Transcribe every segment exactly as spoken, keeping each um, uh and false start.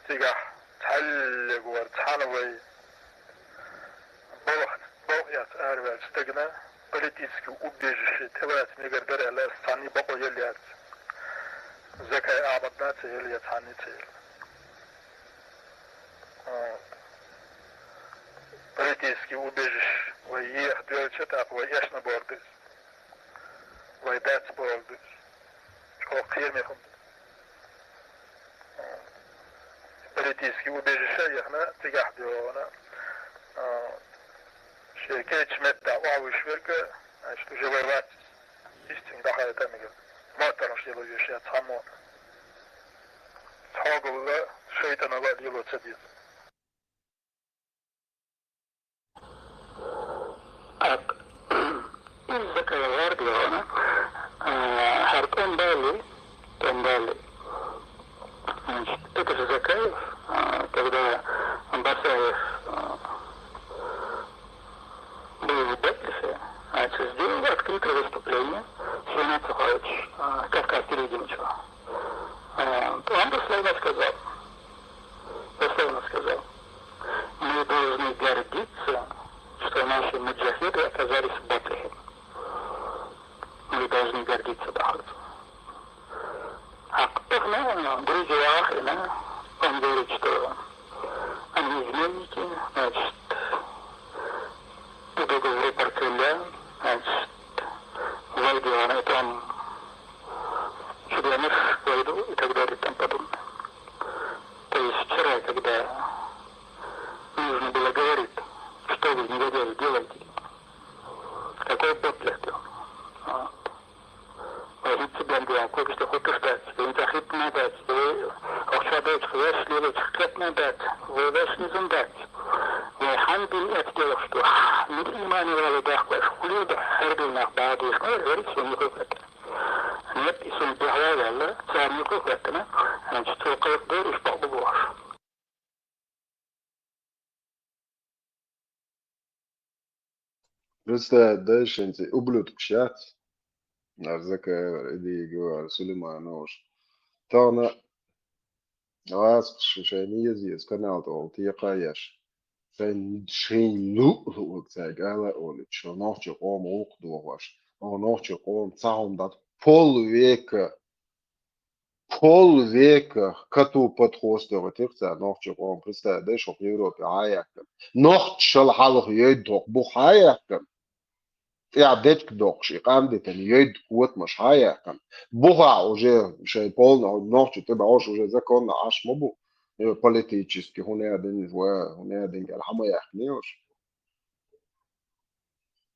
Цигахь цхьаьллегора цхьана вай балха, балха эцна араваьллачу стагана политический убежище тӀелаца мегар дара аьлла, цхьанний бакъо елла яц. Закай Ахьмадна а ца елла, я цхьанний а ца елла. А, политический убежище вай еха доьлча, тӀаккха вай эшна бор ду иза. Вай дац бор ду иза. ЧӀогӀа кхераме хӀума ду. Политический убежище яхана, цигахь доьгӀана, а, шен кечу метта охьавуьйш верг, значит, уже вай вац. Истинг дахьайта мегар. Моттараш лело веш я цхьаммо. Цхьогалла, шайтӀанала лело ца деза. Так, из Закаева гӀерда яхана, а, хӀара тӀом бале, тӀом бале. Значит, это же Закаев, а, когда Басаев, а, был в Дэплисе, значит, сделал открытое выступление Сунат Сухаевич, а, Кавказ телевидению. А, он дословно сказал, дословно сказал: «Мы должны гордиться, что наши муджахиды оказались в Бетлехеме. Мы должны гордиться», дахьалц. А потом, ну, Грузия ахина, он говорит, что они изменники, значит, по договору Баркеля, значит, войдёт, это он чемпионов войду и так далее и тому подобное. То есть вчера, когда нужно было говорить, что вы, негодяи, делаете, какой Бетлех делал? Вот. Вай хӀинца бен бен, кхойкхуш ду хӀуттуш дац, вайн цхьа хӀитта ма дац, вай ахча доцуш, ваьш лелочух кхетна дац, вай ваьш низам дац. Вай хьан бин эцна делахь ду, мила имани вала дахкаш, хуле да хьердина нах бадеш, ма варис вай михуй хатта. Нет, и сон бехла вала, царни ху хаттана, значит, цо кайх дориш бакъ бу бохуш. Представить дай шен ци ублюдкаш яц. Нарзакаева, Идигова, Сулеймановаш. Тахана гӀазкхаша шайн еза-еза канал тӀехула текхаеш. Шайн, шайн луъ-луъург цаьрга ала а олуьйтуш, нохчийн къоман гӀуллакх дохош. Оха нохчийн къоман цхьа хӀума дац. Пол века Пол века кату подхоз тохийтира цара нохчийн къоман, представь, дай шух, Европе хьаяьккхина. Нохчашал хьалха йойду тхох бух хьаяьккхина. ТӀехь дечка доккхуш, и къам дитина йойду котамаш хьаяьккхина. Бухахь уже шайн полно нохчий тӀе бахьаш уже законно Ӏаш ма бу. Э, политически хӀун а дина, ва хӀун а дина аьлла хьа ма яьккхина уьш.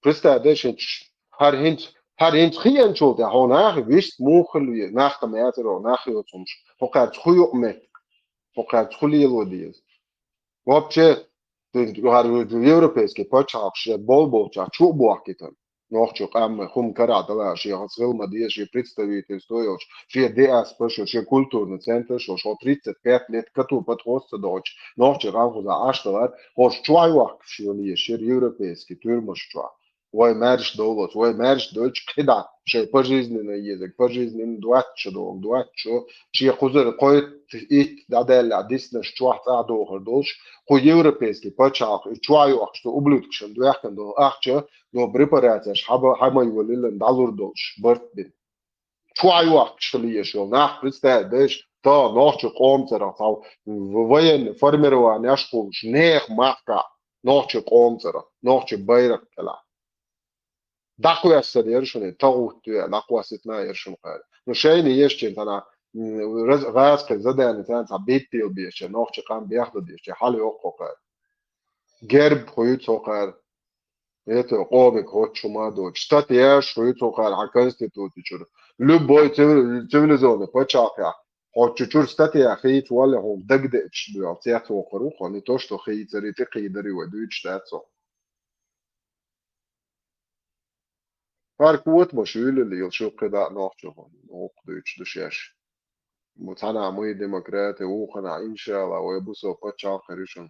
Представь, дешинчу, хӀара хӀинца, хӀара хӀинца хиъначул тӀаьхьа хьо нах вист муха хила веза, нах тӀе ма яцара, нах йоцу хӀумаш, хӀокхаьрца хӀу юкъа меттиг, хӀокхаьрца хӀу лело деза. Вообще, хӀара европейский пачхьалкх шен болболчохь чу а бохкийтина. Нохчо къаммай хӀума карахь дала, шен хаза хила ма деза, шен представительство йолуш, шен диаспора шо, шен культурный центр шо, шо тридцать пять лет кату подхоз ца дохуьйтуш, нохчийн къам кхузахь Ӏаш далар, хӀорш чохь йохкуш йолу еза шера европейский туьрмаш чохь. Вай маьрша довлалц, вай маьрша дойтуш кхидӀа, шайн пожизненно езарг, пожизненно двадцать шо догӀу, двадцать шо, шен кхузара кхойтта итт дӀадаьллехь диснарш чохь цӀахь дохур долуш, кху европейский пачхьалкх и чохь йохкуш, цу ублюдкашна доьхкина долу ахча, но препарацеш хьаба-, хьа ма йолийла дӀалур долуш, барт бина. Чохь йохкуш хила езаш йолу нах, представь, дайша, тахана нохчийн къоман цӀарах цхьа в-, военный формированеш кхуллуш, нехан махкахь, нохчийн къоман цӀарах, нохчийн байракх кӀелахь. ДӀакхоьссина яра шуна, тахутту веа, дӀакхосситина яра шуна кхара. Ну, шайна ешчийн цхьана, м, раз-, гӀазкхийн задани царна цхьа биттийла бешча, нохчийн къам бехда дешча, хьала йоккху кхара. Герб хуьйцу кхара. Это къомиг хӀоттуш хӀума а доцуш. Статьяш хуьйцу кхара хьан конституци чуьра. Любой цивили-, цивилизованный пачхьалкхехь хӀоттучу чуьра статья хийца валле хьуна дагадеачаш дуьйхьал цец воккхур ву хьо, не то что хийцари, тӀе кхийдари вай дуьйцуш дац хьо. ХӀара котамаш юьйлалла йолу шу кхидӀа а нохчо хӀокху дуьйцуш ду шаьш. Мо цхьана а муй демократи, вукхана а, иншалла, вай бусо пачхьалкх хир ю шуна.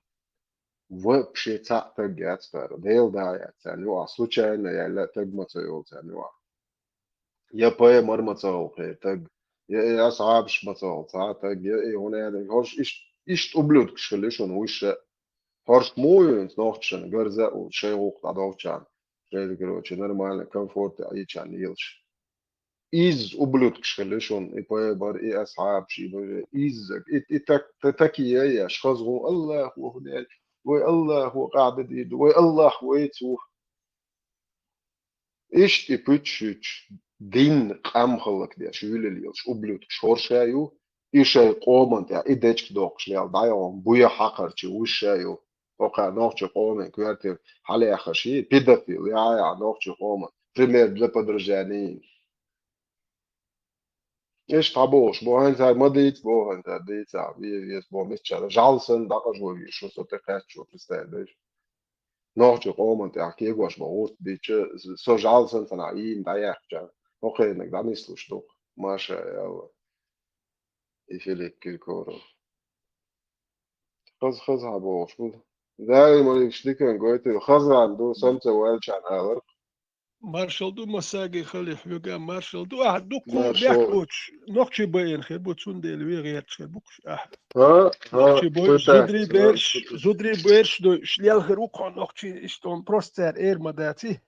Вообще цхьаъ таг яц тара, Делан да яц царна юкъахь, случайно яьлла а таг ма ца йолу царна юкъахь. Я пайхамар ма ца хилла кхеран таг, я и асхьабаш ма ца хилла цхьа а таг, я и хӀун аьлла, хӀорш иштта Иштта ублюдкаш хила ю шуна вуьйш а. ХӀорш муха ю хӀинца нохчашна гарза а волуш, шайн гӀуллакх дӀадолчарна, шайна, короче, нормально, комфорте Ӏийчарна лелаш. Изза ублюдкаш хила ю шуна, и пайхамар, и асхьабаш, и бажа, изза, и, и так, та-, такие еш, хаза гӀун, Аллахо хӀун аьлла, вай Аллахо къахьда дийр ду, вай Аллах вайца ву. Иштта и пуьташ юьтуш, дин къам хӀаллакдеш, вуьйлалла йолуш, ублюдкаш хӀорш а ю, и шайн къоман тӀехь, и дечка доккхуш лела дӀайогӀун, буя хьакхарчий вуьйш а ю. ХӀокху нохчийн къоман коьртера хьалаяьхна ши педофил, яхьа, яхьа нохчийн къоман, пример для подражания. Иштта хьан бохуш, боху хӀинца ма дийца, боху хӀинца дийца, ве-, веза боху миччара. ЖӀалла санна дӀакъажо вийш, шу со тӀе кхаьччо, представь, дайша. Нохчийн къоман тӀехь кегош боху гӀурт бича, со жӀалла санна цхьанхьа йийна дӀаяьккхича, хӀокхерниг дӀанислуш ду-кх, маша Алла. И Филипп Киркоров. Хаза, хаза хьан бохуш бу. Дали маликаш дикан гойту, хаза ду, самца ваьлчарна аларх. Маршал ду, массаьрга хали хьоьга маршал ду. Ахь дуккха Маршал. бехк боцуш, нохчий байина хир бу, цундела вен гӀерташ хир бу-кх ахь. Ха? Ха? Нохчий бой, Кхуьй зударий таьхкина, берш, кхуьй. зударий берш ду, иш лелхар ву кхо нохчий, иштта он просто цара эр ма даций.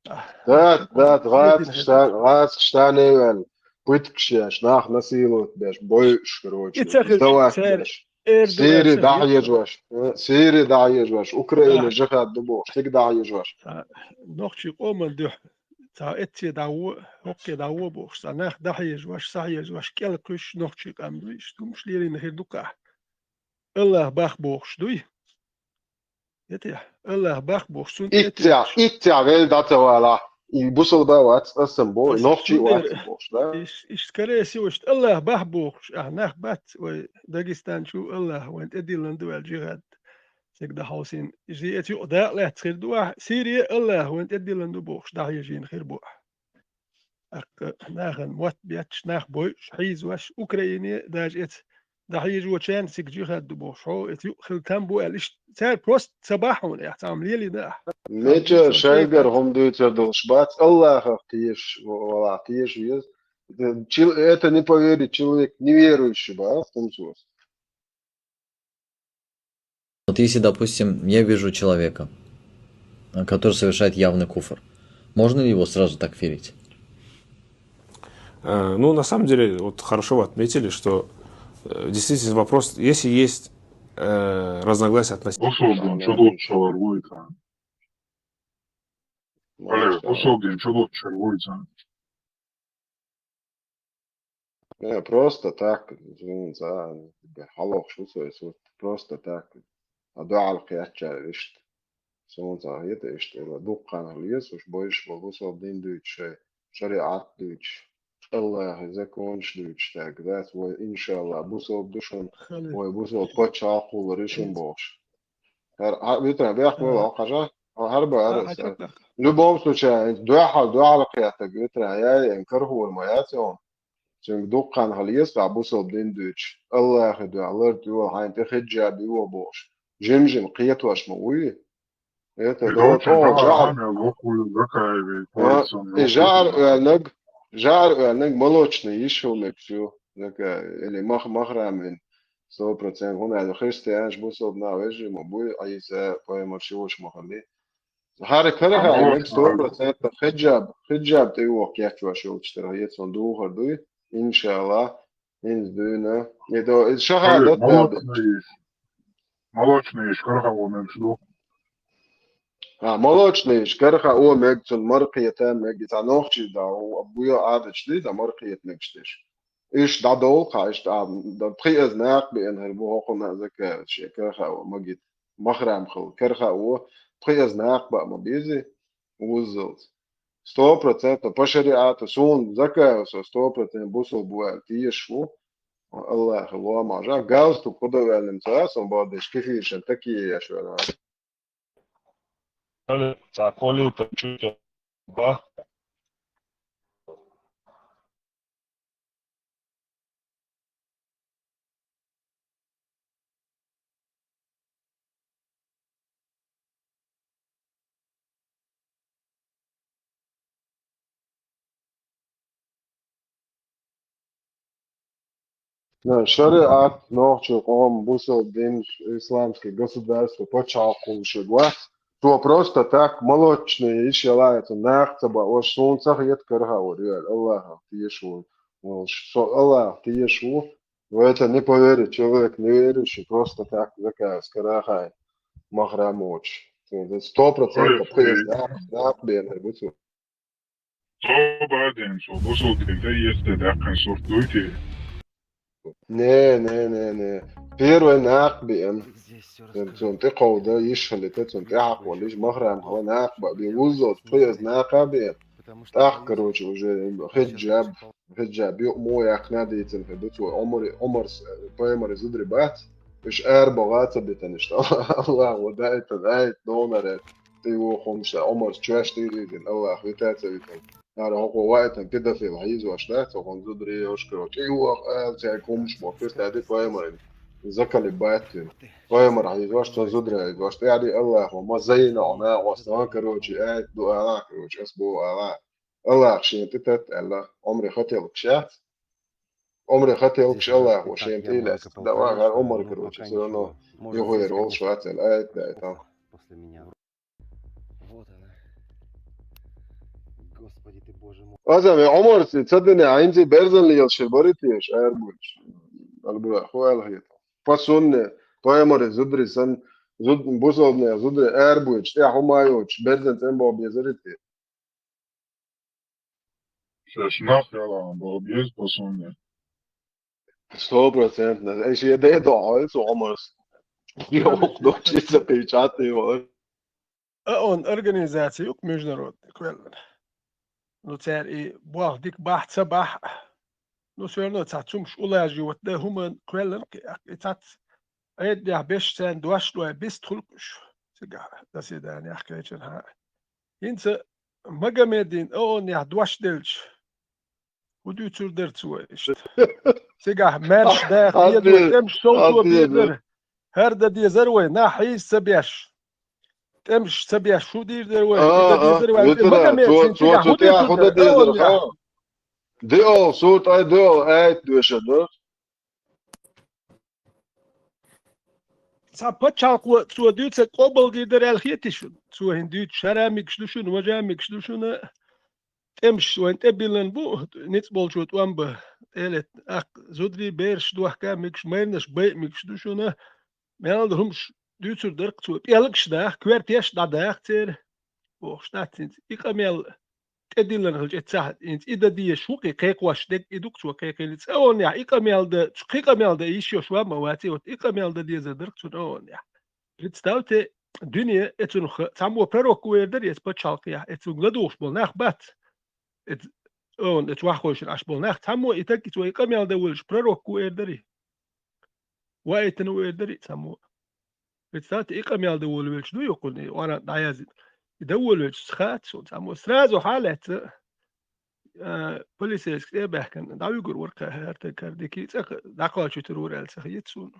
Ахь, Дат, дат, дат, гӀацкаш дина хир бу. гӀацкаш тане ваьлла, пуьткаш еш, нах насиловать беш, бойуш, короче, И ца хир, сдавать цара беш. Эр ду Сири аьлла ца хир. дӀахьежош, э, Сири дӀахьежош, Украина Ахь. жихад ду бохуш, цига дӀахьежош. Цхьа нохчий къоман дуьхьа, цхьа эцце дӀагӀо, хӀокхе дӀагӀо бохуш, цхьа нах дӀахьежош, схьахьежош, кӀел кхуьйсуш нохчий къам дуй, иштта хӀумаш лелийна хир ду-кх ахь. Аллах бах бохуш дуй. Итехь, Аллах бах бохуш, цунна Итцехь, тӀе итцехь вел дӀа ца валахь, и бусалба вац, ас сан бо, и Ас нохчий цундела вац бохуш, да? иш-, иштта караси ву, иштта Аллах бах бохуш, ахь нах бац, вай Дагестан чу Аллах вайн тӀедиллина ду аьлла жихад. Цига дӀахьовсийна, иза эца юкъа дакъа лаьцна хир ду ахь, Сирия Аллах вайн тӀедиллина ду бохуш, дӀахьежийна хир бу ахь. ТӀаккха нахана мотт бетташ, нах бойуш, хьийзош, Украине даже эца дӀахьежочарна цига жихад ду бохуш, хьо эца юкъа хила там бу аьлла, иштта цара просто ца бахьа хьуна, эхь, цхьа хӀума лелийна ахь. Мича Цхьа хӀума шайгара хӀума дуьйцур долуш бац, Аллахах тешаш валахь, теша веза. Чил-, это не поверит человек, неверующий бац, хӀумсос. Вот если, допустим, я вижу человека, э, который совершает явный куфр, можно ли его сразу такфирить? Э, ну, на самом деле, вот хорошо вы отметили, что, э, действительно вопрос, если есть, э, разногласия относительно Бусалба дин чу дохучу шалар вуй цхьа. Алло, бусалба дин чу дохучу шалар вуй цхьа. Не, просто так, извини, за, тебе хьалохуш ву со, если вот просто так. А дуьхьал кхеччара иштта. Суна ца хета иштта, дуккха хан хила еза уьш бойуш болу бусалба дин дуьйцуш, шариӀат дуьйцуш, Аллахьан законаш дуьйцуш, так, дац вай, иншалла, бусалба ду шуна, Хали. вай бусалба пачхьалкх хулар ю шуна бохуш. ХӀара, хӀа, витра бехк вала Ага. хьажа, хӀара бара Ага, аса. чакх. Любом случае, дуьхьал, дуьхьал кхетаг витра, яй, эн карахур ма яц он. Цуьнга дуккха хан хила еза, бусалба дин дуьйцуш, Аллахьан дуьхьа лар тӀе йола, хьайна тӀе хиджаб йо бохуш. Жим-жим кхетош ма вуй. Это И да, доцу тӀо жагӀар. Хьамел вокхуьйла Закаеве, А, полицин и жагӀар вокхуьйла. оьлнаг, жагӀар оьлнаг молочный йиш хила мегаш ю. Закаев, или мах-, махрам вин. Сто процент. ХӀунда аьлча христианаш, бусалба нах вежарий ма буй, Ӏийса пайхамар ши вуш ма хилли. ХӀара карахь а Молочный. мега сто процентов хиджаб, хиджаб тӀе воху кечвеш йолчу тера, хӀета сон духар дуй, иншалла, хӀинца дуьйна. И до, и шахадат Молочный. Молочный карахь а мегаш ду. А, молочный карахь а мега, цунна мара кхета мега, и цхьа нохчий да, у, буьйо Ӏадаташ ди, цхьа мара кхета мегаш деш. Уьш дӀадолу кхаъ, иштта а, дан пхи эза накха беана хир бу хӀокхунна а Закаев шен карахь а магит, махрам хилла карахь а, пхи эза накха баа ма безий, вуззалц. Сто процентов по шариату, суна Закаев со сто процентов бусалба ву аьлла тешаш ву, Аллахьан лома жа, галстук кху дан ваьлла ца, сон боху деш, кефиршан такие еш ваьлла. Цхьа колита чу тӀе ба. Ну, шариат, нохчий къом, бусалба дин, исламский государство, пачхьалкх хулаш вац. Цо просто так, молочные йиш ялахь, цо нах ца баош, суна ца хета карахь вар, йоьр, Аллахах тешаш ву. Со Аллахах тешаш ву. В это не поверит человек, не верующий, просто так заказ карахь махрам воцуш. Сто процентов пхи эзар нах беанар бу цо. Со баден, со бусалба дин тӀе естте даьккхина сурт дуй те? Не, не, не, не. Первый нах беан. Цун тӀе кховда йиш хилита, цун тӀе хьакхоллиш, махрам хила нах баъ бе, вуззалц пхи эзар наха беан. ТӀаккха, короче, уже хиджаб, хиджаб юкъ мо яьккхина дийцина хир ду цо, Ӏумар, Ӏумарс, пайхамара зударий бац, уьш арабаха ца битанаш. Аллах ва даийтан, аят довнар аьлла. Тхи вон хӀумаш да, Ӏумарс чоьш тӀе а дийзина, Аллах вита а ца витина. ХӀара хӀокхо ваийтан педофил хьийзош дац, хӀокхун зударий йошкаро. ТӀе ваха ала цаьрга хӀумаш бохуш, тӀаьхьа пайхамаран заколебать вина. Пайхамар хьийзош, цо зударий хьийзош. ТӀаьхьа Аллахо, ма зайна Ӏуна, оста, короче, аят ду ала, короче, ас бо ала. Аллах шен тӀе тат аьлла, Ӏумре хатилкаш яц. Ӏумре хатилкаш Аллахо шен тӀе лаьцна. Да вахар Ӏумар, короче, всё равно юхуер волуш вац аьлла, аят даийтан. Вот она. Господи ты, Боже мой. Аза ве Ӏумарци ца дина, хӀинца берзан лелаш бари те, аш арабуьйцуш. Албура, хӀу аьлла хета. По сунне, пайхамара зударий сан, зуд-, бусалбанех зударий арабуьйцуш, тӀехь хӀума йоцуш, берзан цӀен боху безари те. Шаьш нах яла боху беза по сунне. Сто процентов. Ай шен ден дохьуьйту Ӏумарс. Йоху дохчи ца кхийча тӀе вара. А он организация юкъа международный кхоьллина. Ну, цара и болх дика бахь, ца бахь. Ну, всё равно цхьа цумаш улаживать дан хӀума кхоьллина кхи, и цхьацца Ӏедалехь беш царна дош дой бист хулкъуш. Цигахь заседаниях кхечанхьа. ХӀинца Магомедин а онехь дош делча, хӀун дуьйцур дара цо иштта? Цигахь маьрша даха деза вай, тӀемаш совцо безара. ХӀара дан дезара вай, нах хьийза ца беш. ТӀемаш ца беш, хӀун дийр дара вай? И дан дезара вай. Магомед цигахь хӀун дуьйцур дара? Диол, сур тӀай диол, аят доьша ду. Цхьа пачхьалкхо цо дуьйцург къобалдийр дара аьлла хетий шуна? Цо хӀинца дуьйцуш хӀара а мегаш ду шуна, важа а мегаш ду шуна. ТӀемаш вайн тӀе биллина бу, ницкъ болчо тӀом бан. Элет, аккха зударий, бераш дохка а мегаш, майранаш бай а мегаш ду шуна. Мел ду хӀумаш дуьйцур дара-кх цо, пӀелгаш даха, коьртеш а дӀадаха церан. Бохуш дац хӀинца. И къамел тӀедиллина хилча, эццахь хӀинца и дан дезаш ву-кх, и кхайкхош дерг и ду-кх цо кхайкхина. Цкъа онехь и къамел дан, цу кхин къамел дан йиш йолуш ван ма ваций, вот и къамел дан дезар дара-кх цунна онехь. Представьте, дуьне, эцунах цхьаммо пророк ву эр дара, эца пачхьалкхехь, эцунга ладугӀуш болу нах бац. Эца, он, эца ваххойшна Ӏаш болу нах, цхьаммо и таг, и цо и къамел дан волуш пророк ву эр дарий? Ваийтина ву эр дарий цхьаммо? Представьте, и къамел дан волавелча ду йоккхуьнан, и Къуръан дӀаяздина. И дан волавелча хац суна цхьаммо. Сразу хьалаьцна, а, полицейский тӀе а баьхкина, дӀавуьгур вара кхин хӀара таг, хӀара дика, цӀаккха дӀакхачуьйтур вара аьлла ца хета суна.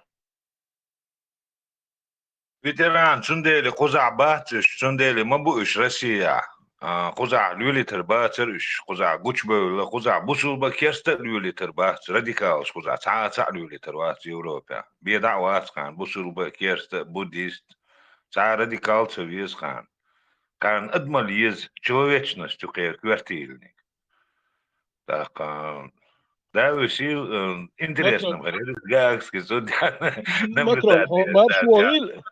Ветеран, цундела кхузахь бац уьш, цундела ма бу уьш Россияхь. А, кхузахь лелийтар бацара уьш, кхузахь гучубевлла, кхузахь бусулба керста а лелийтар бац, радикалаш кхузахь цхьа а цхьаъ лелийтар вац Европехь. Бен дӀа а вац кхарна бусулба, керста, буддист, цхьа а радикал ца веза кхарна. Кхарна адамалла еза, человечность ю кхеран коьртийла. ТӀаккха, да, вуьсийла, э, интересно, Матрон, хӀара, гаагский судья, Матрон, наблюдатель, хӀо, марш вогӀийла.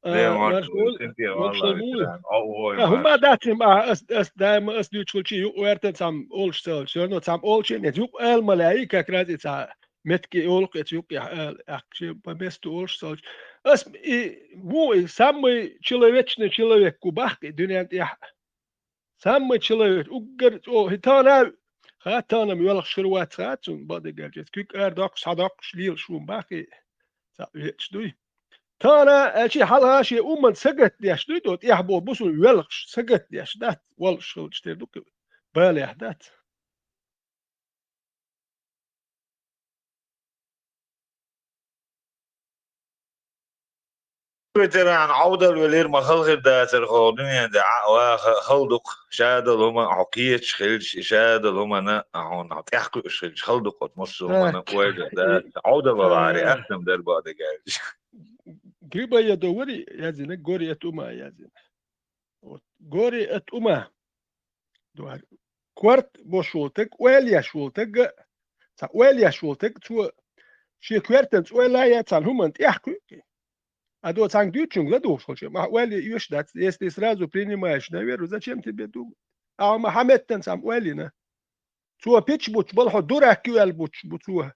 А, Дема марш вогӀийла, синтем, марш вогӀийла. А, хӀума дац, а, ас, ас даима ас дуьйцуш хилча, юкъа ваьртан цхьамма олуш ца хилча, всё равно цхьамма олуш а, юкъа ала ма лаьий, как раз и цхьа меттиг олу-кх эца юкъехь ала, аьлла, шен по месту олуш ца хилча. Ас и, ву и самый человечный человек ву баккхий дуьнен тӀехь. Самый человек, уггар чӀогӀа, хӀи, тахана, ха, тахана-м йоьлхуш хир вац, ха, цунна бакъдерг аьлча, куьг ара доккхуш, схьадоккхуш лелаш ву-м баккхий, цхьаъ веача дуй. Тахана аьлча, хьалха шен уман сагатдеш дуй, тӀо тӀехь боху бусул йоьлхуш, сагатдеш дац, воллуш хилча тера ду-кх, балехь дац. Ветеран, Ӏовдал велира, ма хала хир дацара хӀокху дуьнен тӀехь Ӏа а ваха, хала ду-кх, шадолу хӀума хьо кхеташ хилча, и шадолу хӀуманна хьуна тӀехь кхуьуш хилча, хала ду-кх оцу массо а хӀуманна ойла дац. Ӏовдал валаре, атта-м дара боху дагахь. Грибоедов вари яздина, Горе от ума яздина. Вот. Горе от ума. Дуьхьал. Корта беш волу стаг, ойла еш волу стаг, цхьа ойла еш волу стаг, цо шен коьртанца ойла ян, цхьана хӀуманна тӀехь кхуьу. А до цхьаьнга дуьйцучуьнга ладугӀуш хилча, ма ойла оьшуш дац, если сразу принимаешь на веру, зачем тебе думать? Ахьа ма хьан меттан цхьамма ойла йина. Цо пич буттуш болу хьо дурак ю аьлла буттуш бу цо.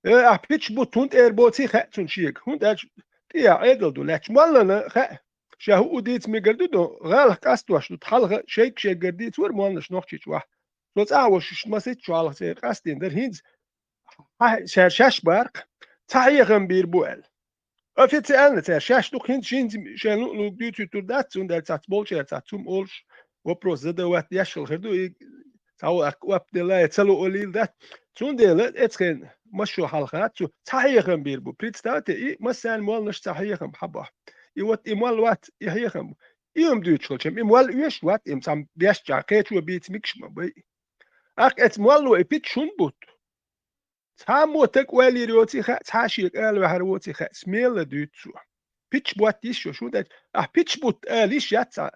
Э, ахь пич бутт хӀунда тӀера боций хаьа цунна шега? ХӀунда аьлча тӀехьа Ӏедал ду лаьтташ. Моллана хаьа, ша хӀуъу дийца мегар ду, до гӀалах къастош ду, хьалха шайга-шайгара дийца вара молланаш Нохчийчу вахь. Со цӀахь а волуш иштта масийтта шо хьалха церан къастийна дара, хӀинца хьан шаьш-шаьш бара-кх, цхьа хьехам бийр бу аьлла. Официально цара шаьш ду-кх, хӀинца шина шайн луъ-луъург дуьйцуьйтур дац, цундела цац болчара цац хӀума олуш, вопрос задавать еш хилла хир ду, и цхьа ву аьлла, оп делла, я ца луъу лийла дац. Цундела эцхен массо хьалха цу цхьа хьехам бийр бу. Представьте, и массарна молланаш цхьа хьехам хьан бохьу. И вот и молла вац, и хьехам бу. И хӀума дуьйцуш хилча, и молла оьшуш вац, и цхьа беш чӀагӀ кхечо бийца мегаш ма бай. ТӀаккха эцу молло и пич хӀунда бутт? Цхьаммо стаг ойла йийр йоций хаьа, цхьа шега ала ваьхьар воций хаьа, смело дуьйцу цо. Пич бутт йиш йолуш хӀунда аьлча, ахь пич бутт ала йиш яц цхьа.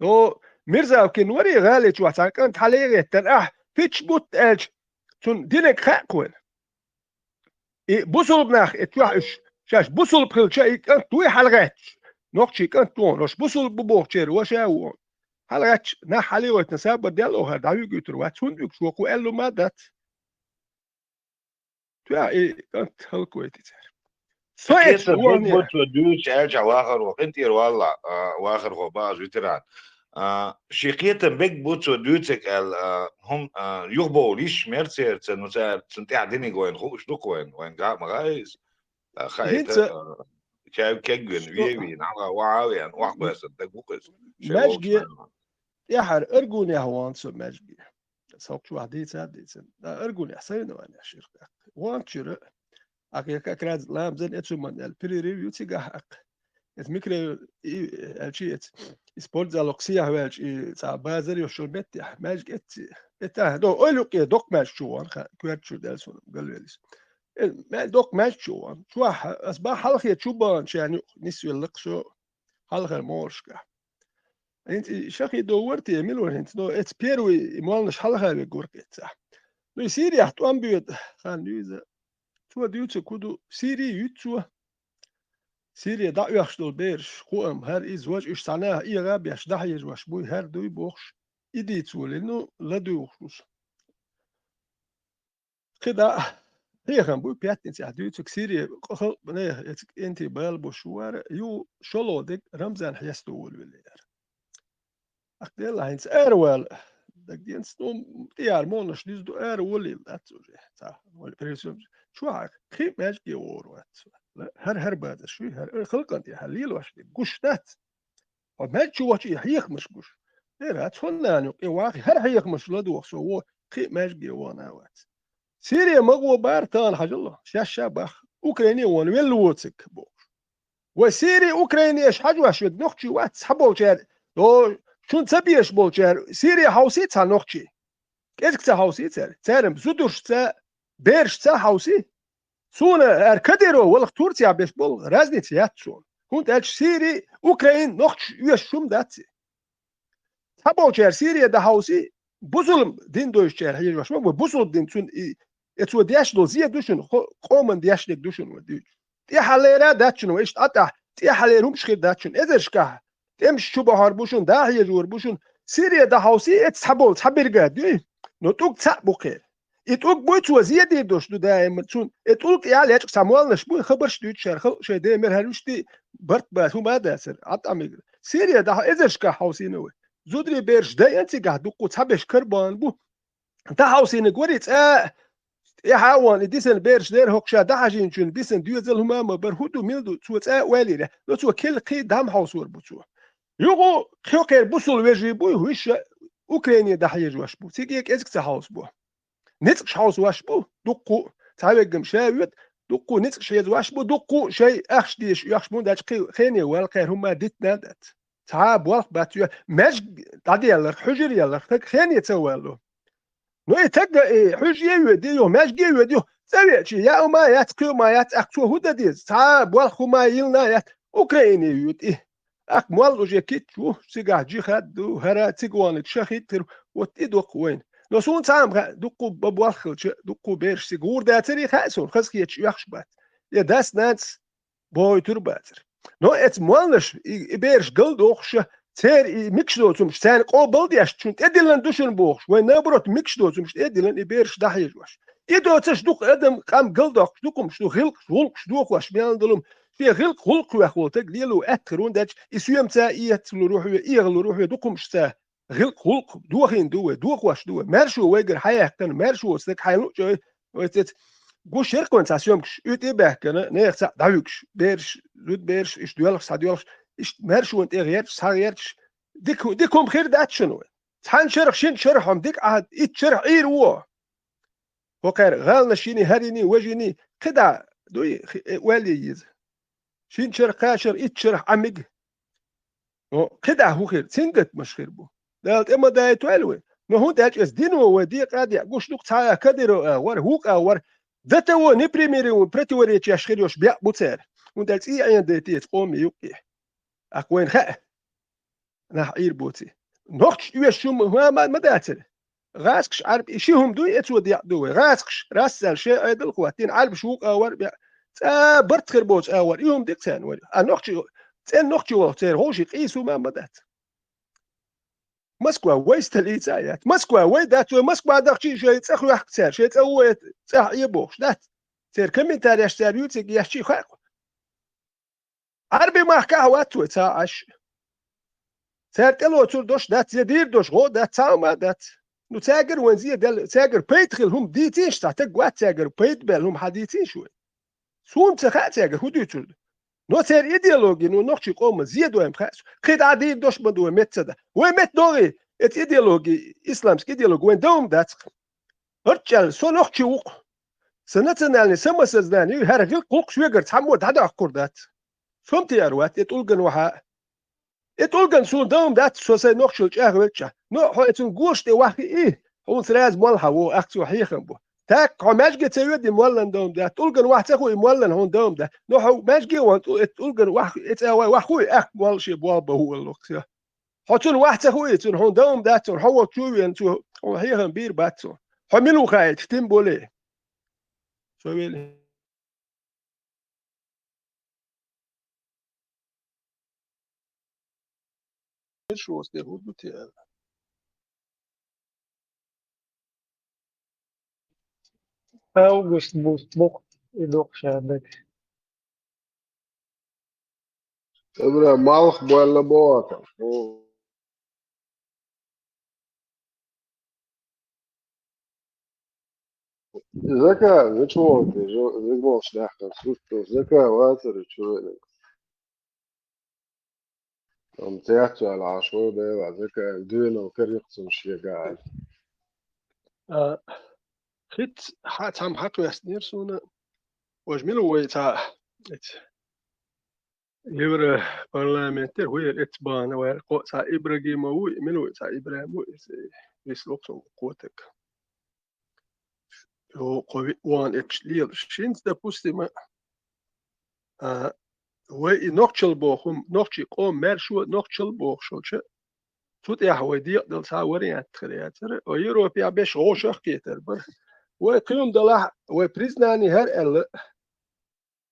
О, Мирзавкин варий гӀали чохь цхьа кӀант хьале а гӀеттина, ахь пич бутт аьлча, цунна динарг хаьа-кх вайна. И бусулба нах, и чохь уьш, шаьш бусулба хилча, и кӀант дуй хьалагӀаьтташ? Нохчий кӀант ву хьуна, уьш бусулба бу бохучеран ваша а ву хьуна. ХьалагӀаьтташ, нах хьале а гӀоьттина, сабар дел охар дӀахьуьгуьйтур вац, хӀунда уьгуш вокхо аьлла ма дац. Тоьа и кӀант хӀаллаквайти цара. Со эцна вон бу цо дуьйцуш аьлча вахаро, къинтӀера валла, а, вахархо бахаш ветеран. А, шен кхетам бег бу цо дуьйцург аьлла, а, хӀума, а, юхабовла йиш мер церца, ну, цара цунна тӀехь диниг вайна хууш ду-кх вайна, вайна гӀа а ма гӀа иза. А, хаийта, хӀинца а, чаьвг кегвина, вевийна, хьала ваха а веана, охьакхоьссина стаг ву-кх иза. Шайн маьжге вовшашна. ТӀаьхьара Аргунехь вахана со маьжге. Со хӀокху чохь дийца а дийцина. Ткъа Аргунехь соревнованеш йира тӀаккха. Ваханчуьра, ахь как раз ламазан эцу ма аьлла, перерыв ю цигахь аккха. Эцу микро-, и, аьлчи эцу, и спортзал оккха сехьа ваьлча, и цхьа базар йолуш йолу меттехь, маьжга эцци. Эта, до, ойла юккъе доккха маьжга чу вахана, ха, коьртачуьра даьлла суна галвеллис. Э, ма-, доккха маьжга чу вахана. Чохь, ас бахьа хьалхе чу бахана, шен юкъа нисвелла-кх со, хьалхара моллашкахь. ХӀинца и шахидо вара те, мила вара хӀинца, но эцу первый и молланаш хьалха вега вара-кх эццахь. Ну, и Сирияхь тӀом боьду хан ю иза. Цо дуьйцург хӀун ду, Сири юьту цо. Сирия дӀаоьхуш долу бераш, кхуам, хӀара иза важа уьш цхьа наха эгӀа а беш, дӀахьежош буй, хӀара дуй бохуш, и дийца волий, ну, ладугӀуш ву со. КхидӀа а хьехам буй, пятницехь дуьйцург Сирия халкъ нехан эциг энти бала бу шу вара, ю шолгӀа дерг Рамзан хьесто волавелла яра. Ахь делла хӀинца ара вала дагадеанца, ну, тӀеяра молланаш дуьзна ду, ара волийла дац уже. Ца, вала прежде всего, чохь кхин а маьжге вогӀур вац. ХӀара-хӀара базар шуй, хӀара халкъан тӀехь лелош дерг гуш дац. Хьо маьжга чу вахча и хьехамаш гуш. Дера, цхьа нана юкъе вахи, хӀара хьехамаш ладогӀа со, во, кхин а маьжге вахана а вац. Сирия ма гӀо бара тахана хьажал, шаьш ша баха, Украине вахана велла воцург бохуш. Вай Сири, Украине аша хьажош верг нохчий вац, цхьаболчара, о, шуна ца безаш болчара, Сири хьовсий цхьа нохчий? КӀезиг ца хьовсий цара? Цара-м зудуршца, берашца хьовсий? Суна ара Кадыров валах Турция беш болу, разница яц суна. ХӀунда аьлча Сири, Украин нохчаш оьшуш хӀума дац и. Цхьаболчара Сирия дан хьовсий, бусулба дин доьшучара хьежош ма бу, бусулба дин цунна и, и цо деш долу зе ду шуна, хо-, къоман деш дерг ду шуна вай дуьйцу. ТӀехьалера дац шуна вай, иштта Ӏа тӀехь, тӀехьалера хӀумаш хир дац шуна, эзаршкахь тӀемаш чу бахьор бу шуна, дӀахьежор бу шуна, Сирия дан хьовсий, эцу цхьаболу цхьа бригада юй, но тӀулг цхьаъ бу кхера. И тӀулг буй цо зе дийр долуш ду даиман цунна. И тӀулг тӀехь лечкъа цхьа молланаш буй, хабарш дуьйцуш цара халкъ шайн ден мер хӀара вуьшти барт бац, хӀума а дацара, Ӏа тӀамигра. Сирия дахьа эзаршкахь хьовсийна вай. Зударий бераш дайан цигахь дуккху цхьаберш карбан бу. ДӀахьовсийнарг варий цӀа тӀехьа а ван, и дисина бераш дера хӀокху ша дӀахьажийначун дисина доьзал хӀума а ма бара, хӀун ду, мила ду, цо цӀа а ойла йира. Но цо кхел кхин а дам хьовсор бу цо. Юкъу кхокхера бусул вежарий буй, вуьш Украине дӀахьежош бу. Цига кӀезиг ца хьовса бу. Ницкъаш хьовсаваш бу, дуккху а, цхьа веггам ша а воьду, Дуккхо ницкъаш хьеза ваш бу, дуккхо шоай ахча дезаш оьхуш бу, хӀунда аьлча кхин хене ваьлла кхаьра хӀумма диттина дац. Цхьа а болх бац йоах, маьждиг дӀаделларх, хьужар ялларх, стаг хене ца валло. Ну, и стаг, и хьужаре а воьду, юха маьждиге а воьду, юха цӀа веача, яа хӀума яц, кхин хӀума яц, тӀаккха цо хӀун дан деза? Цхьа а болх хӀума йиллина яц, Украине йоьду и. ТӀаккха молла уже кийча ву, цигахь джихад ду, хӀара цига ваханарг шахӀид хир ву, вот и доккха вайна. Но суна цхьа а ма хаьа, дуккхо бан болх хилча, дуккхо бераш цига гӀур дацар, и хаьа суна, хазахеташ оьхуш бац. Я дас-нанас бохуьйтур бацар. Но эца моллаша, и, и бераш галдохуш, церан и мегаш доцурш, царна къобал деш, шуна тӀедиллина ду шуна бохуш, вайн наоборот мегаш доцурш тӀедиллина и бераш дӀахьежош. И доцурш дукха адам, къам галдоккхуш, дукха хӀумаш ду, гӀиллакхаш, гӀуллакхаш дохош, мел долу, шен гӀиллакх, гӀуллакх хьоьху волу стаг лело аьттехьа хир ву, хӀунда аьлча и соьмаца, и эцалур ву хьо, и эгӀалур ву хьо, дукха хӀумаш ца гӀиллакх, гӀуллакх дохийна ду вай, дохош ду вай. Маьршо вайгара хьаяьккхина, маьршо стаг хьайн луъучу вай, вай цец. Гуш яра-кх вайна цхьа съёмкаш, уьйтӀе а баьхкина, нехан цхьаъ дӀавуьгуш, бераш, зудабераш, иштта доьлхуш, схьадоьлхуш, иштта маьршонна тӀе гӀерташ, схьагӀерташ, дика, дика хӀума хир дац шуна вай. Цхьана шарахь, шина шарахь хӀума дика Ӏа, итт шарахь Ӏийр ву. ХӀокхара гӀаланаш йиний, хӀара йиний, важа йиний, кхидӀа дуй, хи-, э, ойла е еза. Шина шарахь, кхаа шарахь, итт шарахь Ӏамига. Но кхидӀа хӀун хир, цуьнгатмаш хир бу. Дала тӀе ма дайтойла вай. Но хӀунда аьлча иза дино вай декъа а деа, гуш ду-кх цхьа а Кадыров агӀор, хӀуъа агӀор, до того непримиримый противоречияш хир йолуш бекъа бу цара. ХӀунда аьлча цӀий а Ӏена дайти эца къоме юккъе. ТӀаккха вайна хаьа, нах Ӏийр боций. Нохчашна оьшуш хӀума ма, ма, ма дацара. ГӀазкхаш, Ӏарбаш, и ши хӀума дуй, эцо декъа ду вай. ГӀазкхаш, расцӀаьлла шайн Ӏедал хӀоттийна, Ӏарбаш вукху агӀор, бе-, цкъа барт хир боцу агӀор, и хӀума ду-кх царна вай. А нохчий, цӀена нохчий волчу церан хӀума ши къийса хӀума ма дац. Москва вай столица а яц. Москва вай дац, вай Москва дахчий шайн цӀа хьоьхку цара, шайн цӀа ву, цӀахь Ӏе бохуш дац. Церан комментареш цара юьйцург еш чий хаьа-кх. Ӏарби махкахь вац вай цхьа а Ӏаш. Цара тӀелоцур долуш дац, я дийр долуш гӀо дац, цхьа а хӀума дац. Ну, цаьргара вайн зе делла, цаьргара пайда хилла хӀума дийцийша, цхьа стаг вац цаьргара пайда баьлла хӀума хьан дийцийша вай? Суна ца хаьа цаьргара хӀун дуьйцур ду. Но церан идеологи, ну, нохчийн къоман зе ду вайна хаьа. Кхин дӀа дийр долуш ма ду вай, метта ца дан. Вай метта догӀий, эца идеологи, исламский идеологи вайна дан хӀума дац-кх. ХӀорш аьлла, со нохчи ву-кх. Сан национальный самосознание ю, хӀара гӀиллакх-гӀуллакх соьгара цхьаммо дӀадоккхур дац. Со-м тӀера вац, и тӀулган вахьа. И тӀулган суна дан хӀума дац, со сайн нохчалла чӀагӀвелча. Но хьо и цуьнан гуш тӀе ваххиий, хьуна сразу молла хьан вогӀу, ахь цо хьехам бу. Так, хьо маьжге ца воьду, и моллан дан хӀума дац. ТӀулган вахь ца хуий, и моллан хьуна дан хӀума дац. Но хьо маьжге а вахана, тӀу-, и тӀулган вахь, и цӀа вай ваххуй, ахь молла шен болх бан хӀу алло-кх. Хьо цунна вахь ца хуий, цунна хьуна дан хӀума дац, цунна хьо волчу вен, цо хьуна хьехам бийр бац цо. Хьо мила ву хаийта, тим боле. Со вели. Шо сте хӀун ду те аьлла. Август бу боху и доккха шадерг. Ибра, малх боьлла боху. Закай, ну чё ты, зигмолш дахкан, слушай, закай, вацара, чё это? Там цецвала ашо бела, закай, дуьйна карихцун шега. А, хиц, ха-, цхьамма хьакхвестнера суна, важа мила вай ца, эц, Европарламентера хӀу яра эццахь бахана вара, кхо цхьа Ибрагимов ву, мила ву цхьа Ибрагим ву, иза виса локху цунна кхо стаг. Йо, кхо ви-, вон эцча лелаш. Шинца, допустим, а, вай и нохчалла боху, нохчий къоман маьршо нохчалла бохуш хилча, цу тӀехь вай декъадала цхьа вариант хир яцара. Вай Европехь беш гӀовшах а кхетар бара. Вай кхин хӀума далахь, вай признание хӀара аьлла,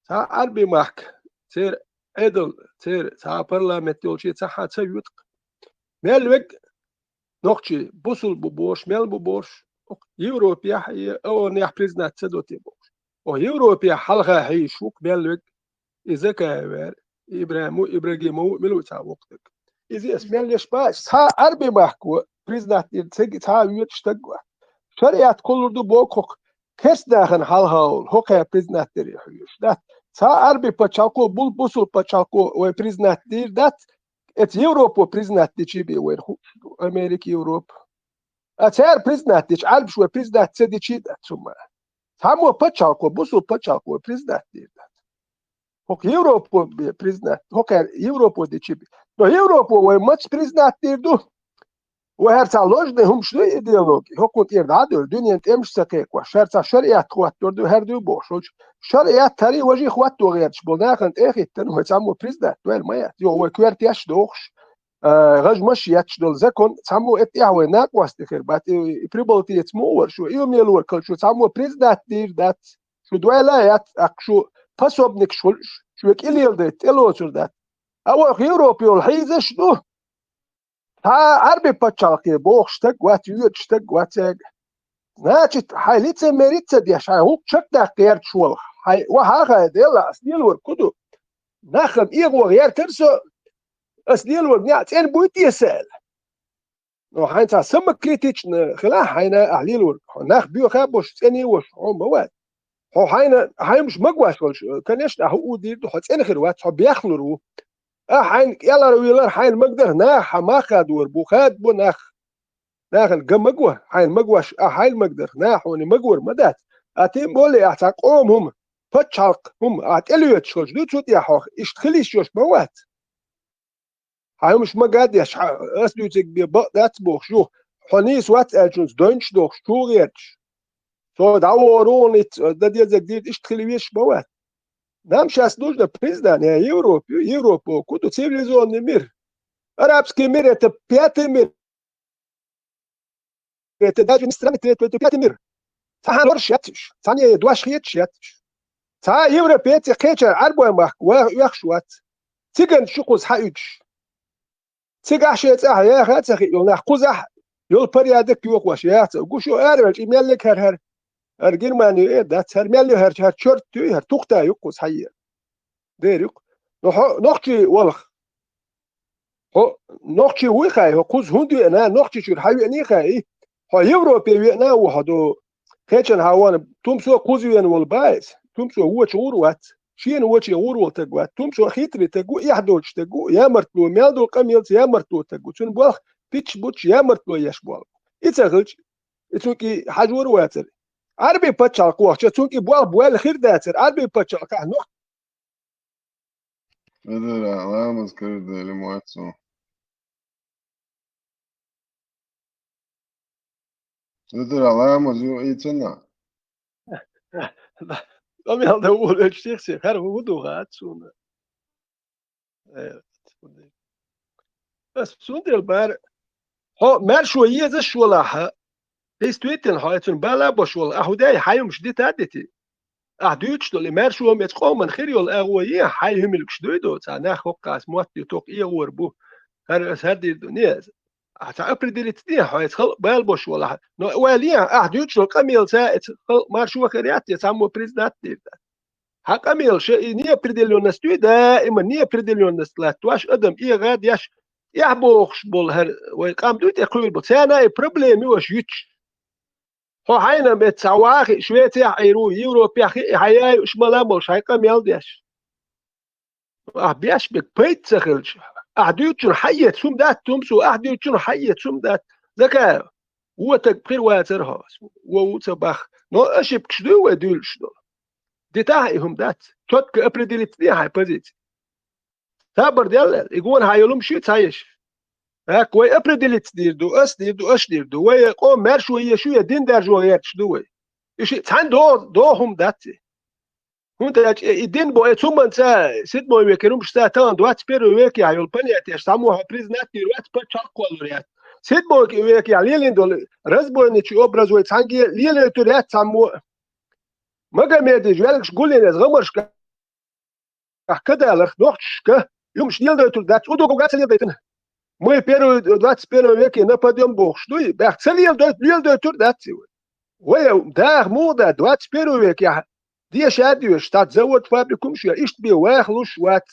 цхьа Ӏарби махка, церан Ӏедал, церан цхьа парламент йолче цхьа хьан ца юьту-кх. Мел верг нохчий бусул бу бохуш, мел бу бохуш, Европехь я ООНехь признать ца до те бохуш. О, Европехь хьалха хьийзаш ву-кх мел верг, и Закаев вара, и Ибрагим ву, Ибрагимов ву, мила ву цхьа воккха стаг. Иза ас мел еш бац, цхьа Ӏарби махко признать дийр ца ги-, цхьа а воьдуш стаг вац. Шариат кхуллур ду боху хӀокху керста нахана хьалха волу, хӀокхара признать дерриг хьоьжуш дац. Цхьа Ӏарби пачхьалкхо, бул-, бусул пачхьалкхо вай признать дийр дац, эца Европо признать дичий бен вайна хууш ду, Америка, Европа. А цара признать дича, Ӏарбаш вай признать ца дичий дац хӀума. Цхьаммо пачхьалкхо, бусулба пачхьалкхо признать дийр дац. ХӀокху Европо бе признать, хӀокхара Европо дичи бе. Но Европо вай маца признать дийр ду? Вай хӀара цхьа ложный хӀумаш ду, идеологи, хӀокхунна тӀера дӀа а дуьллу, дуьненан тӀемаш а ца кхайкхош, хӀара цхьа шариат хӀотто ду, хӀара дуй бохуш волчу. Шариат хӀара вай вожий хӀотто гӀерташ болу нахана тӀе а хӀиттина, вай цхьаммо признать дойла ма яц. Йо, вай коьртеш а дохуш, а, гӀажмаш а етташ долу закон, цхьаммо а тӀехь вай накъостий хир бац, и, и Прибалтийца муха вара шу, и мелора кхалчо цхьаммо признать дийр дац. Шу дойла а яц, тӀаккха шу пособникаш хуьлуш, шу кӀилел дайта тӀелоцур дац. А вай Европа йолу хьийзаш а ду. Цхьа Ӏарби пачхьалкхе бохуш стаг вац, воьдуш стаг вац цаьрга. Значит, хьайн лицемерить а ца деш, хьайн гӀуллакх чекхдаккха гӀерташ волу, хьайн охьа а хаийта, делла, ас лелорг хӀун ду? Нахана эгӀо гӀертара со, ас лелорг неӀ цӀена буй те сан аьлла. Но хьайна цхьа самокритично хилахь хьайна ахь лелорг, хьо нах боьха а беш, цӀена а веш, хьо ма вац. Хьо хьайна, хьайн хӀумаш магош волуш, конечно, ахь хӀуъу дийр ду, хьо цӀена хир вац, хьо бехлур ву. Ахь хьайна кӀелхьарвийлар, хьайна магадара нах хьан мах хадор бу, хадабо нах. Нахана ган маго, хьайна магош, ахь хьайна магадара нах хьуна магор ма дац. А тем более ахь цхьа къоман хӀума, пачхьалкхан хӀума ахь тӀелоьцуш хилча, дуй цу тӀехь хьох иштта хила йиш йолуш ма вац. Хьайн хӀумаш мага а деш, хьан ас дуьйцург бен бакъ дац бохуш ю, хьо нийса вац аьллачунца дойнаш а дохуш, чу а гӀерташ. Со дӀавогӀур ву хьуна, дан дезарг дийр, иштта хила везаш ма вац. Нам щас нужно признание Европы, Европа хӀун ду, цивилизованный мир. Арабский мир — это пятый мир. Это даже не страны третьего, это пятый мир. Цхьана лораш яц уьш, цхьана дош хеташ яц уьш. Цхьа европейцы кхечара Ӏарбойн махка ва-, оьхуш вац. Циганаш ю кхуза хьаьуьдуш. Цигахь шен цӀахь яха а ца хиъна йолу нах кхузахь йолу порядок йохош яц. Гуш ю араваьлча, и меллиг хӀара, хӀара, хӀара Германи ю эр дац, хӀара мел ю, хӀара, хӀара чорт ю, хӀара тухта ю кхуза хьаера. Дера ю-кх. Но хьо нохчий валах. Хьо нохчий вуй хаий, хьо кхуза хӀунда веана, Нохчийчуьра хьан веаний хаий? Хьо Европе веана а ву хьо ду. Кхечанхьа вахана, Тумсо кхуза веана волу бац иза. Тумсо воча гӀур вац. Шена воче гӀур волу таг вац. Тумсо хитрый таг ву, эхь доцуш таг ву, ямартло, мел долу къамелца ямартло таг ву. Цуьнан болх пичча буттуш ямартло еш болу. И ца хилча, и цунки хьажор а вацара. Ӏарби пачхьалкх вахча, цунки болх бойла хир дацара. Ӏарби пачхьалкхехь нох Эдара ламаз карадели моцу. Эдара ламаз ю ийцина. Къамел дан волавелча сих-сих, хӀара хӀун ду хац суна? Э, ас цундела бара, хьо маьршо езаш валахьа, действительно, хьо цунна бала а бош вала, ахьа хӀу дай, хьайн хӀумаш дита а дити. Ахьа дуьйцуш долу и маьршо меца къоман хир йолу агӀо е, хьайн хӀуьмилгаш дуй до, цхьа нах хӀоккхас мотт ю, тоху эгӀор бу, хӀара ас хӀара дийр ду, не, ахьа цхьа определиться де, хьо эца халкъ бала бош валахьа. Но ойла е, ахьа дуьйцуш долу къамелца эца халкъ маршо хир яц, я цхьаммо признать дийр дац. Хьан къамелаш и неопределённость дуй, даима неопределённость латтош, адам эгӀа деш, тӀехь бохуш болу хӀара вай къам дуй тӀе кхуьйр бу. Царна и проблема ю аша юьтуш. Хьо хьайна меца цхьа вахи, Швецехь Ӏийр ву, Европехь хи, хьан яй уьш мала а молуш, хьайн къамел деш. Ахьа беш бег пайда ца хилча, ахьа дуьйцучун хьаэца хӀума дац, Тумсо, ахьа дуьйцучун хьаэца хӀума дац. Закаев, вотаг пхир вацара хьо, вон ву ца бах. Но ошибкаш дуй вай дуьйлуш долу. Дитахьа и хӀума дац. Чётко определиться де хьайн позици. Сабар делла, и гона хьан йолу хӀума ши ца еш. ТӀаккха вай определиться дийр ду, ас дийр ду, аш дийр ду. Вай я къом маьршо еш ю, я дин даржо гӀерташ ду вай. И ши цхьаьна до, до хӀума дац и. ХӀунда аьлча и дин бо, э, цуманца, седьмой векера хӀумаш ца тахана, двадцать первый векехь йолу понятиеш, цхьаммо хьо признать дийр вац, пачхьалкх кхоллур яц. Седьмой векехь лелийна долу разбойничий образ вай цхьаьнгге лелойтур яц цхьаммо. Магомеди жоьлгаш гуллина эза гӀамаршка ахь кадаларх нохчашка, юмаш леладойтур дац, удугуга ца леладайтина. Мы первый, двадцать первом веке нападём бохуш дуй, баьхка ца леладойту, леладойтур дац и вай. Вай даха муха дац, двадцать первый векехь деша а доьшуш, цхьа завод, фабрика хӀумаш а, иштта бен вахалуш вац.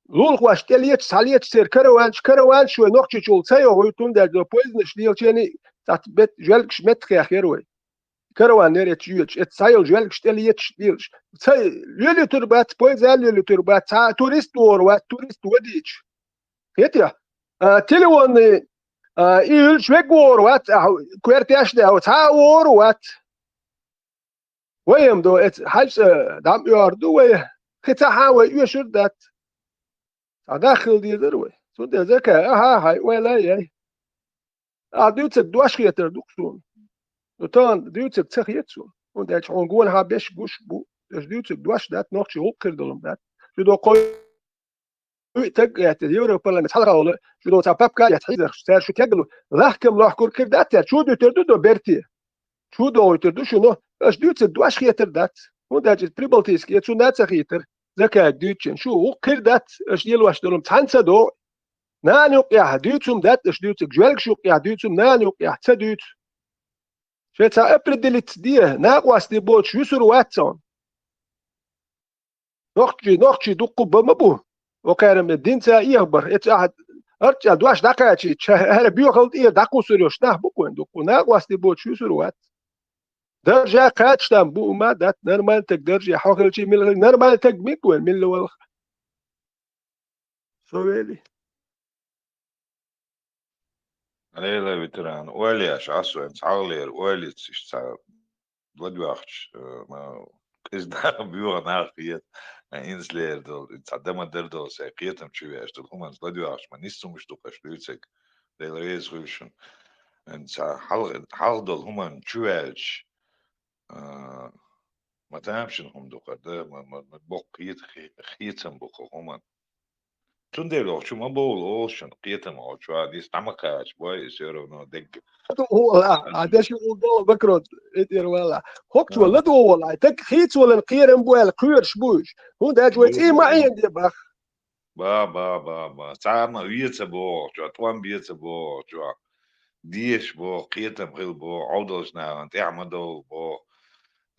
Лулахошна тӀе леташ, схьалеташ церан караванаш, караванаш вай Нохчийчул ца йогӀуьйту, хӀунда аьлча поездаш лелачений, цхьацца бет-, жоьлгаш меттахъяьхна яра вай. Караван яра эцу йоьдуш, эцу схьайолу жоьлгаш тӀе леташ лелаш. Ца лелуьйтур бац, поезда лелуьйтур бац, цхьа турист вогӀур вац, турист вадийча. Хетий? А, телефонный, а, и уьллуш вег вогӀур вац, а, коьртеш а даьхьа, цхьа а вогӀур вац. Вай-м до, эц хьаьж цӀа дӀам оьхур ду вай. Хи ца хьан вай оьшур дац. Цхьа даххил дезар вай. Цундела закай, аха, хьай, вай лай, яй. А дуьйцург дош хетар ду-кх суна. Ну, тахана дуьйцург ца хета суна. ХӀунда аьлча хьуна гонахьа беш гуш бу. Аша дуьйцург дош дац, нохчий гӀуллакх хир долу дац. Шу до кхой уьйтаг гӀертар, Европарламент хьалха волу, шу до цхьа папка а гӀертар хьийзарх, цара шу кегало лахкам лохкур хир дац, цара чу дуьтур ду до берте. Чу догӀуьйтур ду шуна, аша дуьйцург дош хетар дац. ХӀунда аьлча Прибалтийский, цунна а ца хийтар, закай дуьйцучун. Шу гӀуллакх хир дац, аша лелош долу цхьаьна ца догӀу. Нана юккъехь дуьйцу хӀума дац аша дуьйцург, жоьлгаш юккъехь дуьйцу хӀума, нана юккъехь ца дуьйцу. Шайн цхьа определиться де, накъостий боцуш вуьсур вац цхьана. Нохчий, нохчий дуккха бан ма бу, окхарам динца а ехабар. Эца ахьа арчӀа дош дӀакхачийча, хӀара боьхалла тӀера дӀакхуссур йолуш нах бу-кх вайн дуккха. Накъостий боцуш вуьсур вац. Даржа кхача там бу хӀума дац, нормальный таг даржехь хьо хилчий мила хила, нормальный таг мега вайн милла валха. Со вели. Лейла ветеран, ойла еш, Ӏа со, хӀинца хьалхалера ойла йициш цхьа ладоьгӀча, э, ма, къиза нах, боьха нах хета, э, инзалера долу, цхьа дамадар долу, сайн кхетам чу веш долу хӀуманца ладоьгӀча, ма, нисса хӀумаш ду-кх аша дуьйцург, Дела реза хуьлда шуна. ХӀинца хьалха, хьалха долу хӀуманна чу ваьлча, А, ма тамашийна хӀума ду-кх, да, ма, ма, ма боккха хета-, хе-, хетам бу-кх хӀуманна. Цундела оха чу ма бовла олу шуна, кхетам оха чохь дис дӀа ма кхача, бой, и всё равно дегга. ЛадогӀа вала, а деши улдала бакрот, эдир вала. ХӀокху чу ладогӀа вала, таг хийца валан кхерам бу аьлла кхоьруш бу уьш. ХӀунда аьлча вай цӀий ма Ӏен де бах. Ба, ба, ба, ба. Цхьа а ма ве ца боху чохь, тӀом бе ца боху чохь. Дезаш боху, кхетам хила боху, Ӏовдалчу нахана тӀаьхьа ма довла боху.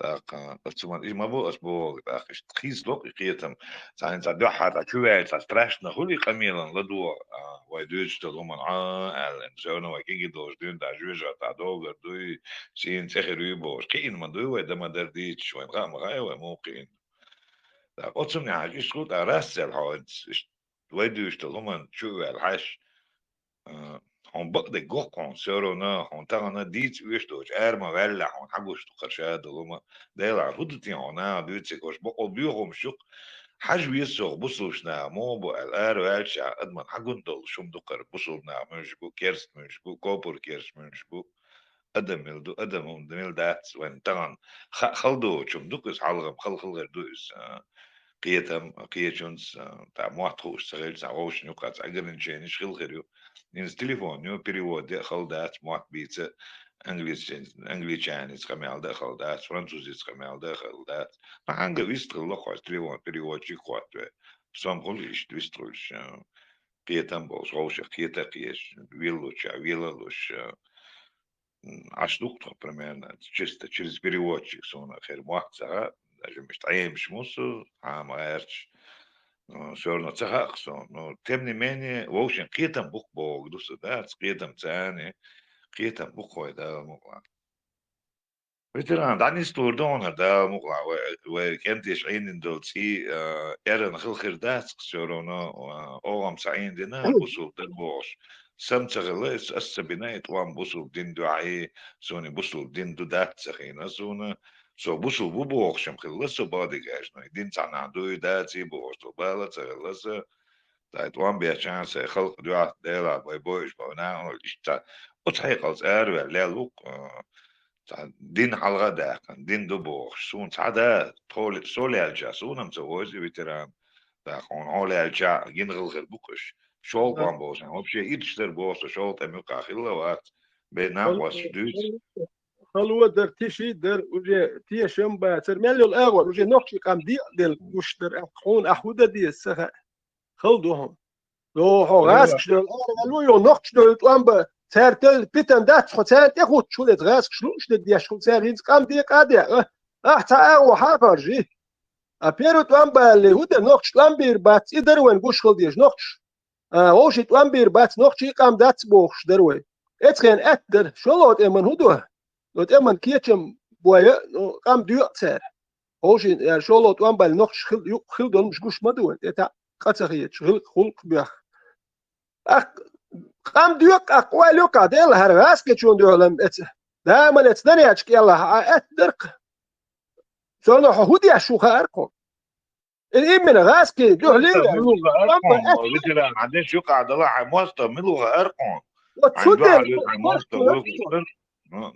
ТӀаккха, а, цу ма, и ма бу ас боху, тӀаккха иштта хийцало-кх и кхетам. Цхьа, цхьа дуьххьара цхьа чу ваьлча, цхьа страшно хуьлу и къамелан ладогӀа, а, вай дуьйцуш долу хӀуманна, а, аьлла, всё равно вай кегий долуш дуьйна, дӀа жоьжахати дӀа догар дуй, цӀийна цӀе хир юй бохуш. Кхиъна ма дуй вай, дан ма дара дийцаш, вайна хаа ма хаьа вай муха кхиъна. ТӀаккха оцунна хьаьжча, иштта хӀума тӀаккха расцел хьо, иштта вай дуьйцуш долу хӀуманна чу а ваьлла хьаьжча, а, хьуна бакъдерг го-кх хьуна, всё равно хьуна тахана дийца оьшуш доцуш, ара ма ваьллехь, хьуна хьагуш ду-кх хӀара ша долу хӀума, Делахь, хӀун ду те хьуна наха дуьйцург, хӀорш бакъо боьха хӀумнаш ю-кх, хьажа веза со бусулбачу наха муха бу аьлла, ара ваьлча, адаман хьагун долуш хӀума ду-кх хӀара, бусулба нах муьлш бу, керста муьлш бу, копур керста муьлш бу. Адам мила ду, адам хӀума мила дац, вайн тахана ха-, хала доцу хӀума ду-кх иза, хьалха-м хала хилар ду иза, а, кхетам, кхечунца, а, тӀаккха мотт хууш ца хилча, цхьа вовшашна юккъехь цхьа ограниченеш хила хир ю. ХӀинца телефон ю, перевод де а хала дац, мотт бийца, англичан-, англичанца къамел дан а хала дац, французица къамел дан а хала дац. Ма хьанга вистхилла-кх хьо, телефон переводчик хӀоттаве. Со-м хуьлу иштта вистхуьлуш, а, кхетам болуш, вовшех кхета а кхеташ, веллачохь вела а луш, а, М, Ӏаш ду-кх тхо примерно, чисто через переводчик суна хир мотт ца хаьа, даже мишта Ӏемаш муссу, хьама гӀерташ, м, всё равно ца хаьа-кх суна. Но, тем не менее, вовшийн кхетам бу-кх бохург ду со, дац, кхетам царна, кхетам бу-кх вай Дала мукъалахь. Ветеран, дӀанислур ду хьуна Дала мукъалахь, вай, вай кӀентий Ӏийндина долу цӀий, а, эрна хила хир дац-кх всё равно, а, оха-м ца Ӏийндина, бусулба дара бохуш. Сан ца хилла, ас, ас ца бина и тӀом бусулба дин дуьхьа, и суна бусулба дин ду дац ца хиъна суна. Со бусулба ву бохуш-м хилла со бакъдерг аьлча, но и дин цхьанхьа дуй даций бохуш долу бала а ца хилла сан. Ткъа и тӀом бечхьана сайн халкъан дуьхьа Делахь вай бойуш болу нахана иштта оцу хьекъалца араваьлла лелла ву-кх, а, цхьа дин хьалха а даьккхина, дин ду бохуш. Суна цхьа да, тхо ле-, со лаьлча, суна-м ца войзу и ветеран. ТӀаккха хьуна хьо лаьлча, гина хила хир бу-кх уьш. ШолгӀа тӀом болчарна вообще ирча дара боху со, шолгӀа тӀеман юккъехь хилла вац. Бен накъосташ дуьйцу. Хало дара, тиши дара, уже тешам бацара. Мел йолу агӀор, уже нохчийн къам декъаделла гуш дара. Ахь хьуна, ахь хӀун дан деза, ца хаьа. Хала ду хьуна. Йо, хьо гӀазкхаш девлла, ара ваьлла ву, йо, нохчаш девлла тӀом бан. Цара тел питана дац, хьо царна тӀехуттуш хӀун деза, гӀазкхаш лууш дерг деш хьуна, цара хӀинца къам декъа а декъа. Ахь цхьа агӀо хьахаржи. А первый тӀом балале, хӀун дара, нохчаш тӀом бийр бац, и дара вайн гуш хила дезаш, нохчаш. А, вовшийн тӀом бийр бац, нохчийн къам дац бохуш дара вай. Эцхена атта дара, шолгӀа тӀеман хӀун ду? Оцу тӀеман кечам бойа, ну, къам доькъу цара. Вовшийн, яра, шолгӀа тӀом балале нохчаш хил-, юкъ хила долуш гуш ма ду вайн, тӀе таӀ къа ца хеташ, гӀилкъ-гӀулкъ боьхна. Ахь къам доькъу, ахь ойла йоккхахь, Дела, хӀара гӀазкхичунна дуьхьал-м эца. Дама эца дан яьчу кӀелахь, а атта дара-кх. Со хьо хӀу деш шу хаар кхо. Ил именно гӀаскхий дуьхьа лийла. Милуха аркъон, ветеран, хьан деш юкъа дала хьай мосто, милуха аркъон. Вот цу Хьайн дела дуьхьа хьай мосто, вур,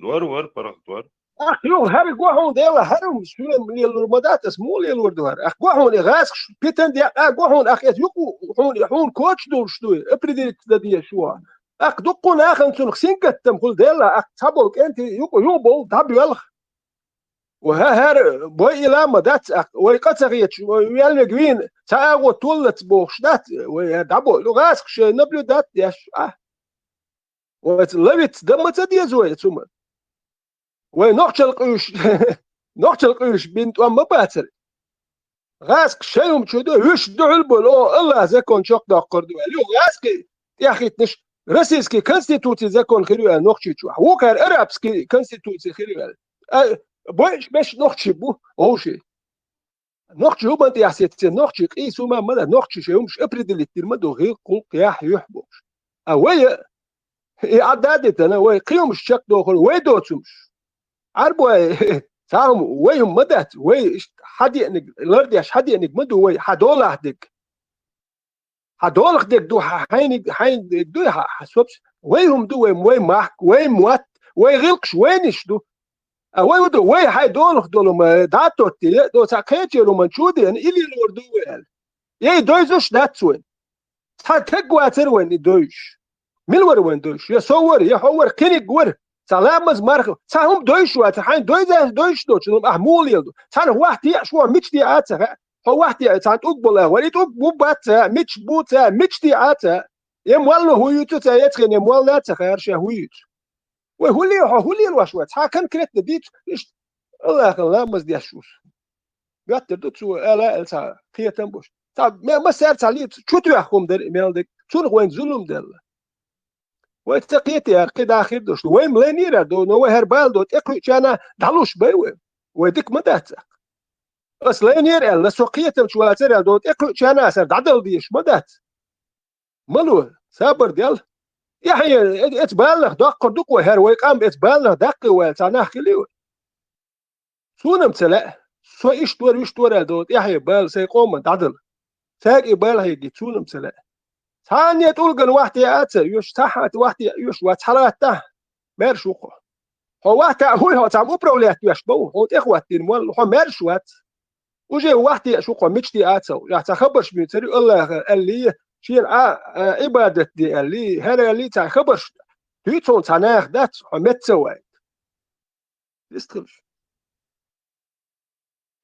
вур, вур, паргӀат вур. Ах, юха хӀара гохьун дела, хӀара шуна лелур ма дац, ас муха лелур ду хӀара. Ах, гохьун и гӀаскхий питан декъа, гохьун, ах, эс юкъу, хьун, хьун коч дулш дуй, определить да деш шу. Ах, дуккху нахана цунах сингаттам хул дела, ах, цхьабол кӀенти юкъу, юкъу бол, дӀабоьлх. Ва хӀа-, хӀара бой ила ма дац, ах, вай къа ца хеташ, вай велвег вийна, цхьа агӀо толлац бохуш дац, вай хӀара дӀабо, ну, гӀаскхий шай наблюдать деш, а. Вай ца лавиц да ма ца деза вай цума. Вай нохчал къуьйш, нохчал къуьйш бин тӀом ма бацар. ГӀаскхий шай хӀума чу ду, вуьш дуьхьал болу, о, Аллах закон чекхдоккхур ду аьлла. Юха гӀаскхий тӀеххийтинаш, российский конституций закон хир ю аьлла Нохчийчохь. Вукхара арабский конституций хир ю аьлла. А, бойуш беш нохчий бу, вовший. Нохчий хӀуман тӀехь сецце, нохчий къийса хӀума ма дац, нохчий шай хӀумаш определить дир ма ду, гӀилкх, гӀуллакх, яхь, юьхь бохуш. А вай, и Ӏаддадитана, вай кхин хӀумаш чекхдохур, вай доцумаш. Ӏарбой, цхьа хӀума, вай хӀума ма дац, вай иштта хьадеаниг, лардеш хьадеаниг ма ду вай, хьан долахь дерг. Хьан долах дерг ду, хьан хьайниг, хьайн дерг ду, хьан, хьан собс-, вай хӀума ду, вай, вай махк, вай мотт, вай гӀилкхаш вайниш ду. А вай хӀу ду, вай хьай долах долу ма дӀатоттий, до цхьа кхечеру ма чу деана, или лор ду вай аьлла. Ей, дойзуш дац вайн. Цхьа таг вацар вайн и дойзуш. Мила вара вайн дойзуш? Я со вара, я хьо вара, кхиниг вара. Цхьа ламаз марха, цхьа хӀума дойзуш вац, хьайн дойза-, дойзуш доцу, ну, ахь муха лела ду? Цхьана вахь теаш, вон мича деа а ца хаьа. Хьо вахь теа, цхьана тӀуг болу а вара, и тӀуг бу бац ца хаьа, мича бу ца хаьа, мича деа а ца хаьа. Я молла хӀу юьйцу ца, я цхьана я молла а ца хаьара ша хӀу юьйцу. Вай хӀу ле-, хьо хӀу лелош вац? Цхьа конкретно дийцу, иштта Аллахьан ламаз деш ву со. Моьттар ду цо, ала аьлла цхьа кхетам буш. Цхьа ме-, массаьрца цхьа лийца, чу тоьхна хӀума дара и мел дерг, цунах вайна зулам делла. Вай ца кхетаяр, кхин даха хир долуш ду. Вай-м лайнера ду, но вай хӀара бала ду, тӀекхуьучарна дӀалуш бай вай. Вай дика ма дац цхьаккха. Ас лайнера аьлла, со кхетамчу вацара аьлла, ду тӀекхуьучарна аса дӀадала дезаш ма дац. Ма ло, сабар дел. ТӀаьхье, э-, эца баланах доккхур ду-кх вай, хӀара вай къам эца баланах даккхий ваьлла, цхьа нах хили вай. Суна-м ца лаьа, со иштта вара, вуьшта вара аьлла, до тӀаьхье бала сайн къоман дӀадала. Цаьрга и бала хьеги, суна-м ца лаьа. Цхьанне тӀулган вахь теа а ца оьшу, цхьа хьан вахь теа оьшу вац, хьалатта. Маьрша ву-кх хьо. Хьо вахь теа хӀуй хьо, цхьамма управлять веш бу, хьуна тӀехӀоттийна молла, хьо маьрша вац. Уже вахь теа шу-кх хьо, мича теа а ца ву. Ахь цхьа хабарш буьйцур ю, Аллаха аьллий, шена Ӏа-, а, Ӏибадат де аьллий, хӀара аьллий, цхьа хабарш дуьйцу хьуна цхьа наха дац, хьо меца вайта. Вистхилаш.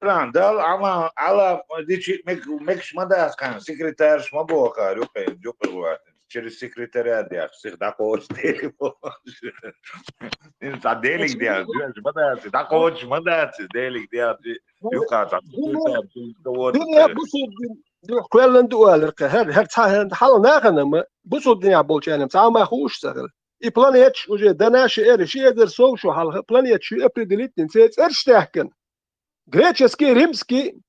Прям, дал, Ӏама, Ӏала, дичи, мек-, мекаш ма дац кхаьн, секретарш ма бохар, юкъе, юкъе ватин. Через секретаря деш, сих дӀакхочу дели бохуш. Ин ца делиг деш, деш ма дац, дӀакхочу ма дац, делиг деш, юкъа ца секретарь, секретарь. Дуьне бусурдин дуьхьа кхоьллан ду алар кхе, хӀара, хӀара цхьа, хӀара хьалха нахана-м, бусурдинехь болчарна-м цхьа а ма хууш ца хила. И планеташ уже дана ши эра, ши эзар сов шу хьалха, планеташ ю определить дина, церан цӀераш даьхкина. Греческий, римский,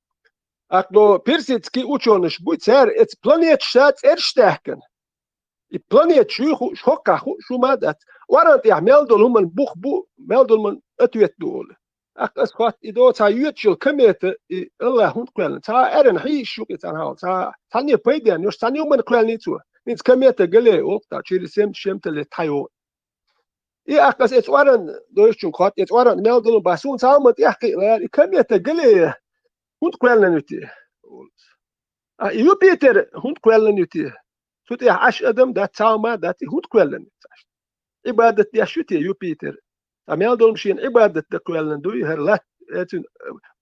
акъно персидский учёныш буй, цара эца планеташ ша цӀераш даьхкина. И планеташ юй хууш, хӀоккхахь хууш хӀума а дац. ОрагӀан тӀехь мел долу хӀуман бух бу, мел долу хӀуман ответ ду олу. Аккха ас хотту, и до цхьа йоьдуш йолу комета, и Аллах хӀунда кхоьллина? Цхьа а аьррина хьийзаш ю-кх и цхьана хьал, цхьа, цхьанне пайденна йолуш, цхьанне хӀуманна кхоьллиний цо? ХӀинца комета Галилея олу-кх, через семьдесят с чем-то лет хьайогӀу. И аккха ас эца ОрагӀан дойзучуьнга хотту, эца ОрагӀан мел долу хӀума бахьа, суна цхьа хӀума тӀехь кхиъна лара, и комета Галилея хӀунда кхоьллина ю те? А и Юпитер хӀунда кхоьллина ю те? Цу тӀехь Ӏаш адам дац, цхьа хӀума а дац, и хӀунда кхоьллина ю те? Ӏибадат деш ю те Юпитер? Ткъа мел долу-м шена Ӏибадат дан кхоьллина дуй, хӀара латта, эцун,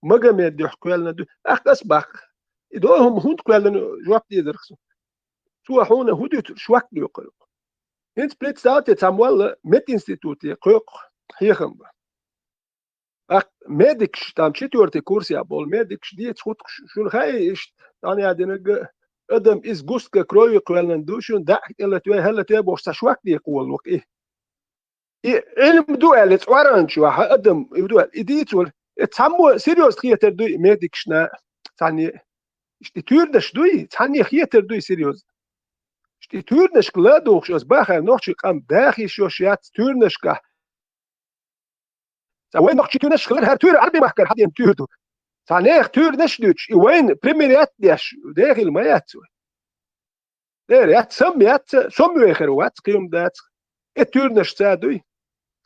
Магомед дуьхьа кхоьллина дуй? Аккха ас баккха. И до хӀума хӀунда кхоьллина, жоп дезарх со. Цо хьуна хӀун дуьйцур, шок доькхур ю. ХӀинца представьте, цхьа молла мединституте кхойкху хьехам бан. Аккха медикаш, там четвёртый курсехь болу медикаш дийца хӀуттуш, шуна хаьий иштта, дӀанеа динарг, адам из густка крови кхоьллина ду, шуна даьӀахк тӀелатве, хӀаллатве бохуш, цхьа шок декъа волу ваха и. И Ӏилма ду аьлла, иза ОрагӀан чохь адам и ду аьлла, и дийцале, и цхьаммо серьёзно хетар дуй и медикашна, цхьанне, иштта и туьйранаш дуй, цхьанне хетар дуй серьёзно. Иштта и туьйранашка ладугӀуш аса бахара нохчийн къам даха йиш йолуш яц туьйранашкахь. Ца вай нохчийн туьйранаш хилар, хӀара туьйра Ӏарбийн махкара хьадеана туьйра ду. Цхьа нехан туьйранаш а дуьтуш, и вайна пример яц а деш, дехийла ма яц вай. Дера яц, сам яц, сом вехар вац, кхийум дац. Э туьйранаш ца дуй.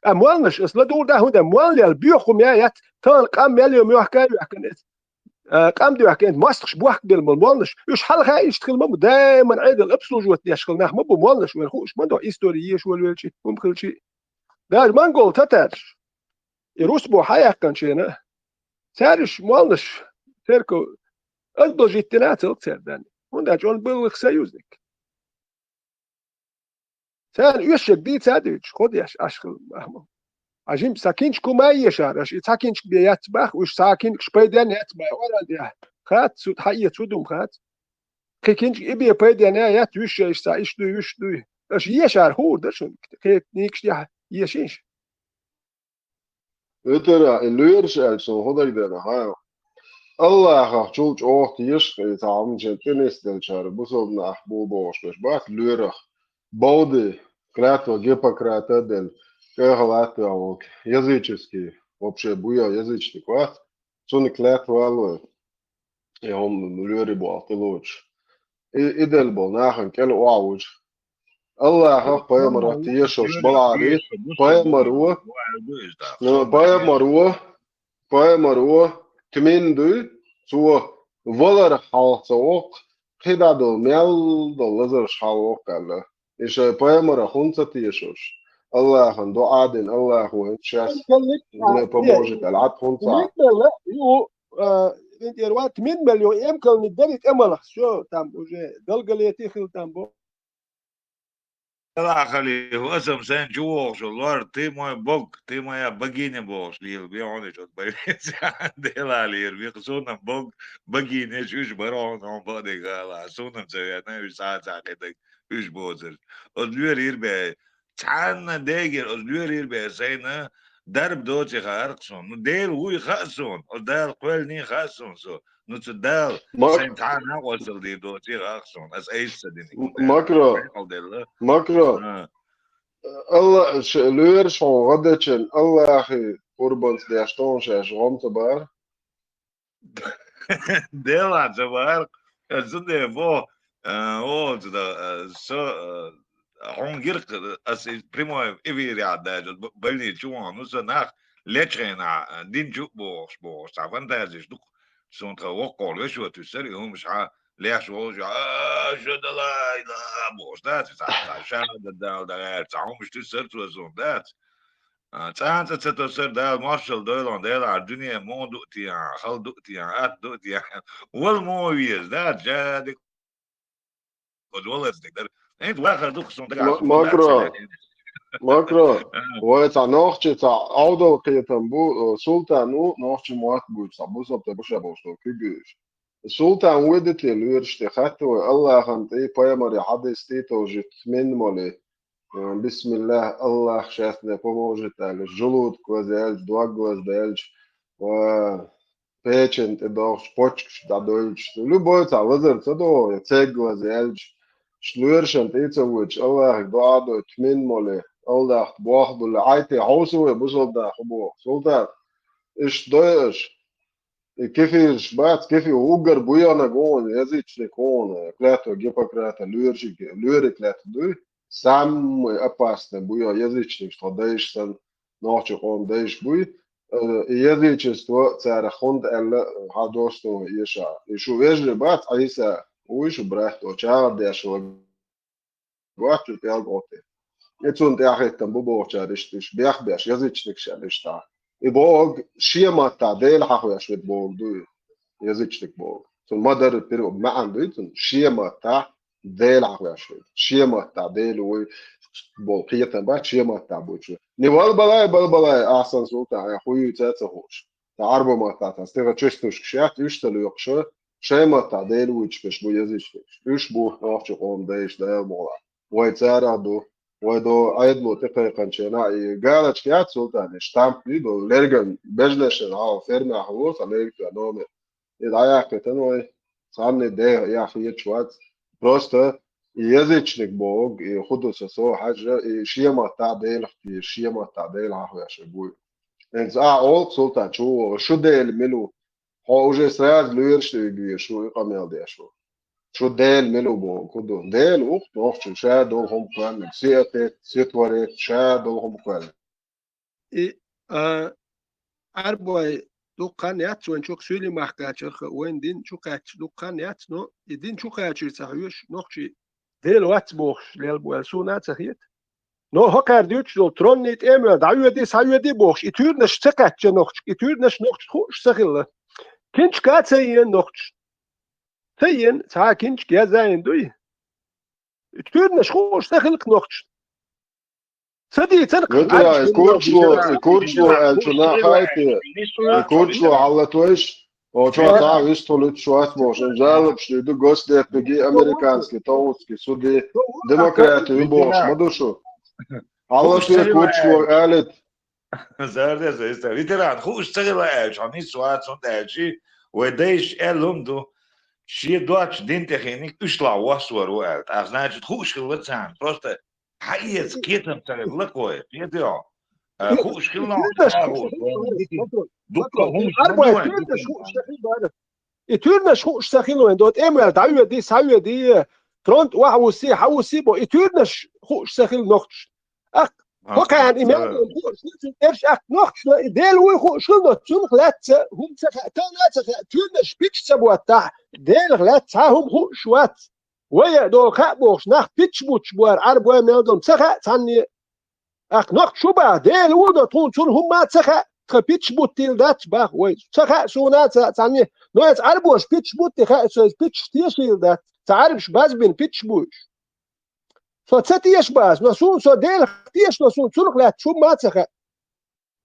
А молнаш, ас ладугӀур да хӀунда, молна ял боьха хӀума я яц, тахана къам мел йо моьхка а йоьхкана эц. А, къам доьхкина, мостагӀаш бохка бел мол молнаш. Уьш хьалха иштта хила ма бу, даиман Ӏедал обслуживать деш хила нах ма бу молнаш, вайн хууш ма до, истори еш волавелчи, хӀума хилчи. Даже монгол татарш, и рус бо хьаяьккханчена, цариш молнаш, церков, аз божиттина цал цер дан. ХӀунда аьлча он был их союзник. Царна уьш шег дийца а дуьйцуш, кхо деш Ӏаш хила бахьа ма. Ӏа жимма са кинчка хӀума а ешар, аша и цхьа кинчка бе яц бах, уьш цхьа кинчкаш пайден яц бай, оран тӀехь. Хац, цу тӀа хьаэца хӀу дума хац. Кхи кинчка и бе пайден я яц, уьш шайш цхьа иш дуй, уьш дуй. Аша ешар хуур да шуна, кхетта никаш тӀехь ешинаш. Витара, и лоьраш аьлча, суна хӀун дагадеана, хьа? Аллахах чул чӀогӀа тешаш, и цхьа хӀума чен тӀе нисделчара, бусалба нах бу бохуш берш бац, лоьрах. Бовди, клятва Гиппократа а делла, кӀайхьа латтавехь волу, языческий, вообще буьйо язычник вац, цунна клятва а лой. И хӀума лоьрий боху тӀелоцуш. И, и делла болу нахана кӀел охьавуьжу. Аллахах, пайхамарах тешаш балахьарий, пайхамаро, ну, пайхамаро, пайхамаро тмин дуй, цо валарх хьалха ца воккху, кхидӀа долу мел долу лазарш хьалха воккху аьлла. И шайн пайхамарах хӀунда ца тешаш? Аллахана дуӀа дина, Аллахо хӀинца шаьш мне поможет аьлла, Ӏад хӀунда ца Тмин мел ю, а, тӀера вац, тмин мел ю, эмкалниг дарий тӀемалх, всё, там уже долголетие хила там бо. Делахь халийхо, аса-м сайн чу вогӀуш волу лор, ты мой бог, ты моя богиня бохуш лела бен хьуна иш оцу больницехь. Делахь лера, виху суна-м бог, богиня иш уьш бара хьуна, хьуна бакъдерг ала, суна-м ца веана, уьш цхьа а ца кхидерг, уьш боцурш. Оцу лоьрий бен, цхьанна дегира оцу лоьрий бен сайна дарба доций хаьара-кх суна. Ну, Дела вуй хаьа суна, оцу Дала кхоьллиний хаьа суна со. Ну, цу Дала сайн цхьа а накъосталла дийр доций хаьа-кх суна. Ас айса ца диниг. Макро. Хьекъал делла. Макро. А. Алла, ш-, лоьраш хьо гӀа дечен, Аллахе къурбанца деш тохуна шаьш гӀом ца бара? Делахь ца бара. Цундела бо, а, оцу да, а, со, а, хьуна гира-кх, ас и прямой эфирехь даьлча, б-, больница чу вахана, ну, со нах лечу хенахь, а, дин чу а бохуш, бохуш, цхьа фантазиш ду-кх. Суна тхан воккхалла вешо туьссара, и хӀумаш хьан леш волуш, а, шо далай, да, бохуш, дац, цхьа, цхьа шада дала дагӀаьлла, цхьа хӀумаш туьссара цо суна, дац. А, цӀа-цӀа ца тосара Дала маршалла дойла хьуна, Делахь дуьне муха ду а техьа, хала ду а техьа, атта ду а техьа. Вала муха веза, да, жадик, оцу валазник дара. ХӀинца вахар ду-кх суна дагахь. Ма-, Макро, Макро, а, вай цхьа нохчи цхьа Ӏовдал кхетам бу, э, Султан ву, нохчи мотт буьйцу цхьа бусалба тӀе баша болуш долу куьг ю иза. Султан вуй дитий лоьраш тӀе хатта вай, Аллахана тӀе, пайхамаре хьадис тӀе товжийта, тмин молий. Э, бисмиллах, Аллах шаьш мне поможет аьлла, желудок лазаьлча, дог лазадаьлча, ва печень тӀе дохуш, почкаш дӀадойлуш, любой цхьа лазар ца догӀу, я цег лазаьлча, ш-, лоьрашан тӀе а ца воьдуш, Аллахе дуӀа дой, тмин моле, Аллах боху дуьллу, Ӏай те хьовса вай бусалба нах хӀу боху. Султан, иштта дой аша, и кефираш бац, кефир уггар буянаг ву хьуна, язычник ву хьуна, клятва Гиппократа, лоьрашиг, лоьриг клятва дуй, самый опасный буй, язычник, тхо дайша санна, нохчи къоман дайша буй, э, и язычество царах хӀунда аьлла, хьан досто эша. И шу вежарий бац, Ӏийса, вуй шу брат, о, чагӀар деш вара. Вац шу пӀелг Ӏоте. И цунна тӀаьхьахӀиттам бу бохучара иштта, уьш бехбеш, язычникаш аьлла иштта. И боху шен маттахь Дела хьахош верг боху дуй, язычник боху. Цунна ма-дарра пиру маьӀна дуй цунна, шен маттахь Дела хьахош верг. Шен маттахь Дела вуй боху кхетам бац, шен маттахь буьйцуш. Не валбалай, балбалай, ахсан султан, хьайн хӀу юьйцу а ца хууш. Ткъа Ӏарбо маттахь цхьа стиха чувствуешкаш яц, уьш ца лоькхуш, шайн маттахь Дела вуьйцуш берш бу язычникаш. Уьш бу нохчи къоман дайша Дала мукъалахь. Вай царах ду, вай до Ӏедало тӀекхайкханченахь, и галочка яц, султан, и штамп ду, лерган бежнашна хьал фермехь ло, сан лерган номер. И дӀаяьккхийтина вай, цхьанне деха яхъечу вац. Просто и язычник боху, и хӀу ду со, со хьажа, и шен маттахь Делах те, шен маттахь Дела хьахош верг вуй. ХӀинца ахь олу-кх, султан, чу вогӀу, шу Дела мила ву? Хьо уже сразу лоьраш ду везаш ву и къамел деш ву. Шу Дела мила ву боху ду. Дела ву-кх нохчо, ша долу хӀума кхоьллинарг. Сиатет, ситворет, ша долу хӀума кхоьллинарг. И, а, Ӏарбой дукха хан яц вайн чу суьйлий махкачарх, вайн дин чу кхаьчча дукха хан яц, но и дин чу кхачийра ца хьоьжуш, нохчий Дела вац бохуш лелла бу аьлла, суна а ца хета. Но хӀокхара дуьйцуш долу тронний тӀемел дӀавоьдий, схьавоьдий бохуш, и туьйранаш ца кхаьчча нохча, и туьйранаш нохча хууш ца хилла. Кинчка а ца йина нохча. Ца йина, цхьа кинчка язйина дуй? И туьйранаш хууш ца хилла нохча. Ца дийцина Ветеран, и курчло, и курчло аьлла чу нах хьайти, и курчло хьаллатвайш, о, чо цхьа вистхуьлуьйтуш вац бохуш, жалобаш ду, госдепиги, американский, товутский суди, демократию бохуш, ма ду шу. Хьаллатве курчло алит. Зардес, ветеран, хууш ца хилла аьлча, хьо нис вац, хӀунда аьлчи, вай дайша аьлла хӀума ду, шен доцчу дин тӀе хиъниг уьш лахь воссор ву аьлла. ТӀаккха, значит, хууш хилла царна. Просто хьаэца кхетам ца хилла кхой, кхетий хьо? А, хууш хилла хьо, дуккха хӀумаш ма ду вайн. И туьйранаш хууш ца хилла вайн, до тӀемел дӀавоьдий, схьавоьдий, тронт охьавуссий, хьавуссий бо, и туьйранаш хууш ца хилла нохчаш. Ах, хӀокхарна и мел хууш хилла цуьнан тӀерш, ах, нохчаш, и Дела вуй хууш хилла, но цунах лаьцна хӀума ца хаьа, тана а ца хаьа, туьйранаш пич ца боттахь, Делах лаьцна цхьа хӀума хууш вац. Вай а долу хаьа бохуш, нах пич буттуш бу хӀара Ӏарбой мел долу, ца хаьа цхьанне. Ах, нохча шу баха, Дела ву, но тхуна цунна хӀумма а ца хаьа, тхан пич буттийла дац баха вай. Ца хаьа суна а ца цхьанне, но иза Ӏарбоша пич бутти хаьа, со иза пич тешийла дац. Ца Ӏарбаш базбина пич бу уьш. Со ца теша баха, но суна со Делах теша, но суна цунах лаьцна хӀумма а ца хаьа.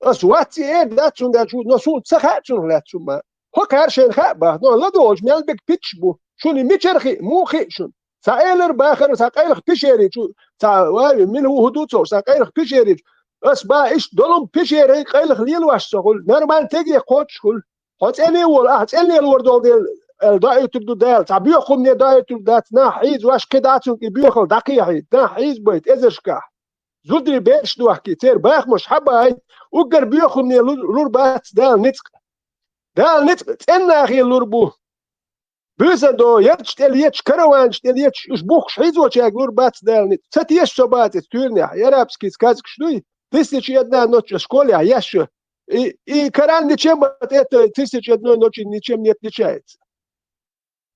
Ас вац и эр дац цунна даьлча, но суна ца хаьа цунах лаьцна хӀумма. ХӀокхара шайна хаьа баха, но ладогӀалчу мел бега пич бу. Шуна и мичара хиъ, муха хиъ шуна? Цхьа элар бахара, цхьа къайлаха пишерий чу, цхьа вави, мила ву хӀу ду цо, цхьа къайлаха пишерий чу. Ас баха иштта долу пишерий къайлаха лелош со хуьлу, нормально теге кхочуш хуьлу. Хьо цӀене а волу, ахьа цӀенлелор долу дела, аьлла доуьйтур ду Дала. Цхьа боьха хӀумане доуьйтур дац, нах хьийзош кхин дӀа цунна и боьхалла дӀакхехьийта, нах хьийзабайта эзаршкахь. Зударий бераш дохкий, церан бахамаш хьабаайта, уггар боьха хӀумане лу-, лур бац Дала ницкъ. Дала ницкъ цӀеннахе лур бу. Буьйсан до, ярташ тӀе леташ, караванаш тӀе леташ, уьш бухкуш хьийзочаьрга лур бац Дала ницкъ. Ца теша со баха иза туьйранехь, арабский сказкаш дуй, тысяча и одна ночь школехь еш ю. И, и Коран ничем от этой тысячи одной ночи ничем не отличается.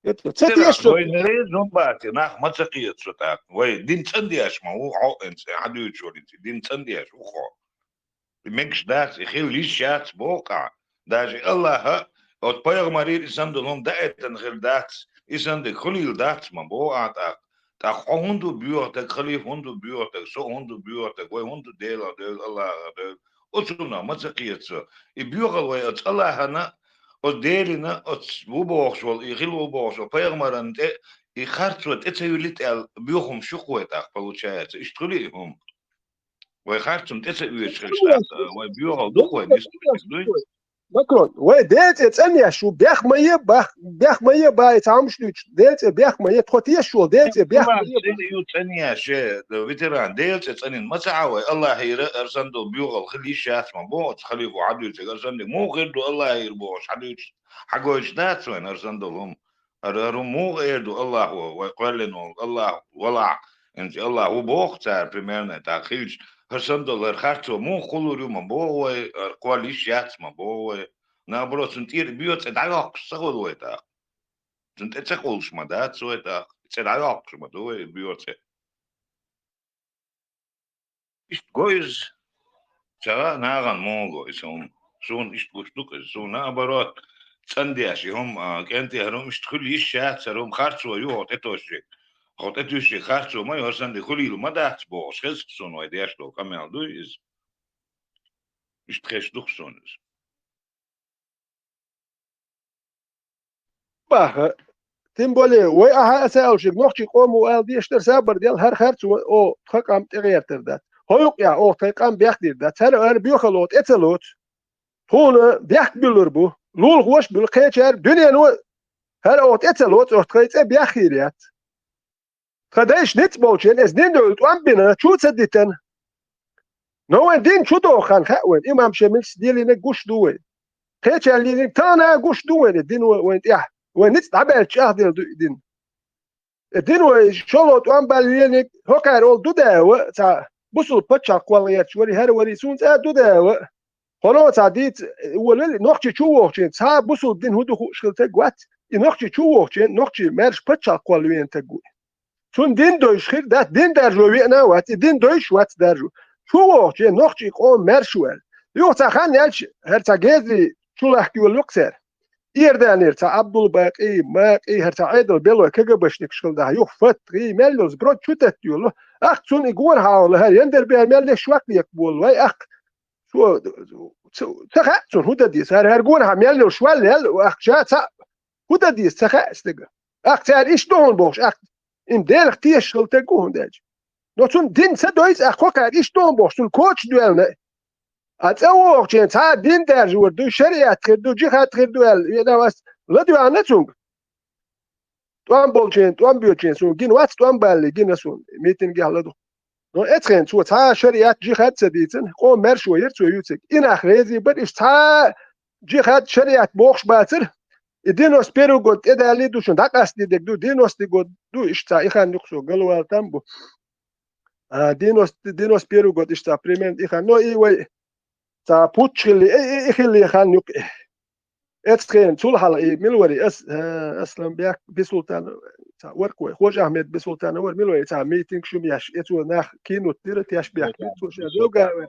Это, ца теша со. Вайнарий зумбати, нах ма ца кхета со тӀаккха. Вай дин цӀандеш ма ву хьо, хӀинца хьан дуьйцуш валинца, дин цӀандеш ву хьо. И мегаш дац, и хила йиш яц боху ахьа. Даже Аллаха, оцу пайхамарера и санна долу хӀума даийтина хир дац, и санна дерг хуьлийла дац ма боху ахьа тӀаккха. ТӀаккха хьо хӀунда ву боьха стаг, халифа хӀунда ву боьха стаг, со хӀунда ву боьха стаг, вай хӀунда ву Делах девлла, Аллахах девлла? Оцунах ма ца кхета со. И боьхалла вай оцу Аллахана, оцу Делина, оцу ву бохуш волу, и хила ву бохуш волу пайхамаран тӀе, и харцо тӀе ца юьллий тӀе аьлла, боьха хӀума шу-кх вай тӀаккха, получается. Иштта хуьлий и хӀума? Вай харцо тӀе ца оьшуш хилча, вай боьхалла ду-кх вай нисбеллиг дуй? Макрон, вай Делан цӀе цӀанъеш ву, бех ма е, бах, бех ма е, бай, цхьа хӀумаш дуьйцуш, Делан цӀе бех ма е, тхо тешаш волу, Делан цӀе бех ма е. Ю цӀанъеш, э, ветеран, Делан цӀе цӀанъйина ма ца Ӏа вай, Аллахера, хӀара санна долу боьхалла хила йиш яц ма боху оцу халифо хьан дуьйцург, хӀара санна дерг муха хир ду Аллахера бохуш хьан дуьйцуш, хьан гойтуш дац вайна хӀара санна долу хӀума? ХӀара, хӀара хӀума муха эр ду Аллахо, вай кхоьллина волу Аллах валахь, хӀинца Аллах ву боху цара, примерно, тӀаккха хилча, хӀара санна долу хӀара харцо муха хуьлур ю ма боху вай, хӀара кхолла йиш яц ма боху вай. Наоборот, цунна тӀера боьха цӀе дӀайоккхуш ца хуьлу вай тӀаккха. Цунна тӀе ца къуллуш ма дац вай тӀаккха. ЦӀе дӀайоккхуш ма ду вай боьха цӀе. Иштта го иза. Ца нахана муха го иза хӀума. Суна иштта гуш ду-кх иза. Суна, наоборот, цӀандеш и хӀума, а, кӀентий, хӀара хӀума иштта хуьлу йиш яц, хӀара хӀума харцо ю хьо тӀетосчерг. Хьо тӀетуьйсчерг харцо ма ю, хӀара санна дерг хуьлийла ма дац бохуш, хеза-кх суна вай деш долу къамел дуй иза. Иштта хезаш ду-кх суна иза. Баха. Тем более, вай ахьа а ца аьллашиг, нохчийн къомо ала дезаш дара, сабар дел, хӀара харцо, о, тхан къам тӀегӀертар дац. ХӀо юкъехь, о, тхайн къам бехдийр дац. ХӀара, хӀара боьхалла тӀе ца лоцу. Тхуна бехк буьллур бу. Лулахоша буьллу, кхечара дуьнено, хӀара, о, тӀе ца лоцу, о, тхайн цӀе беххийр яц. Тхан дайша ницкъ болчеран, иза дин дуьйла тӀом бина, чу ца дитина. Но вайн дин чу доху хан хаьа вайн, имам Шемилс делийнарг гуш ду вайн. кхечаьллиниг тахана гуш ду вайна, дин вайна тӀехь. Вай ницкъ дӀабаьлча чӀагӀделла ду и дин. Э, дин вай шоло тӀом баллиниг, хӀокхара олу Дудаева, цхьа бусул пачхьалкх кхолла гӀерташ вари, хӀара вари, суна цӀа Дудаева. Хьуна цхьа дийца, э, волавелла, нохчи чу вохучийн, цхьа бусул дин хӀу ду хууш хила тег вац. И нохчи чу вохучийн, нохчи маьрша пачхьалкх кхолла веана тег ву. Цунна дин дойш хир дац, дин даржо веана а вац, и дин дойш вац даржо. Чу вохучийн нохчи къоман маьрша ву аьлла. Юха цхьа хан яьлча, хӀара цхьа гезри чу лахка йолу юкъ цара. Иорданера цхьа Абдул-Бакъи, Макъи, хӀара цхьа Ӏедал белой КГБшникаш хила дахьа, юха Фатхи, мел йолу сброд чу тетта йолу. Ахь цунна и гора хьавала, хӀара яндар бер мел деш швак векхаболу вай, ахь цо, ца, ца хаьа цунна, хӀун дан деза? ХӀара, хӀара гора хьан мел йолуш ваьлла, яьлла, ахь ша ца, хӀун дан деза, ца хаьа стага. Ахь цара иштта ду хьуна бохуш, ахь им Делах тешаш хила тег ву хӀунда аьлча. Но цунна дин ца дойза, ахь кхо кхаьра иштта ду хьуна бохуш, цунна коча доьлла. А цӀа вохучийн цхьа а дин даржор ду, шариат хир ду, джихад хир ду аьлла, вена вас ладоьгӀна цунга. ТӀом болчийн, тӀом боьдучийн суна гина вац, тӀом балли гина суна, митингехь ладу. Но эцхен цо цхьа а шариат, джихад ца дийцина, къоман маьршо яра цо юьйцург. И нах резий бара, иштта цхьа а джихад, шариат бохуш бацара. И девяносто первый год тӀедалли ду шуна, дӀакъастаде дерг ду, девяностый год ду, иштта цхьа и хан юкъа со галвала там бу. А, девяносто, девяносто первый год иштта цхьа примерно и хан. Но и вай цхьа путч хилли, и, и, и хилли хан юкъа. Эцхен цул хьалха и мила вари, ас, а, Асланбек Бисултанов, цхьа варх вай, Хож-Ахьмед Бисултанов вара, мила вари, цхьа митинг шума еш, эцо нах кинут дира, тешбех бицо ша зовга вай.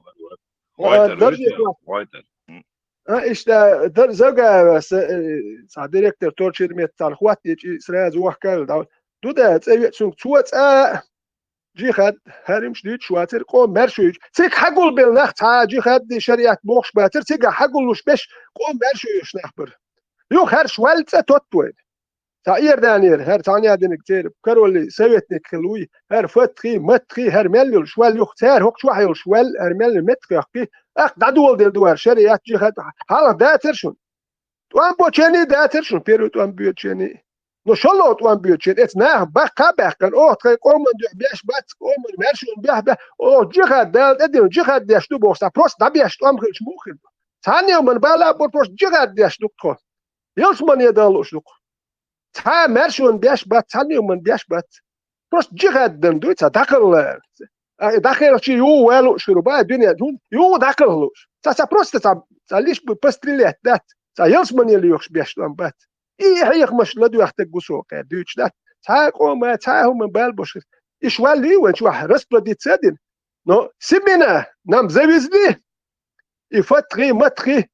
А, Вайтер, дарже Вайтер, хват. Вайтер. М. А, иштта, дар-, зовга вай, са, э, цхьа директор торчир мет царна хват ечи, сразу вахкал дал. Ду да, цӀа ве-, цунга цо цӀа джихад, хӀаримаш дуьйцуш вацара, къоман маьршо юьйцуш. Цига хьагулбелла нах цхьа а джихад ди шариат бохуш бацара, цига хьагуллуш беш къоман маьршо юьйцуш нах бара. Юха хӀарш ваьлла цӀа тотт вайна. Цхьа Иорданера, хӀара цхьана яьдинарг церан королий советник хилла вуй, хӀара Фатхи, Матхи, хӀара мел йолуш ваьлла юха цара хӀокху чохь йолуш ваьлла, хӀара мел йолу меттахъяккхий, тӀаккха дӀадоладелла ду хӀара шариат, джихад, хьалха дацара шуна. ТӀом бочений дацара шуна, первый тӀом боьдучений. Но шолгӀа тӀом боьдучений, эца наха баккха а баьккхина, оха тхайн къоман дуьхьа беш бац, къоман маьршонан дуьхьа бе-, оха джихад Дала тӀедиллина, джихад деш ду бохуш, цхьа просто дӀабеш тӀом хилча муха хир бу? Цхьанна а хӀуманна бала а бора, просто джихад деш ду тхо. Ялсамане дан лууш ду-кх. Цхьа а маьршонан беш бац, цхьанна а хӀуманна беш бац. Просто джихад дан дуй, цхьа дӀакхалла. А, дӀакхелхачий юха ван лууш хир ву, бай, дуьнен, хӀун, юха дӀакхалха лууш. Цхьа, цхьа просто цхьа, цхьа лиш бы пострелять дац, цхьа ялсаманелла йохуш беш тӀом бац. И хьехамаш ладоьхна стаг ву со кхаьр дуьйцуш дац. Цхьа а къома, цхьа а хӀума бала бошуш. Иш валли вайн чохь расплодиться а дина. Но семена нам завезли, и фатхи, матхи,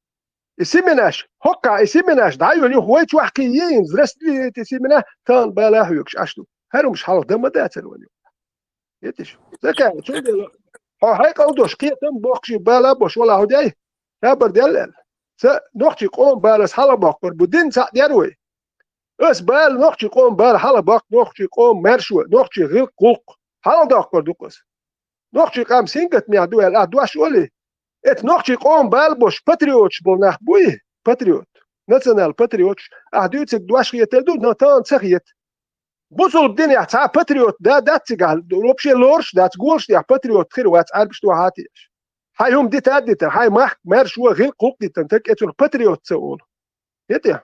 и семенаш, хӀоккхахь и семенаш дӀайолу юха вай чохь кхин йиъна, взрослеют и семена, тахана бала хьоьгуш Ӏаш ду. ХӀара хӀумаш хьалха дан ма дацара вайн юха. Етиш? Закай, чун дело? Хьо хьекъал дош, кхетам боккхуш, бала бош, вала хьо дай? Хабар дел аьлла. Ца нохчий къоман балас хьалха боккхур бу, дин цхьаъ дер вай. Ас бала нохчий къоман бала хьалха боккху, нохчий къоман маьршо, нохчий гӀилкх, гӀуллакх. Хьалха доккхур ду-кх ас. Нохчий къам сингаттамехь ду аьлла, ахь дош олий? Эцу нохчий къоман бала бош патриоташ болу нах буй? Патриот. Национал патриоташ. Ахь дуьйцург дош хетар ду, но тахана ца хета. Бусулба динехь цхьа патриот да, дац цигахь, вообще лоруш дац, голаш тӀехь патриот хир вац, Ӏарбаш дуьхьа а теаш. Хьайн хӀума дита а дитар, хьайн махка маьршо, гӀилкх, гӀуллакх дитан таг, эцунах патриот ца олу. ХӀетий?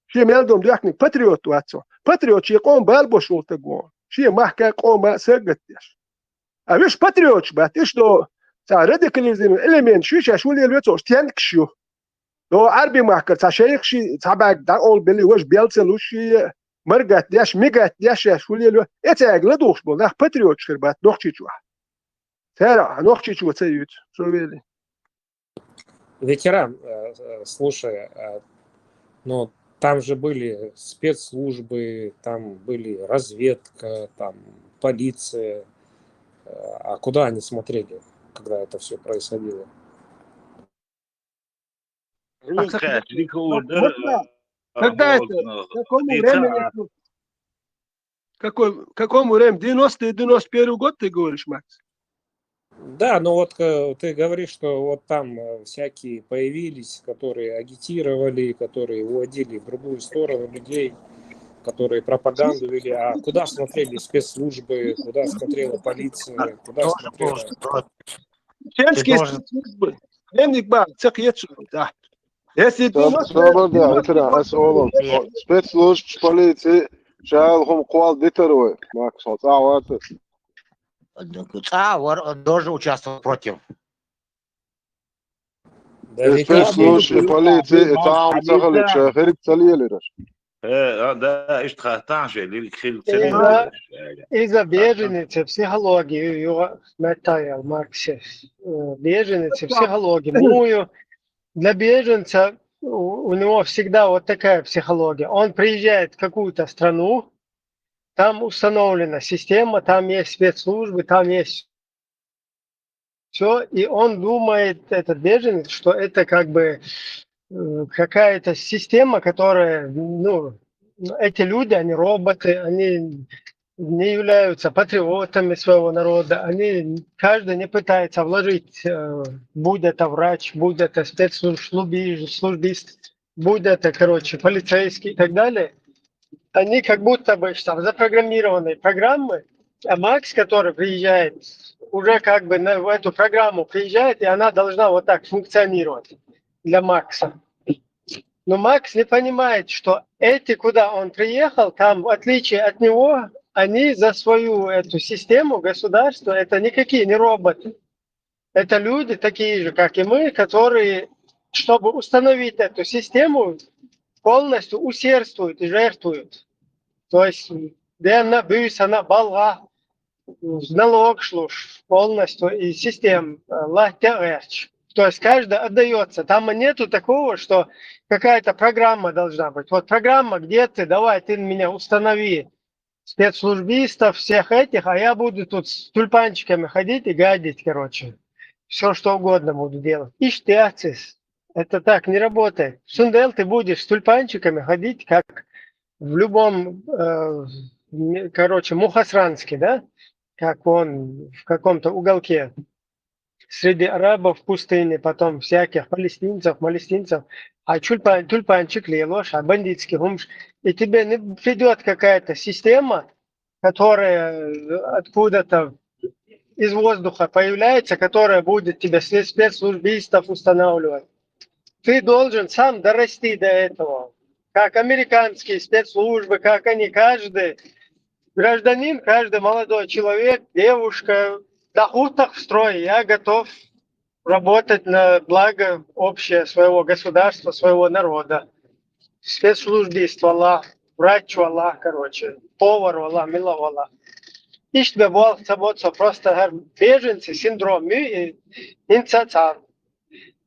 Шен мел дом доьхкинарг патриот вац цо. Патриот шен къоман бала бош волу стаг ву. Шен махка, къома сагатдеш. А уьш патриоташ бац, уьш до цхьа радикализированный элементаш ю, шаьш хӀун лелаве ца хууш, стенкаш ю. До Ӏарби махкара цхьа шайх ши, цхьа бӀаьрг дӀакъовлабелли, важа бел ца луш ши, маргат деш, мигат деш, шаьш хӀун лелаве, эцаьрга ладугӀуш болу нах патриоташ хир бац нохчий чохь. Цара нохчий чу ца юьйцу, со вели. Ветеран, э, э, слушай, э, ну, там же были спецслужбы, там были разведка, там полиция. Э, а куда они смотрели, когда это все происходило? Ну, как, вот, да, когда это, в каком времени это, какой, в каком время? Девяностый, девяносто первый год, ты говоришь, Макс? Да, но вот, э, ты говоришь, что вот там, э, всякие появились, которые агитировали, которые уводили в другую сторону людей, которые пропаганду вели. А куда смотрели спецслужбы, куда смотрела полиция, куда смотрела... Чеченские спецслужбы. Дневник бар, цех ецу, да. Если ты Саб-, сабар да, итра, ас олун. Спецслужб, полици, шайл хум квал дитар вай. Макс, хо, цӀа вата. ЦӀа вар, он тоже участвовал против. Спецслужб, полици, и там цахалик, ша херик цалиелираш. Э, а, да, ишт хатан же, лирик хил Иза, цалиелираш. Иза беженец психологии, юга метаял Марксе. Э, беженец психологии. Мую, для беженца у, у него всегда вот такая психология. Он приезжает в какую-то страну, там установлена система, там есть спецслужбы, там есть все, и он думает, этот беженец, что это как бы э, какая-то система, которая, ну, эти люди, они роботы, они не являются патриотами своего народа, они, каждый не пытается вложить, э, будь это врач, будь это спецслужбист, будь это, короче, полицейский и так далее, они как будто бы там запрограммированные программы, а Макс, который приезжает, уже как бы на, в эту программу приезжает, и она должна вот так функционировать для Макса. Но Макс не понимает, что эти, куда он приехал, там, в отличие от него, они за свою эту систему государства, это никакие не роботы. Это люди такие же, как и мы, которые, чтобы установить эту систему, полностью усердствуют и жертвуют. То есть, дена бюсана балга, налог шлуш полностью и систем, э, латя герч. То есть каждый отдается. Там нету такого, что какая-то программа должна быть. Вот программа, где ты, давай, ты меня установи спецслужбистов, всех этих, а я буду тут с тюльпанчиками ходить и гадить, короче. Все, что угодно буду делать. Ишь ты, Ацис. Это так не работает. Сундел ты будешь с тюльпанчиками ходить, как в любом, э, ме-, короче, Мухасранске, да? Как он в каком-то уголке. Среди арабов в пустыне, потом всяких палестинцев, палестинцев. А чульпан, тюльпанчик лелош, а бандитский хумш. И тебе не придет какая-то система, которая, э, откуда-то из воздуха появляется, которая будет тебе спе-, спецслужбистов устанавливать. Ты должен сам дорасти до этого. Как американские спецслужбы, как они, каждый гражданин, каждый молодой человек, девушка, дохутах в строй, я готов работать на благо общее своего государства, своего народа. Спецслужбист вала, врач вала, короче, повар вала, мила вала. Ишт бе бол, ца бо, ца просто гар беженцы синдром, и, и ца, ца.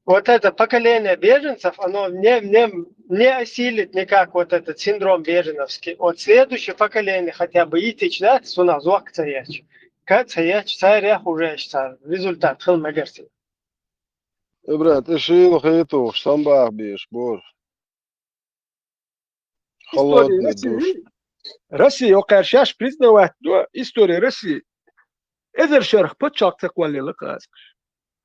Вот это поколение беженцев, оно не, не, не осилит никак вот этот синдром беженовский. Вот следующее поколение хотя бы и тич, да, суна зуак цаеч. Ка цаеч, царя уже ца результат хыл мегарси. Э, брат, э, шил хету, самбах биш, бор. История Холодный России. Душ. Россия, окар шаш признавать, да, история России. Эзер шарх пачалк цаквалила казкаш.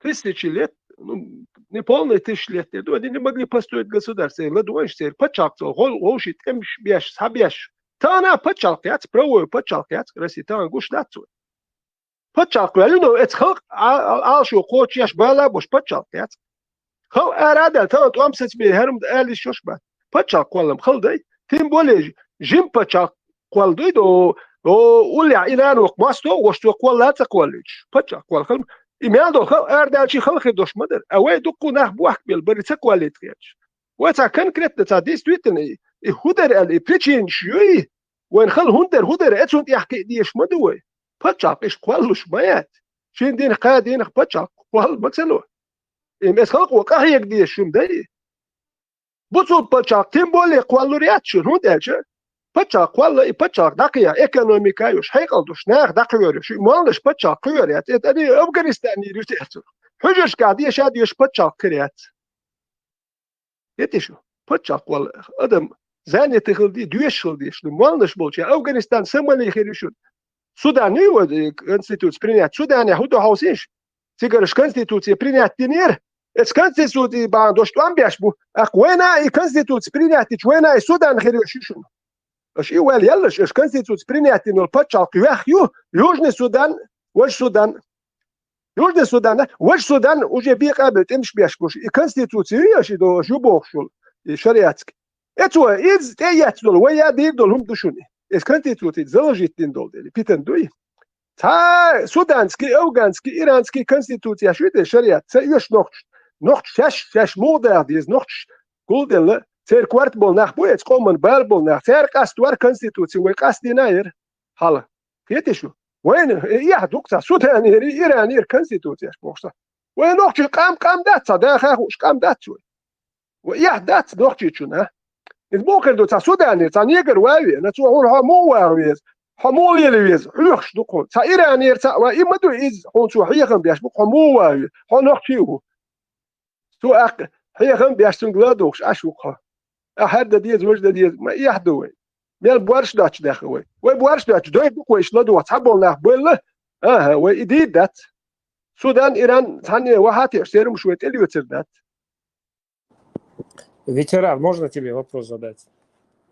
Тысячи лет, ну, не полные тысячи лет, я думаю, они не могли построить государство. Ладуанш сер, пачалк цо, гол, гол шит, эмш, беш, сабеш. Тана пачалк яц, правой пачалк яц, Россия, тана гуш лацу. Пачалк валю, но эц халк, а, а, алшу, коч яш, бала, бош пачалк яц. Хал арада, тана туам сац бе, харум да али шош ба. Пачалк квалам хал дай. Тем более, жим пачалк квал дуй до, о, уля, инан вак масто, ваш то квал лаца квалич. Пачалк квал хал. И мян до хал арда чи хал хи дош мадар. А вай дукку нах буах бел, бари ца квалит херч. Вай ца конкретно, ца действительно, и, и худар али, и причин шуй. Вайн хал хундар, худар, эцун яхки диеш маду вай. Пачалк иш квалуш маят. Шин дин ха дин пачалк квал максало. Им эс халк ва кахьяк диеш шум дай. Буцул пачалк, тем более кваллур яччу, хун дяча. Пачалк квалла и пачалк дакъя, экономика юш, хайкъал душ, нах дакъя юш, моллаш пачалк куйар яц, это они Афганистан юш яц. Хужашка диеш, а диеш пачалк кир яц. Етишу, пачалк квал адам занятый хилди, дуеш хилди, шу моллаш болча, Афганистан, Сомали хиришун. Судан, ну, вот, э, конституция принять. Судан, я худу хаусиш. Цигарыш конституция принять динер. Эс конституция бан дош туам бяш бу. Ах, война и конституция принять, ич война и Судан хиришишун. Аш и вал яллаш, эс конституция принять динер пачалк вях ю, Южный Судан, Ваш Судан. Южный Судан, Важа Судан уже бекъабелла тӀемаш беш болуш, и конституци ю аша и долуш ю бохуш йолу, и шариатски. Эцо, иза тӀеэцна долу, вай я дийр долу хӀума ду шуна. Эс конституци заложить дина долу дели, питана дуй. Цхьа суданский, афганский, иранский конституцияш ю те шариат, ца оьшу нохчаш. Нохчаш шаьш, шаьш муха даха деза, нохчаш гулделла, церан корта болу нах бу эца къоман бала болу нах, цара къастор конституци, вай къастдина яра хьала. Кхетий шу? Вайна, э, эхь ду-кх цхьа Суданера, Иранера конституцияш бохуш цхьа. Вай нохчий къам, къам дац цхьа, даха хууш къам дац вай. Вай эхь дац нохчичунна. Иза муха хир ду цхьа Суданера, цхьа негр ван вена, цо хьуна хьо муха ваха веза, хьо муха лела веза, хьоьхуш ду-кх хьуна. Цхьа Иранера цхьаъ ван, и ма ду иза, хьуна цо хьехам беш бу-кх, хьо муха ван веза, хьо нохчи а ву. Цо аккха хьехам беш цуьнга ладугӀуш Ӏаш ву-кх хьо. Ахьа хӀара дан деза, важа дан деза, ма эхь ду вай. Мел борш доцчу даьхна вай. Вай борш доцчу, дойр ду-кх вай иштта ладогӀа, цхьаболу нах бойла. Аха, вай и дийр дац. Судан, Иран, цхьанне вахьа а теш, серумаш вай тӀелоьцур дац. Ветеран, можно тебе вопрос задать?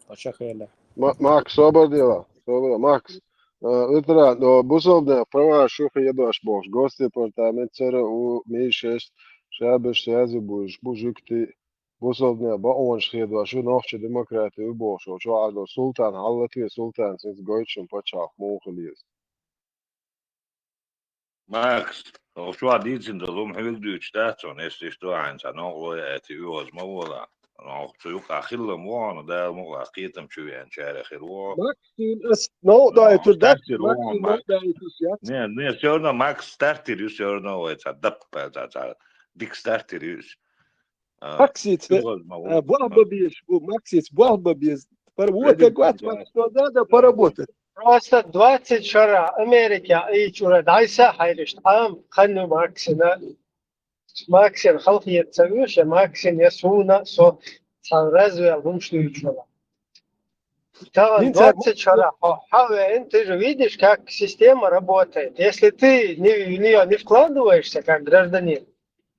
Пачахаля. Ма-, Макс, собар дела, собар, Макс. Э, ветеран, но бусалбанийн права шу хедош бохуш, госдепартамент цара у Ми шесть, шабаш сязи буш, бужикти, бусалбанийн баонаш хедош, шу нохча демократи ю бохуш, чохь а до султан, хьалла те султан, синца гойтуш пачхьалкх муха хила еза. Макс, оха чохь дийцина долу хӀума хьоьга дуьйцуш дац хьуна, эс иштта вахьана цхьа новкъарло яйти оьгӀаз ма вала. Оха цу юкъахь хилла ма вахана, Дала мукъалахь кхетам чу веана чарах хир ву. Макс, ас новкъа дойтур дац, стартер Макс, ву, Макс. Новкъа дойтуш яц. Не, не, всё равно Макс стартер ю, всё равно вай цхьа дап, цхьа, цхьа дика стартер ю иза. А, Максица, оьгӀаз ма ву. А, болх бан безаш бу, Максица, болх бан беза. Пара вотаг вац, Макс, что надо поработать. Просто двадцать шара Америка и чура дайса хайриш, там ханну Максина. Максин халхиет ца вуьша, Максин я суна, со цхьа развел хӀумаш дуьйцуш вала. Таган хӀинца двадцать шара хьо, хьо веана, ты же видишь, как система работает. Если ты не, в неё не вкладываешься как гражданин,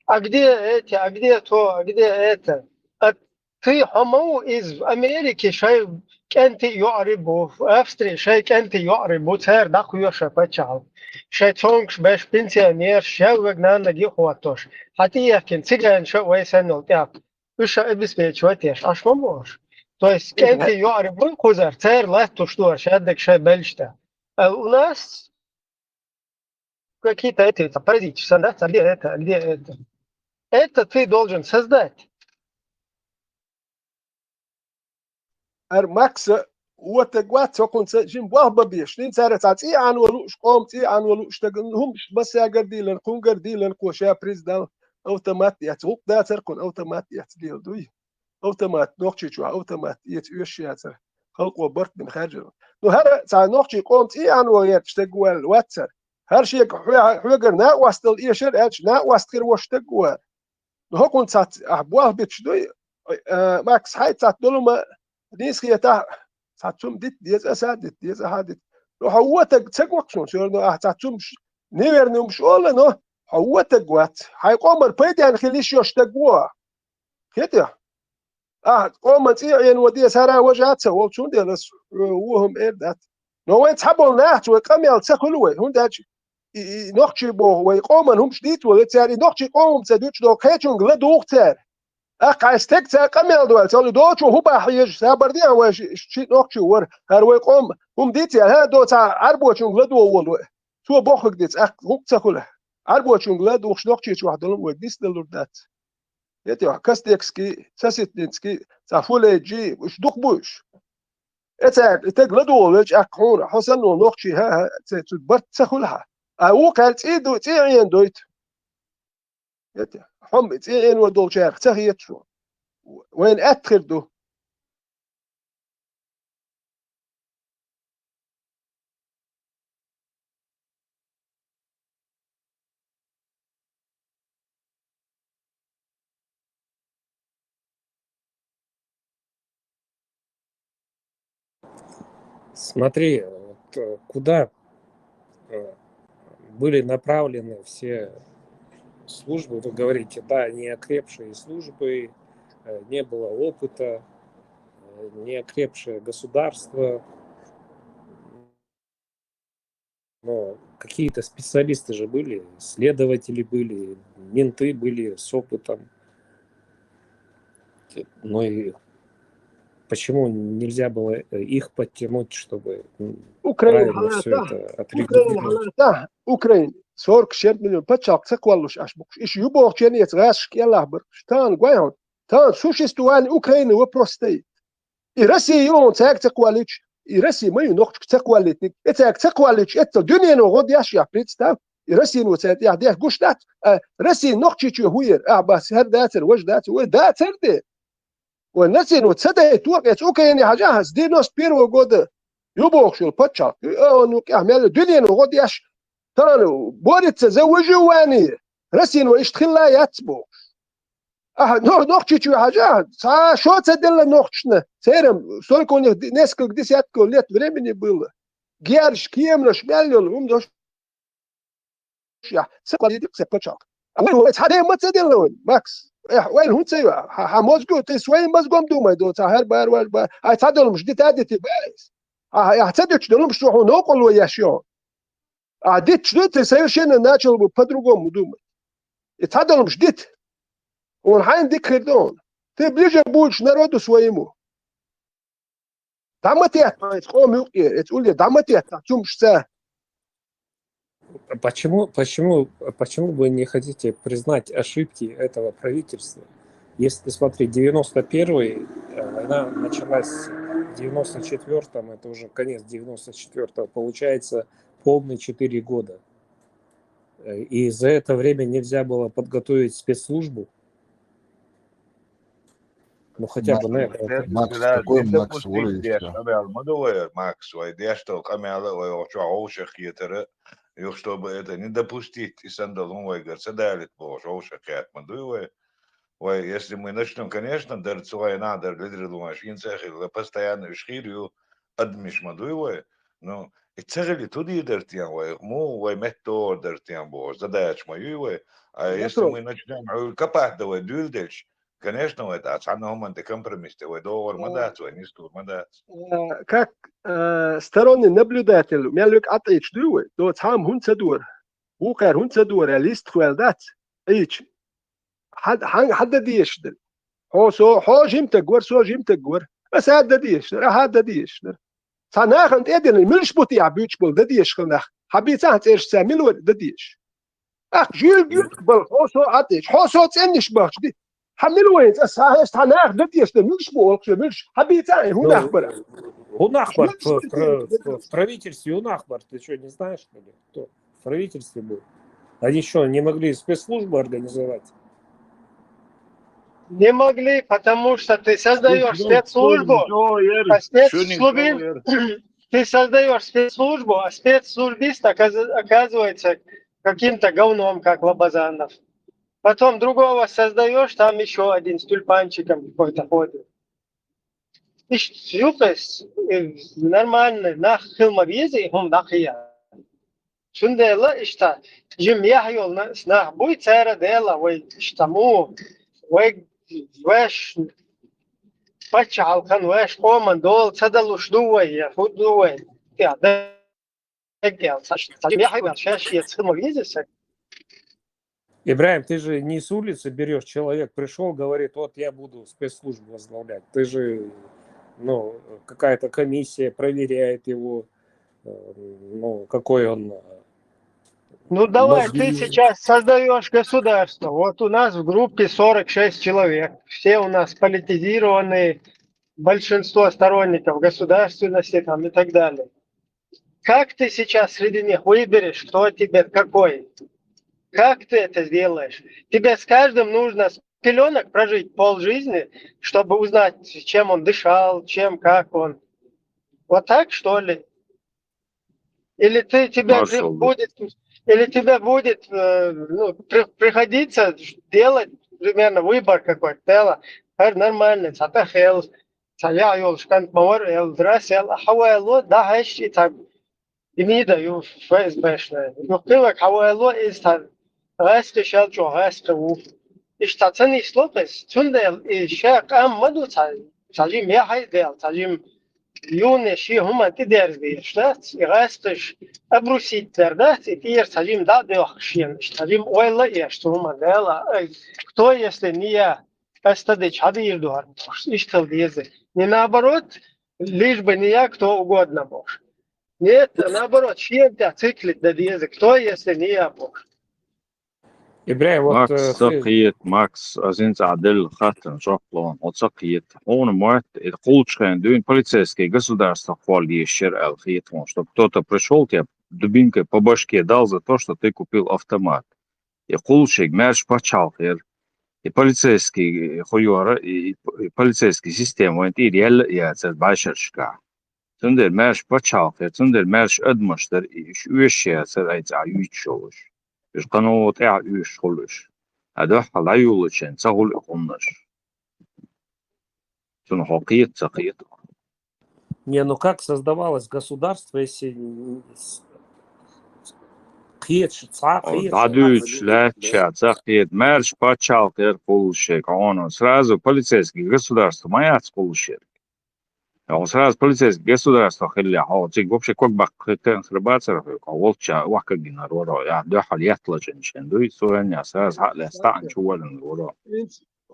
а где эти, а где то, а где это? А ты хьо ма ву иза в Америке шайн кӀентий йоӀарий бу, в Австрии шайн кӀентий йоӀарий бу, цара дӀакхоьшу паччахьалкх. Шайн цомгаш беш пенсионерш, шаьввег наннаг йохоттош, хьан тӀеяхкина циганша а вай санна йолу тӀехь. Уьш ша обеспечивать еш, Ӏаш ма бохуш. То есть кӀентий йоӀарий буй кхузара, цара латтуш ду ара шаьддаг шайн беллачу тӀехь. А у нас какие-то эти, там, паразиты, сан, да, там, где это, где это. Это ты должен создать. Ара Макса вотаг вац, цо кхунца жин болх бан безаш. Дин цара цхьа цӀе Ӏано лууш, къом цӀе Ӏано лууш стаг, хӀумаш массаьгара дийлан, кхунгара дийлан кхо ша приз дал автомат эц. ГӀуллакх дацара кхунна автомат эц дела дуй. Автомат, нохчийчохь автомат эца оьшуш яцара. Халкъо барт бина хаьржина. Ну, хӀара цхьа нохчий къом цӀе Ӏано гӀерташ стаг ваьлла вацара. ХӀара шега хьоьга-, хьоьгара накъосталла эшар аьлча, накъост хир вош стаг вара. Ну, хӀокхунна цхьацца ахь болх биташ дуй, а, Макс, хьайца цхьацца долу ма нийса хетахь, цхьацца хӀума дита деза, аса а дита деза, ахьа а дита. Ну, хьо вотаг ца гоху суна, всё равно ахь цхьацца хӀумаш, неверный хӀумаш олу, но хьо вотаг вац. Хьайн къоман пайденна хила йиш йолу стаг ву ахь. Кхетий? Ахь къоман цӀе Ӏено деза, хӀара важа а ца волу, цундела ас, э, вон хӀума эр дац. Но вайн цхьаболу нахаца вай къамел ца хуьлу вай, хӀунда аьлча и, и нохчий боху, вай къоман хӀумаш дийца волу, цара и нохчий къоман ца дуьтуш долу кхечунга ладугӀу цара. Аккха хьайн стеган цара къамел дойла, цо ли доцу хӀун бан хьежа, сабар де вай ши, ши нохчий вара, хӀара вай къоман хӀума дийца, хӀа, до цхьа Ӏарбочунга ладогӀа волу вай. Цо бохург дийца, аккха гӀуллакх ца хуьлу. Ӏарбочунга ладугӀуш нохчийчохь долу вай дисдалур дац. Эти Костекский, Соситницкий, цхьа Фулейджи, уьш дукха бу уьш. Эцара и таг ладогӀа велча, аккха хьуна, хьо санна нохчий, хӀа, хӀа, цу барт ца хуьлу хьан. А вукхара цӀе ду, цӀе Ӏена дойту. Эти, хьо-м цӀе Ӏено долчарах ца хета шу. Вайна атта хир ду. Смотри, вот, э, куда, э, были направлены все службы. Вы говорите, да, неокрепшие службы, э, не было опыта, э, неокрепшее государство. Но какие-то специалисты же были, следователи были, менты были с опытом. Ну и почему нельзя было их подтянуть, чтобы Украина правильно все это отрегулировать? Украина, Украина сорок шесть миллион пачалкъ ца кхоллуш аш букш. Иш ю бохчен ец гаш кела бер. Тан гвайон. Тан существование Украины вопрос стоит. И Россия он цаьг ца кхоллич, и Россия мою нохчик ца кхоллитник. И цаьг ца кхоллич, это дунено год яш я представь. И Россия ну цаьг я деш гуштат. Россия нохчичу хуер, а бас хер дацер, вож дацер, вож дацер де. Вай нацину ца дай тур эц Украине хажа с девяносто первого года. Ю бохшул пачалкъ. Ю ну кя мел дунено год яш. Тан борется за выживание. Россия ну ишт хилла яц бохш. А, но нохчичу хажа, ца шо ца делла нохчна. Церем, сколько у них несколько десятков лет времени было. Герш кемнаш мел ум дош я, ца клади ца пачалкъ. А вай вай ца дема ца делла вай, Макс. Эх, вай хун ца ю, ха мозгу, ты своим мозгом думай, до ца хер бар ваш ба. Ай ца долмш дита дити байс. А я ца дич долмш шо хун около я шо. А дит что ты совершенно начал бы по-другому думать. И ца долмш дит. Он хайн дик хирдон. Ты ближе будешь к народу своему. Даматет, эц къом юкъе, эц уле даматет, цумшца. Почему, почему, почему вы не хотите признать ошибки этого правительства? Если смотреть, девяносто первый, э, она началась в девяносто четвертом, это уже конец девяносто четвертого, получается, полные четыре года. Э, и за это время нельзя было подготовить спецслужбу. Ну, хотя бы на это. Макс, какой Макс, Макс, вай деш къамаьл ма ду вай, Макс, вай деш то къамаьл вай охча овшах хетера, юх, чтобы это не допустить, и сандалун вай гар ца далит бо овшах хет ма ду вай. Вай, если мы начнём, конечно, дар ца вай на дар лидер лумаш, ин ца хил, постоянно ишхир ю, адмиш ма ду вай. Ну, и ца хили туди дар тян вай, му вай меттор дар тян бо, задача ма ю вай. А если мы начнём, капат да вай дюльдельш, конечно, вай да, ца но ман де компромисс, вай договор ма дац, вай нистур ма дац. Как сторонний наблюдатель, мя люк атыч ду вай, до цам хун ца дур. Бу къер хун ца дур, лист хуэл дац. Ич. Хад хад хад деш дер. Хо со хо жим тагвар, со жим тагвар. Аса да деш, ра хад да деш. Ца нахан теден милш бути я буч бол да деш хнах. Хаби ца церш ца милвар да деш. Ах жил гюк бол хо со атеш, хо со ценниш бахш ди. Ха милвар ца са хес ца нах да деш да милш бу олх милш. Хаби ца хунах бар. Хунах бар в правительстве, хунах бар, ты что, не знаешь, что ли? Кто в правительстве был? Они что, не могли спецслужбу организовать? Не могли, потому что ты создаешь спецслужбу, а спецслужби... ты создаешь спецслужбу, а спецслужбист оказывается каким-то говном, как Лобазанов. Потом другого создаешь, там еще один с тюльпанчиком какой-то ходит. Иш юкъес нормальный нах хилма вези, хум дахия. Цундела ишта жим яхъёлна снах буй цара дела вай ишта му вай ваш пача халкъан ваш къоман дол цадалуш ду вай я худ ду вай. Я да я са жим яхъёл шаш я цхилма везеса. Ибраим, ты же не с улицы берешь, человек пришел, говорит, вот я буду спецслужбу возглавлять. Ты же, ну, какая-то комиссия проверяет его, ну, какой он... Ну, давай, ты сейчас создаешь государство. Вот у нас в группе сорок шесть человек. Все у нас политизированные, большинство сторонников государственности там и так далее. Как ты сейчас среди них выберешь, кто тебе какой? Как ты это сделаешь? Тебе с каждым нужно с пеленок прожить пол жизни, чтобы узнать, чем он дышал, чем, как он. Вот так, что ли? Или ты, тебе будет, или тебе будет э, ну, при, приходиться делать примерно выбор какой-то. Нормальный, цатахел, цая ёлшкан мавар, эл драс, эл хавайло, да хаш и так. Имида ю ФСБшная. Юхтылак хавайло из так. Гайски шал чо гайски у. Иш тацани слопес. Цунда эл и ша кам маду ца. Цажим я хай дел, цажим юне ши хӀуман тӀедерза дезаш дац, и гӀасташ обрусить дар дац, и тӀера цхьа жима дӀа а доьхкаш шена, цхьа жима ойла а еш цу хӀуман, Дала, ай, кто, если не я, ас тадича хьадийр ду хӀара бохуш, иштта хила деза. Не наоборот, лишь бы не я, кто угодно бохуш. Нет, наоборот, шена тӀехь циклить дан деза, кто, если не я бохуш. Ибрай, вот, Макс, э, ца ты кхета, Макс, ас хӀинца Ӏа делла хаттар чӀоагӀа лоьрхӀа, хьо ца кхета. Хьуна мотт, и кхуллучу хенахь дуьйна полицейский государство кхолла езаш яра аьлла хета хьуна, чтоб кто-то пришёл, тебе дубинкой по башке дал за то, что ты купил автомат. И кхуллушерг маьрша пачхьалкх яра, и полицейский хӀу яра, и, и, и полицейский система вайн тӀера яьлла а яцара бӀешерашкахь. Цундела маьрша пачхьалкх яра, цундела маьрша адамаш дара, и уьш оьшуш яцара, ай, цӀахь юьйцуш йолуш. Уьш кхано тӀаьхьа оьшуш хуьлу уьш. Ткъа дуьххьал дӀайолучу хенахь ца хуьлу и хӀуманаш. Цунах хьо кхета, ца кхета? Не, ну как создавалось государство, если н-, с-, кхеташ, цхьа О, кхеташ, дӀадуьйцуш лаьтташ ца кхета, маьрша пачхьалкх яра кхуллушерг, хьуна сразу полицейский государство ма яц кхуллушерг. Хьо сразу полицейский государство хиллехь, хьо цига вообще ког баккха хир бацара хьоьга, хьо волчча вахкагийнар вара хьо, я дуьххьал етталачун шен дуй, цу хенахь сразу хьа а лаьцна таӀана чу валлина вара хьо.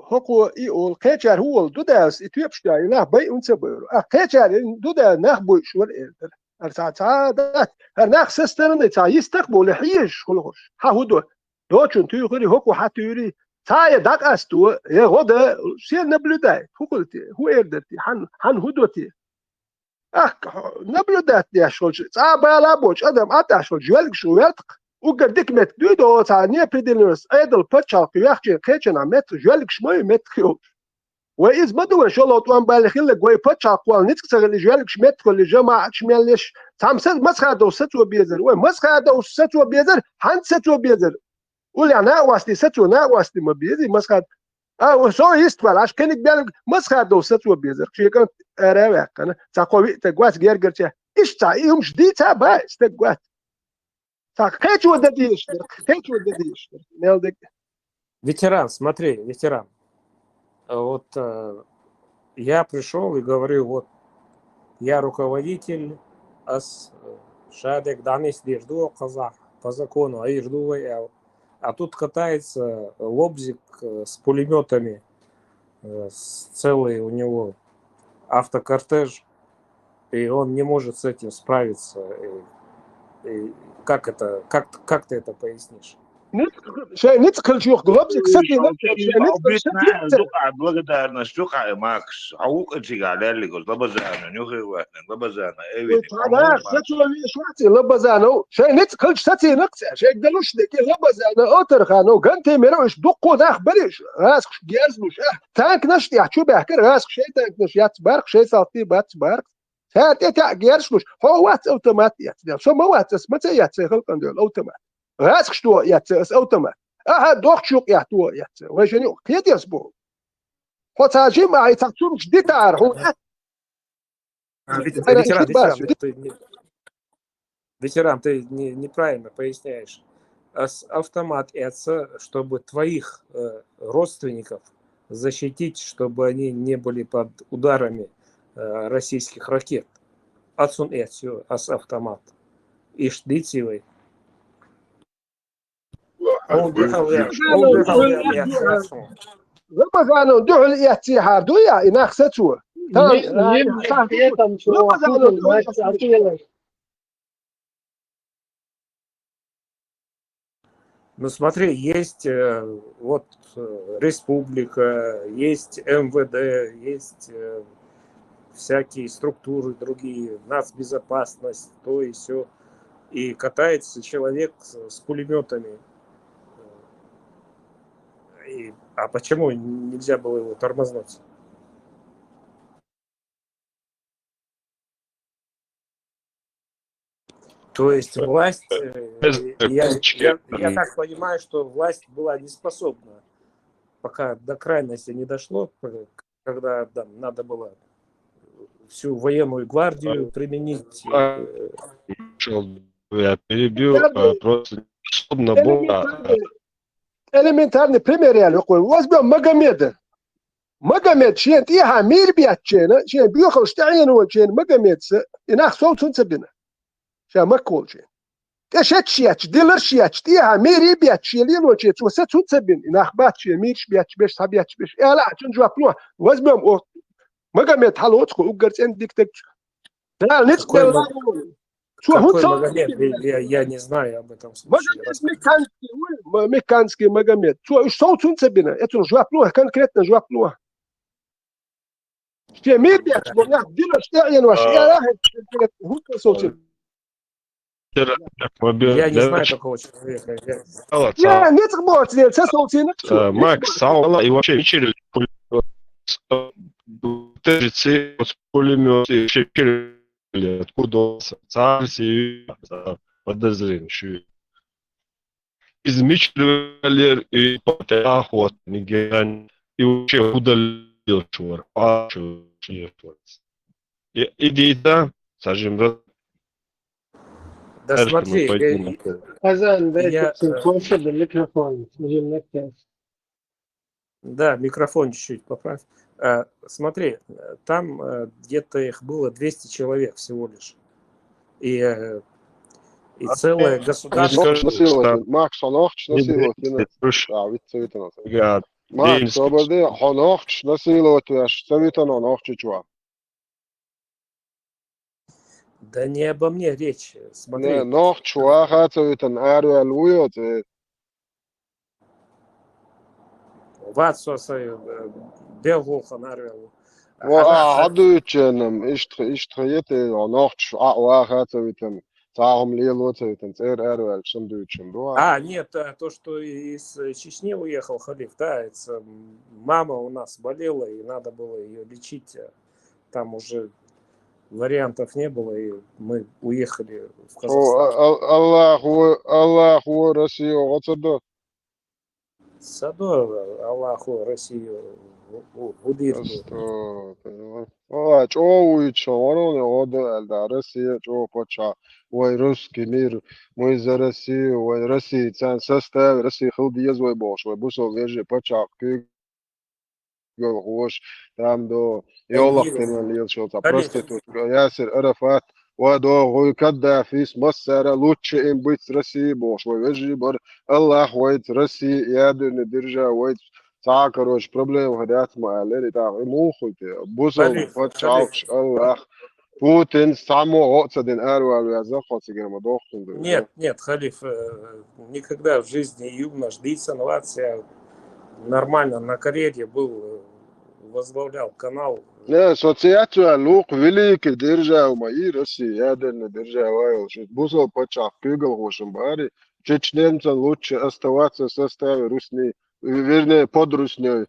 ХӀокхо и олу, кхечара хӀун волу ду даьллас, и тоьпаш даьлла, и нах байъина ца байра. А кхечара и ду даьлла, нах бойуш вара эр дара. ХӀара цхьа, цхьа дац, хӀара нах со стороны цхьа йистах а болу, хьежаш хуьлу хӀорш. Хьан хӀун до? Дочун туьйхира, хӀокхо хьан туьйхира? Цхьа я дӀакъасто, я гӀо дан, все наблюдают. ХӀун хуьлу те? ХӀун эр дара те? Хьан, хьан хӀун до те? Ахка хьо-, наблюдать деш волчу, цӀа а бала а боцу адам а тӀаш волчу жоьлгаш гӀоьртах, уггар дика меттиг дуй до, цхьа неопределённость, Ӏедал пачхьалкх йоьхчийн кхечанхьа меттах жоьлгаш ма ю меттах йолуш. Вай иза ма ду вай шолгӀа тӀом балле хилларг, вай пачхьалкх кхолла ницкъ ца хилла, жоьлгаш меттахула, жамаӀаташ мел еш, цхьамма са-, Масхадовс сацо безар, вай Масхадовс сацо безар, хьанца сацо безар? Уллехь накъостий сацо, накъостий ма безий, Масхад-, а, со йистхуьлуш, кхиниг бел Масхадовс сацо безар, шен кӀант ара а ваьккхина, цхьа кхо-виъ стаг вац гергарчехь. Иштта цхьа и хӀумаш дийца а бац стаг вац. Цхьа кхечо дан дезаш дара, кхечо дан дезаш дара. Мел дерг. Ветеран, смотри, ветеран. А вот, э, я пришёл и говорю, вот, я руководитель, ас, э, шадерг дӀанисдеш ду кхузахь, по закону, а ир ду вай аьлла. А тут катается лобзик, э, с пулемётами, э, с-, целый у него автокортеж, и он не может с этим справиться. И, и как это, как, как ты это пояснишь? Ницкъ-, шайн ницкъ хилча юха лобзик сацийна, шайн ницкъ хилча сацийна. Дукха благодарность, дукха Макс. Хьо вукху цига леллиг оцу Лабазанан юххе ваьхна, Лабазана Эвина. Цхьа нах сацо веш вац и Лабазанов. Шайн ницкъ хилча сацийна-кх цара. Шайга далуш дерг и Лабазанов, Отарханов, Гантемиров, уьш дуккха нах бара уьш. ГӀазкхаш герзалуш, а, танканаш тӀехь чу баьхкира, гӀазкхаш шайн танканаш яц барх, шайн салтий бац барх. Цара тӀе таьӀ герзалуш, хьо вац автомат эцна. Со ма вац, ас ма ца эцна халкъана доьлу автомат. ГӀазкхаш тоха эцна ас автомат. Ахьа, дохчу юкъехь тоха эцна. Вай шен юкъ кхетарс бу. Хьо цхьа жима ахьа, цхьа цунаш дитахьара хьуна. А, вет-, ветеран, ветеран, ты не-, ветеран, ты не-, неправильно поясняешь. А с-, автомат эцна, чтобы твоих, э, родственников защитить, чтобы они не были под ударами, э, российских ракет. Ацун эцна, ас автомат. Ишт диций вай. Хьуна дуьхьал ваьлла, хьуна дуьхьал ваьлла эцна. Рамазанов дуьхьал эццехьара ду я, и нах сацо? Тан, Рамазанов дуьхьал эццехьара. Ну, смотри, есть, э, вот, э, республика, есть М В Д, есть, э, всякие структуры другие, нацбезопасность, то и сё. И катается человек с, с пулемётами. И, а почему нельзя было его тормознуть? То есть власть, э, я, я, я так понимаю, что власть была не способна, пока до крайности не дошло, п-, когда там надо было всю военную гвардию применить, э. Пришёл, я перебью, э, просто не способна была, э. Элементарный, элементарный пример я лёкъой. Возьмём Магомеда. Магомед шен тӀехьа мийр беттачена, шен боьхалш тӀаьхьенволчена Магомедса, и нах сов цунца бина. Ша Макка волчена. ТӀе шеташ етташ, диларш етташ, тӀехьа мийр бетташ, шен лелоче цо са цунца бина. И нах бац шен мийрш бетташ беш, схьабетташ беш. Аьлла, а цун жоп ло. Возьмём о Магомед хьалоцу, уггар цӀен дика даг. Дала ницкъ Какой делла Маг- вон. Цо хӀун Какой цо Магомед? Я, я не знаю об этом случае. Магомед Мекканский, ой, М- Мекканский Магомед. Цо уж сов цунца бина. Я цун жоп ло, конкретно жоп ло. Шен мийр бетташ, бо нах диларш тӀаьхьенваш, А. я конкретно хӀун цо сов цунца. Я не знаю такого человека. Я- Я ницкъ боц вен, ца сов цунца. Э, Макс, сауала и вообще мичир пулемёт, пулемёт и вообще мичир, откуда он взялся? Цар си подозрение, что из мичир и патриархот, нигеран, и вообще удалил чувар, а чувар. И, и дита, сажим раз. Да Дальше смотри, мы пойдём. э, Азан, дайте Я, чуть э, больше до микрофона. Нажим на кнопку. Да, микрофон чуть-чуть поправь. Э, Смотри, э, там э, где-то их было двести человек всего лишь. И, э, и целое Скажи, государство. что Макс, хьо нохчаш насиловать йина. А, виц ца витана. Гад. Макс, обалде, хьо нохчаш насиловать веш ца витана нохчича. Да не обо мне речь. Не, Смотри, нохча ваха ца витана, араваьлла ву йоцу. вац со сай, э, белгӀулхан араваьлла. Ва, а, хьадуьйченам, иштта, иштта хӀета, нохча а ваха ца витана, цхьа хӀума лело ца витана, цӀера араваьлла шун дуьйчун ду. А, нет, а, то, что из Чечни уехал халиф, да, это, м, мама у нас болела, и надо было ее лечить. А там уже вариантов не было, и мы уехали в О, Казахстан. а- а- Аллах ву, Аллах ву, Россия гӀо ца до. Садо Аллаху Россию у- у- удирду. Просто, понимаешь? О, чӀогӀа вуйча, вароне гӀо до аьлла, да, Россия чӀогӀа паччахь, вай русский мир, мы за Россию, вай Россия, царна составе Россия хила деза вай бохуш, вай бусал вежарий паччахь куьг ГалгӀош, там до йолах тема лелаш йолча проститутка, Ясир Арафат, ва до гӀуй Каддафис, массара лучше им быть с Россией бохуш, вай вежарий бара, Аллах вайца Россия, ядерный держава вайца, цхьа, короче, проблема хӀара яц ма аьллера, и тӀаккха и муха хуьлу те? Бусалба паччахьалкхаш, Аллах, Путин цхьаммо гӀо а ца дина аравала веза, хьо цигара ма дохкун ду. Нет, нет, халиф, э, никогда в жизни юмнаш дийцан вац, я нормально на карьере был, э, возглавлял канал. Не, со ца яц ваьлла, вукху великий держава ма и Россия, ядерная держава йолуш. Бусалба паччахь куьйгалхошам бара, чеченцам лучше оставаться в составе русни, вернее, под руснёй.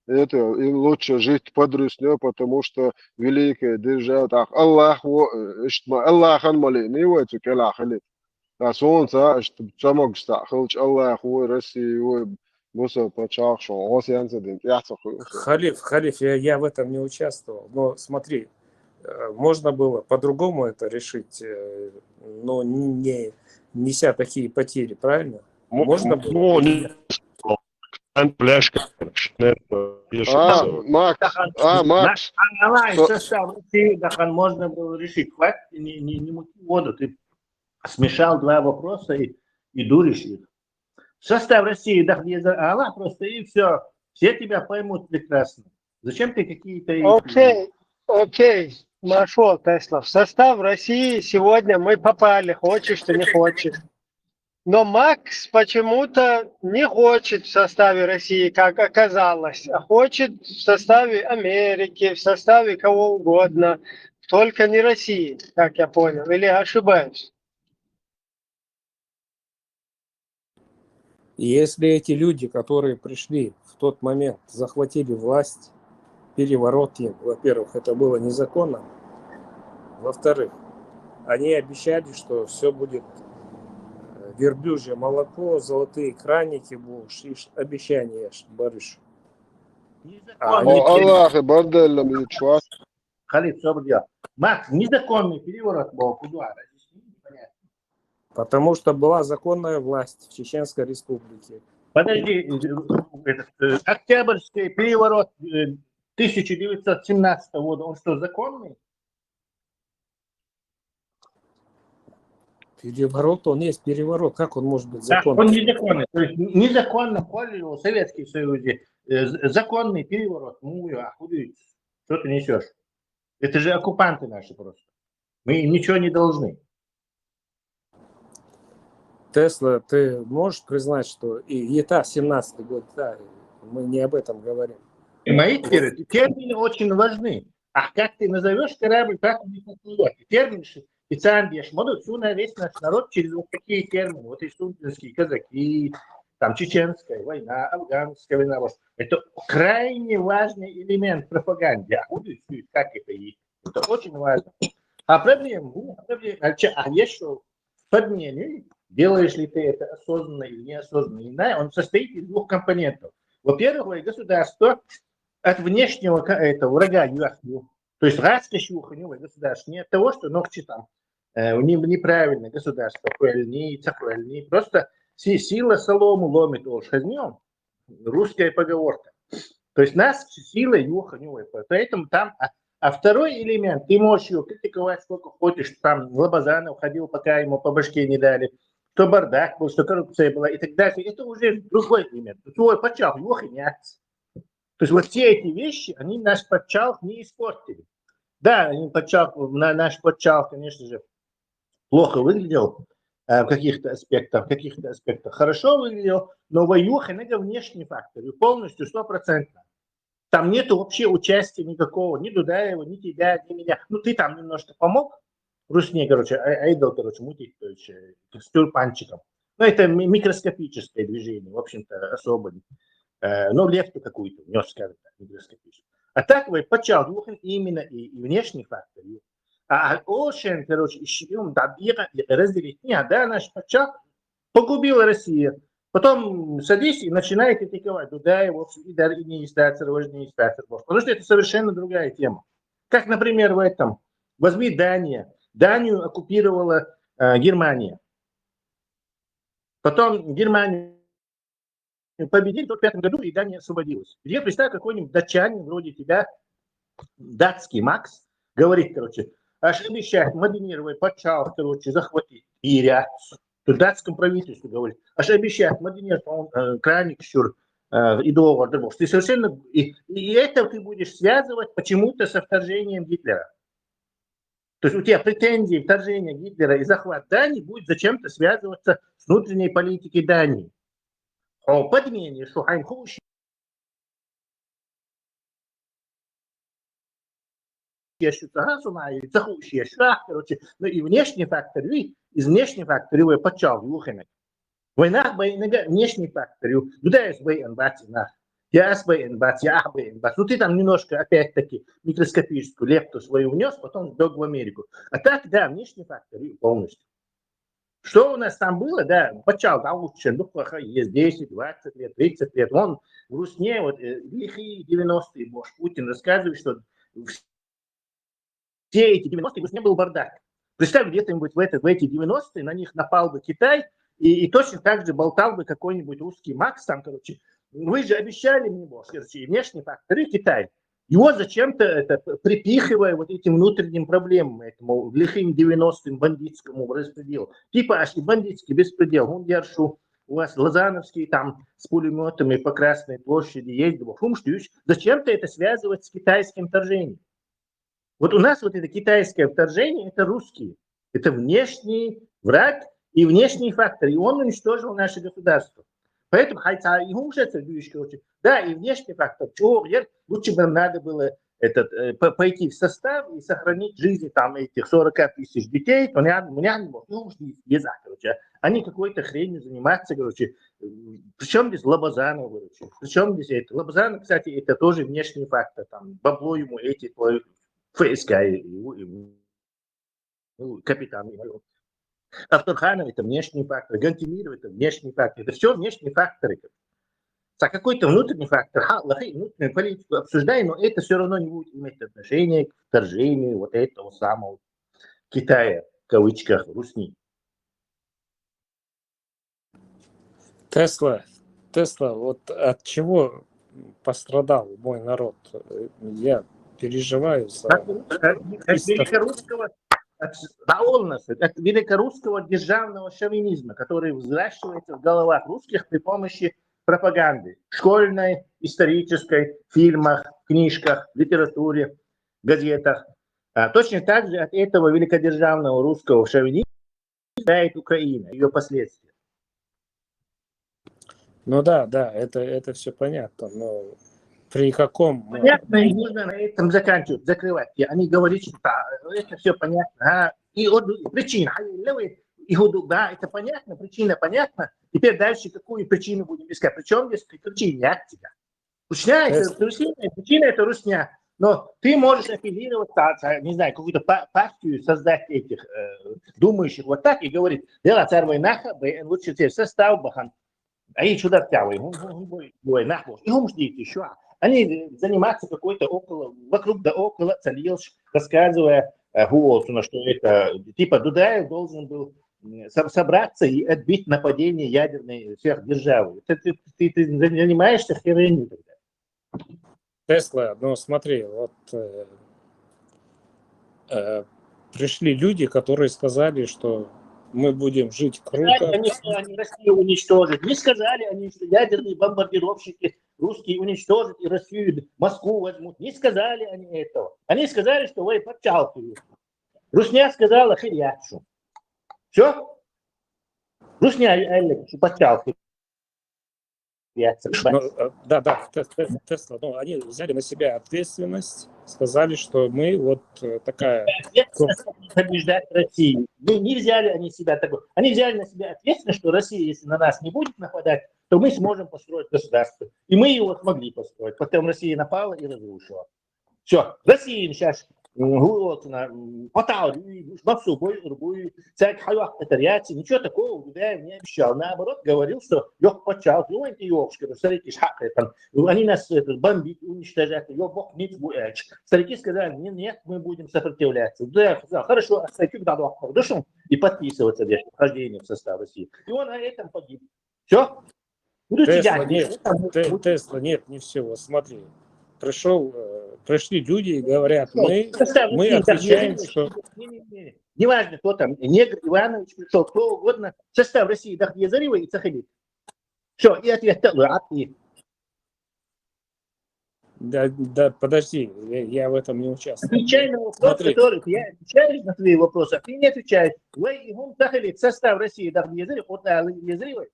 Это, им лучше жить под руснёй, потому что великая держава, так, Аллах, во, э, иштта ма, Аллахан ма лиъний вай цу кӀелахь хили. Ткъа суна ца, иштта цамогаш цхьаъ хилча, Аллах вой, Россия вой, бусалба паччахьалкхаш ву, гӀо сенца дина, тӀехь ца хуьлу. Халиф, халиф, я, я в этом не участвовал. Но смотри, э, можно было по-другому это решить, э, но не неся такие потери, правильно? Можно было? Ну, не пляшка. А, Макс, а, Макс, Ана, состав России, да, можно было решить. Хватит, не, не, не мути воду. Ты смешал два вопроса и, и дуришь их. Состав России, да, Аллах просто, и все. Все тебя поймут прекрасно. Зачем ты какие-то... Окей, окей, Машо Теслов. В состав России сегодня мы попали, хочешь ты, не хочешь. Но Макс почему-то не хочет в составе России, как оказалось, а хочет в составе Америки, в составе кого угодно, только не России, как я понял, или ошибаюсь? И если эти люди, которые пришли в тот момент, захватили власть, переворот, во-первых, это было незаконно, во-вторых, они обещали, что все будет э, верблюжье молоко, золотые краники, булш, иш обещания, барыш. О, Аллахи бардалла мичвас. Халиф, собрал. Макс, незаконный переворот был, куда? Разъясни, непонятно. Потому что была законная власть в Чеченской Республике. Подожди, этот, э, Октябрьский переворот, э, тысяча девятьсот семнадцатого года, он что, законный? Переворот, он есть переворот. Как он может быть Да, законным? Он незаконный. То есть незаконно пользовал Советский Союз. Э, з- Законный переворот. Ну, а куда идти? Что ты несешь? Это же оккупанты наши просто. Мы им ничего не должны. Тесла, ты можешь признать, что и ета семнадцатый год, да, мы не об этом говорим. И мои теперь термины очень важны. А как ты назовешь корабль, как он их назовёт? И термин ши- специально я смотрю, всю на весь наш народ через вот такие термины. Вот и сунтинские казаки, там чеченская война, афганская война. Вот. Это крайне важный элемент пропаганды. А куда идти? Как это есть? Это очень важно. А проблема, ну, а проблема, а, чё- а есть что под мнением, делаешь ли ты это осознанно или неосознанно, не знаю, он состоит из двух компонентов. Во-первых, вай государство от внешнего ка- это, врага юахню. То есть раскошь юахню вай государство не от того, что ногчи там э, не- неправильно государство хуэльни, цахуэльни. Просто си- сила солому ломит олшазнём. Русская поговорка. То есть нас сила юахню вай. Поэтому там а, а второй элемент, ты можешь его критиковать сколько хочешь, что там Лабазанов ходил, пока ему по башке не дали, что бардак был, что коррупция была и так далее. Это уже другой элемент. Твой пачах юахню. То есть вот все эти вещи, они наш пачах не испортили. Да, они пачах, на, наш пачах, конечно же, плохо выглядел э, в каких-то аспектах, в каких-то аспектах хорошо выглядел, но вай юахню внешний фактор, и полностью стопроцентно. Там нету вообще участия никакого, ни Дудаева, ни тебя, ни меня. Ну, ты там немножко помог, Русне, короче, ай- айдол, короче, мутить, короче, с тюльпанчиком. Но это ми- микроскопическое движение, в общем-то, особо. не- э, Ну, лепту какую-то внёс, скажем так, микроскопическую. А так вай пачах юахню именно и, и внешний фактор. и- А а олшен, короче, ещё да бега и разделить. Не, да, наш пачах погубила Россия. Потом садись и начинай критиковать. Дудаев, в общем, и Дар, и не издатель, и не издатель. Потому что это совершенно другая тема. Как, например, в этом. Возьми Дания. Данию оккупировала э, Германия. Потом Германию победили в сорок пятом году, и Дания освободилась. Где представь, какой-нибудь датчанин вроде тебя, датский Макс, говорит, короче, аж обещать Мадинировой пачах, короче, захватить. И ряд. Тут датскому правительству говорит, аж обещать Мадинировой, он э, краник щур э, и договор. Ты совершенно... И, и это ты будешь связывать почему-то со вторжением Гитлера. То есть у тебя претензии вторжения Гитлера и захват Дании будет зачем-то связываться с внутренней политикой Дании. О, подмене, что Хайнхуш короче, ну и внешний фактор, и из внешний фактор его почал юахню. Вай нах бай нага внешний фактор, ю- Дудаев бай эн бац нах. Я ас бай эн бац, я ах бай эн бац. Ну ты там немножко, опять-таки, микроскопическую лепту свою внёс, потом бег в Америку. А так, да, внешний фактор и полностью. Что у нас там было, да, почал, да, лучше, ну, плохо, есть десять, двадцать лет, тридцать лет. Он в Русне, вот, э, лихие девяностые, может, Путин рассказывает, что все эти девяностые в Русне был бардак. Представь, где-нибудь в, это, в эти девяностые на них напал бы Китай, и, и точно так же болтал бы какой-нибудь русский Макс там, короче, вы же обещали мне, может, короче, и внешний фактор, и Китай. Его зачем-то это п- припихивая вот этим внутренним проблемам, этому лихим девяностым бандитскому беспределу. Типа аж и бандитский беспредел. Он яршу, у вас Лазановский там с пулеметами по Красной площади ездил. Хумштюш, зачем-то это связывать с китайским вторжением. Вот у нас вот это китайское вторжение, это русские. Это внешний враг и внешний фактор. И он уничтожил наше государство. Поэтому хайца и хумшеца дюйш, короче. Да, и внешний фактор. Чего нет? Лучше бы нам надо было этот, э, по- пойти в состав и сохранить жизни там этих сорока тысяч детей, то не надо, не надо, ну, уж не- не знаю, короче. Они какой-то хренью заниматься, короче. Причем здесь Лабазанов, короче? Причем здесь это? Лабазанов, кстати, это тоже внешний фактор. Там бабло ему эти твои Ф С К и, и- и- ну, капитан. Автурханов — это внешний фактор, Гантимиров — это внешний фактор. Это все внешние факторы. А какой-то внутренний фактор, ха, лахи, внутреннюю политику обсуждай, но это все равно не будет иметь отношения к вторжению вот этого самого Китая, в кавычках, Русни. Тесла, Тесла, вот от чего пострадал мой народ. Э, Я переживаю за От, от- от туристов. великорусского, от, да, он нас, от великорусского державного шовинизма, который взращивается в головах русских при помощи пропаганды, школьной, исторической, в фильмах, книжках, литературе, газетах. А точно так же от этого великодержавного русского шовинизма страдает Украина, ее последствия. Ну да, да, это, это все понятно, но при каком... э, Понятно, и можно на этом заканчивать, закрывать. И они говорят, что да, это все понятно. А? И вот причина, а, левый, и вот, да, это понятно, причина понятна. Теперь дальше какую причину будем искать? Причем здесь причина от тебя? Русня это Если- русня, причина это русня. Но ты можешь апеллировать, та- та- не знаю, какую-то па- партию создать этих э, думающих вот так и говорить, дело царь войнаха, лучше тебе состав бахан. А и сюда тявы, он, он, он бой, бой, нахуй. И он ждите еще. Они занимаются какой-то около, вокруг да около, цалилш, рассказывая э, Гуолсуна, что это, типа, Дудаев должен был м, со- собраться и отбить нападение ядерной сверхдержавы. Это ты, ты, ты занимаешься херней тогда. Тесла, ну смотри, вот э, э, пришли люди, которые сказали, что мы будем жить Сказали круто. они, что они Россию уничтожат. Не сказали они, что ядерные бомбардировщики русские уничтожат и Россию, Москву возьмут. Не сказали они этого. Они сказали, что вы подчалкиваете. Русня сказала хирячу. Все? Русня, Олег, подчалкивает. Ну, э, да, да, Те- Те- Тесла, ну, они взяли на себя ответственность, сказали, что мы вот э, такая... Ответственность побеждать Россию. Не, не взяли они себя такой. Они взяли на себя ответственность, что Россия, если на нас не будет нападать, то мы сможем построить государство. И мы его смогли построить. Потом Россия напала и разрушила. Все. Россия сейчас вот она, потал, бабсу бой, рубуй, царь хайвах, это реакция. Ничего такого Дудаев не обещал. Наоборот, говорил, что лёг подчал, ну, это ёшкер, смотрите, шахритан. Они нас это, бомбить, уничтожать, её бог не будет. Старики сказали, нет, нет, мы будем сопротивляться. Да, я сказал, хорошо, а старики когда дошел и подписываться здесь вхождение в состав России. И он на этом погиб. Все? Будут Тесла, сидеть. нет, Те- Тесла, нет, не все. Вот смотри, пришел, э, пришли люди и говорят, мы, Состав мы России, да, отвечаем, не, что... не, не, не. Неважно, кто там, негр Иванович пришел, кто угодно, состав России, да, Езарева и Цахали. Все, и ответ такой, а ты? Да, да, подожди, я, я в этом не участвую. Отвечай на вопрос, Смотри. Который я отвечаю на твои вопросы, а ты не отвечаешь. Вы и он Цахали, состав России, да, Езарева, вот, а, Езарева.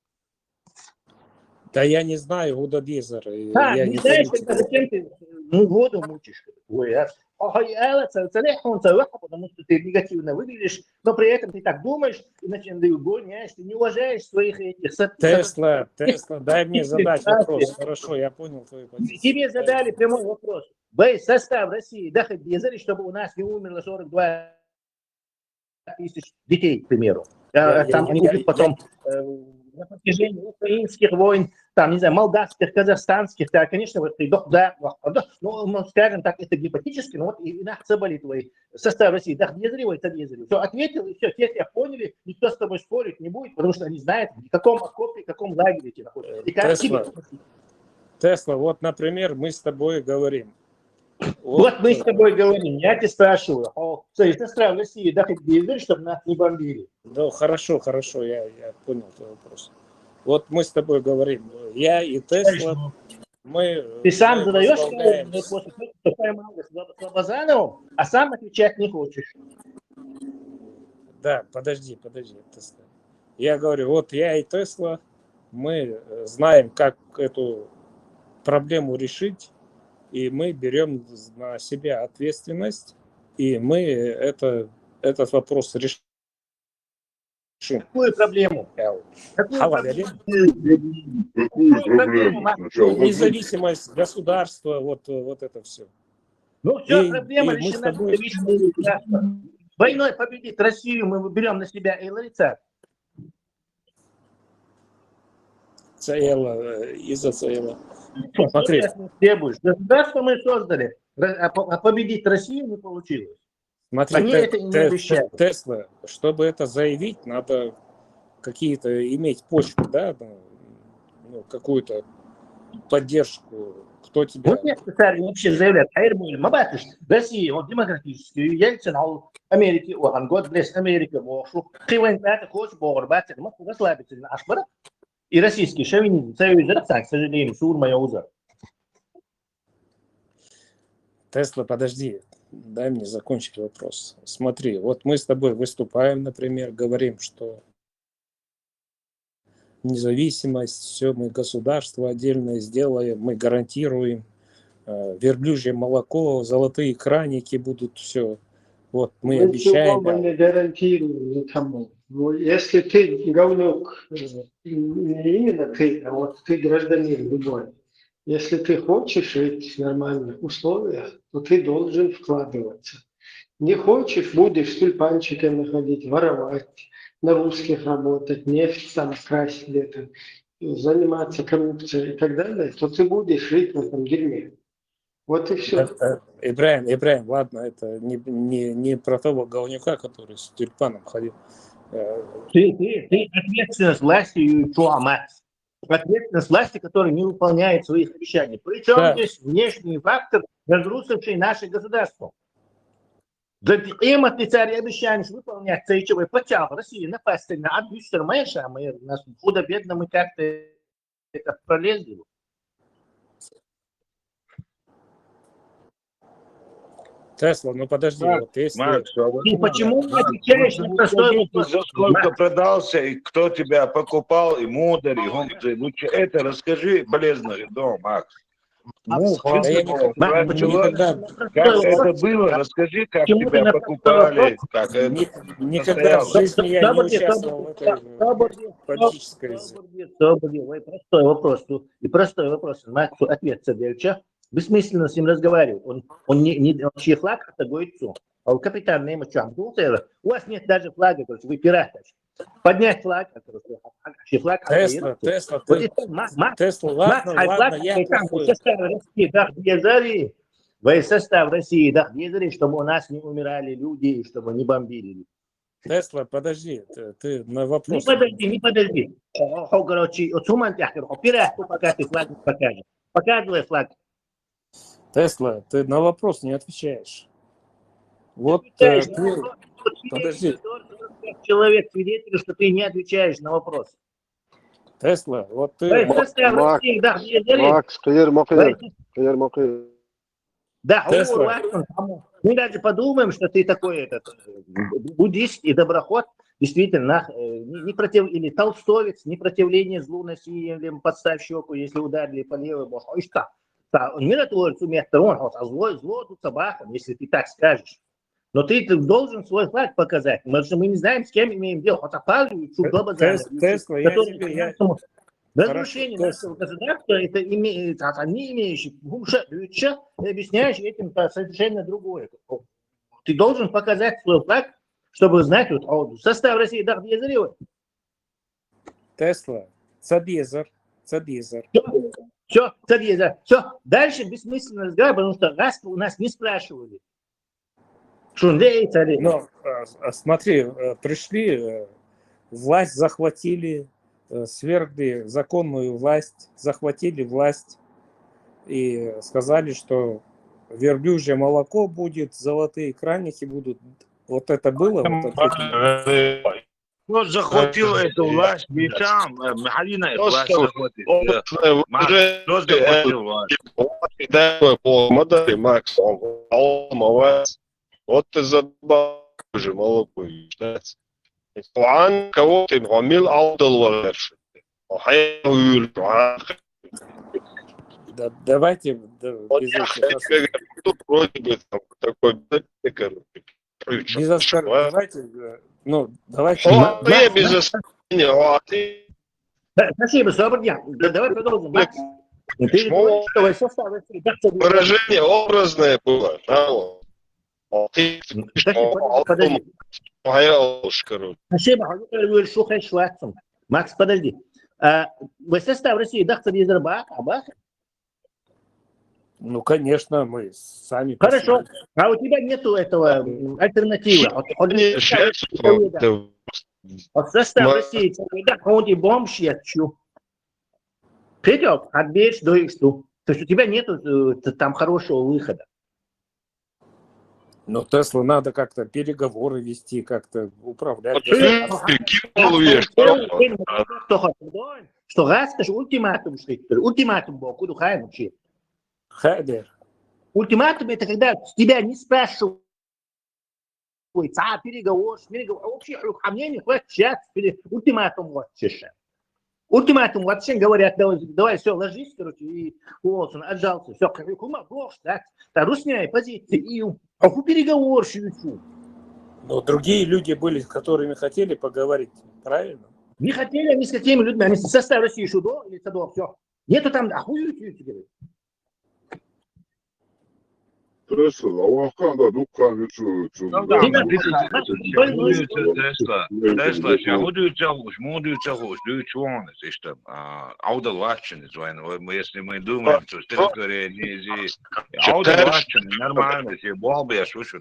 Да я не знаю, Гудадизер. А, я не не знаешь, знаю. Тогда зачем ты ну, воду мучишь? Ой, а, а, а, это, это, это, это, потому что ты негативно выглядишь, но при этом ты так думаешь, и значит, ты увольняешь, ты не уважаешь своих этих со- Тесла, Тесла, дай мне задать Представьте. Вопрос. Хорошо, я понял твою позицию. Тебе задали прямой вопрос. Вы состав России, да, хоть Езарева, чтобы у нас не умерло сорок два тысяч детей, к примеру. Я- Э, Там я- они я- будут потом э, на протяжении украинских войн, там, не знаю, молдавских, казахстанских, да, конечно, вот и док- да, да, да, ну, ну, скажем так, это гипотетически, но вот и, и нах заболит твой состав России, да, Езарева, это Езарева. Все, ответил, и все, все тебя поняли, никто с тобой спорить не будет, потому что они знают, в каком окопе, в каком лагере ты находишься. И как Тесла, тебе- Тесла, вот, например, мы с тобой говорим. Вот мы с э, тобой говорим, я тебя спрашиваю, о, смотри, состав России, да, хоть Езарева, чтобы нас не бомбили. Ну, хорошо, хорошо, я, я понял твой вопрос. Вот мы с тобой говорим, я и Тесла, мы... Ты сам мы задаешь восполняем- вопросы, что понимал с Слободановым, а сам отвечать не хочешь. Да, подожди, подожди, Тесла. Я говорю, вот я и Тесла, мы э, знаем, как эту проблему решить, и мы берем на себя ответственность, и мы это, этот вопрос решим. Какую проблему? Яу. Какую Хавали. проблему? Какую проблему? Сначала Независимость государства, вот, вот это все. Ну, все, И- проблема и мы с решена. тобой- Независимость государства. Войной победить Россию мы берем на себя и лица. Цаела, э, из-за Цаела. Смотри. Что ты от нас требуешь? Государство мы создали, Ра- а по- а победить Россию не получилось. Смотри, Они Те- это и не Те- обещали. Тесла, чтобы это заявить, надо какие-то иметь почвы, да, ну, ну, какую-то поддержку Кто тебя... Вот я специально вообще заявляю, хайр боль, ма бац уж, Россия, вот демократический, Ельцин, а Америки, о, God bless Америка, боху. Кхы вайн бац, кхы вай боху бац, ма расслабиться, аш бара. И российский шовинизм, союз, к сожалению, сурма я уза. Тесла, подожди, дай мне закончить вопрос. Смотри, вот мы с тобой выступаем, например, говорим, что независимость, все, мы государство отдельное сделаем, мы гарантируем э, верблюжье молоко, золотые краники будут, все. Вот, мы Ну, обещаем. По-моему, не гарантируем никому. Ну, если ты говнюк, э, не именно ты, а вот ты гражданин любой, если ты хочешь жить в нормальных условиях, то ты должен вкладываться. Не хочешь, будешь с тюльпанчиками ходить, воровать, на русских работать, нефть там красить где-то, заниматься коррупцией и так далее, то ты будешь жить в этом дерьме. Вот и все. Э, э, Ибраим, Ибраим, ладно, это не, не, не про того говнюка, который с тюльпаном ходил. Э, Ты, ты, ты ответственность власти и чуама. Ответственность власти, которая не выполняет своих обещаний. Причем Да. Здесь внешний фактор, разрушивший наше государство. Да ты им отвечали обещаешь выполнять цейчевой пачал России напасть на администр Майша, мы нас худо-бедно мы как-то это пролезли. Тесла, ну подожди, Макс, вот если... Макс, а вот И почему ты отвечаешь на ну, простой скажи, вопрос? за сколько Макс, продался и кто тебя покупал, и мудар, и гумцы. Лучше это расскажи полезно, да, Макс. Ну, Да я не физика, хочу, Макс, не почему никогда. ты на простой Как это вопрос? было? Расскажи, как Почему ты тебя на простой покупали, вопрос? как это Ни- Никогда в состоялось. жизни я не Собор, участвовал в этой собор, политической... собор, собор, ой, простой вопрос. Ну, и простой вопрос. Максу ответ содержа. Бессмысленно с ним разговаривать. Он, он не, не он чей флаг это говорит, а капитан Нейма что, у вас нет даже флага, короче, вы пираты. Поднять флаг, короче, чей флаг. Тесла, Тесла, Вот ты... и Макс, Макс, Тесла, Макс, ладно, хай ладно, флаг, я хай там, плохой. Состав России, да, где зори. Вы состав России, да, где зори, чтобы у нас не умирали люди, и чтобы не бомбили. Тесла, подожди, ты, ты на Не вопрос... подожди, не подожди. О, о, короче, вот суман тяхер, о, пират, пока ты флаг не покажешь. Показывай флаг. Тесла, ты на вопрос не отвечаешь. Вот Ты э, знаешь, ты... вот, вот Подожди. Человек свидетель, что ты не отвечаешь на вопрос. Тесла, вот Эй, ты... состав Макс, России, да, где зори. Макс, кыйыр, ма кыйыр, Эй, кыйыр, ма кыйыр. Да, Тесла. о, Ватсон, мы даже подумаем, что ты такой этот э, буддист и доброход, действительно, э, не не против или толстовец, непротивление злу насилием, подставь щеку, если ударили по левой, может, ой, что? Да, он миротворец у меня, он, а зло, зло тут собака, если ты так скажешь. Но ты, ты должен свой флаг показать, потому что мы не знаем, с кем имеем дело. Хотя Павел, Тес- Тесла, я который тебе... Я... Поэтому разрушение Хорошо, нашего государства, это имеет, а, не имеющий, объясняешь этим совершенно другое. Ты должен показать свой флаг, чтобы знать, вот, а вот состав России, да, где зори. Тесла, цадезер, цадезер. Все, цадезер. Все, дальше бессмысленно разговаривать, потому что раз у нас не спрашивали. Шундей, цари. Но э, с- смотри, э, пришли, э, власть захватили, э, свергли законную власть, захватили власть и сказали, что верблюжье молоко будет, золотые краники будут. Вот это было? Вот это... Кто захватил эту власть? Не сам, э, Махалина эту власть захватил. Э, Макс, кто захватил власть? Такой по модели, Макс, он молодец. Вот ты задолбал уже молоко ждать. Кого ты гомил алдал варши? Да, давайте да, без этих... Тут вроде бы там такой, короче, Без оскор... Давайте, э, ну, давайте... О, а я без оскорбления, о, а ты... Да, спасибо, Соболь. Да, давай продолжим. Макс, ты же говоришь, что вы состав России, да, что вы... Выражение образное было. Да, вот. А ты... Подожди, подожди. А я ложь, короче. Спасибо, Шухай Шварцем. Макс, подожди. А, вы состав России, да, кто не зарабатывает, а? Ну, конечно, мы сами... Хорошо. А у тебя нету этого м, альтернативы. Вот, вот, Не, сейчас вот состав России, да, он и бомж, я хочу. Петя, отберешь, даешь ту. есть у тебя нету э, т- там хорошего выхода. Но Теслу надо как-то переговоры вести, как-то управлять. Ким болуеш? Что газ, конечно, ультиматум, что это ультиматум был, куда хаем вообще. Хадер. Ультиматум это когда с тебя не спрашивают, а переговор, переговор, вообще хамнение, хватит сейчас, ультиматум вот сейчас. Ультиматум вообще говорят, давай, давай все, ложись, короче, и Уолсон отжался. Все, кума, бог, да, та русская позиция, и а переговорщицу. Но другие люди были, с которыми хотели поговорить, правильно? Не хотели они с какими людьми, они со старости еще до или до, все. Нету там, а хуй тебе. Тесла, а вахкан да дуккан вичу вичу. Тесла, Тесла, сейчас худуется уж, мудуется уж, дуть вон, это что, а, Аудал Вахчин, звонит, если мы думаем, что территория не здесь. Аудал Вахчин, нормально, все, бал бы я слушал,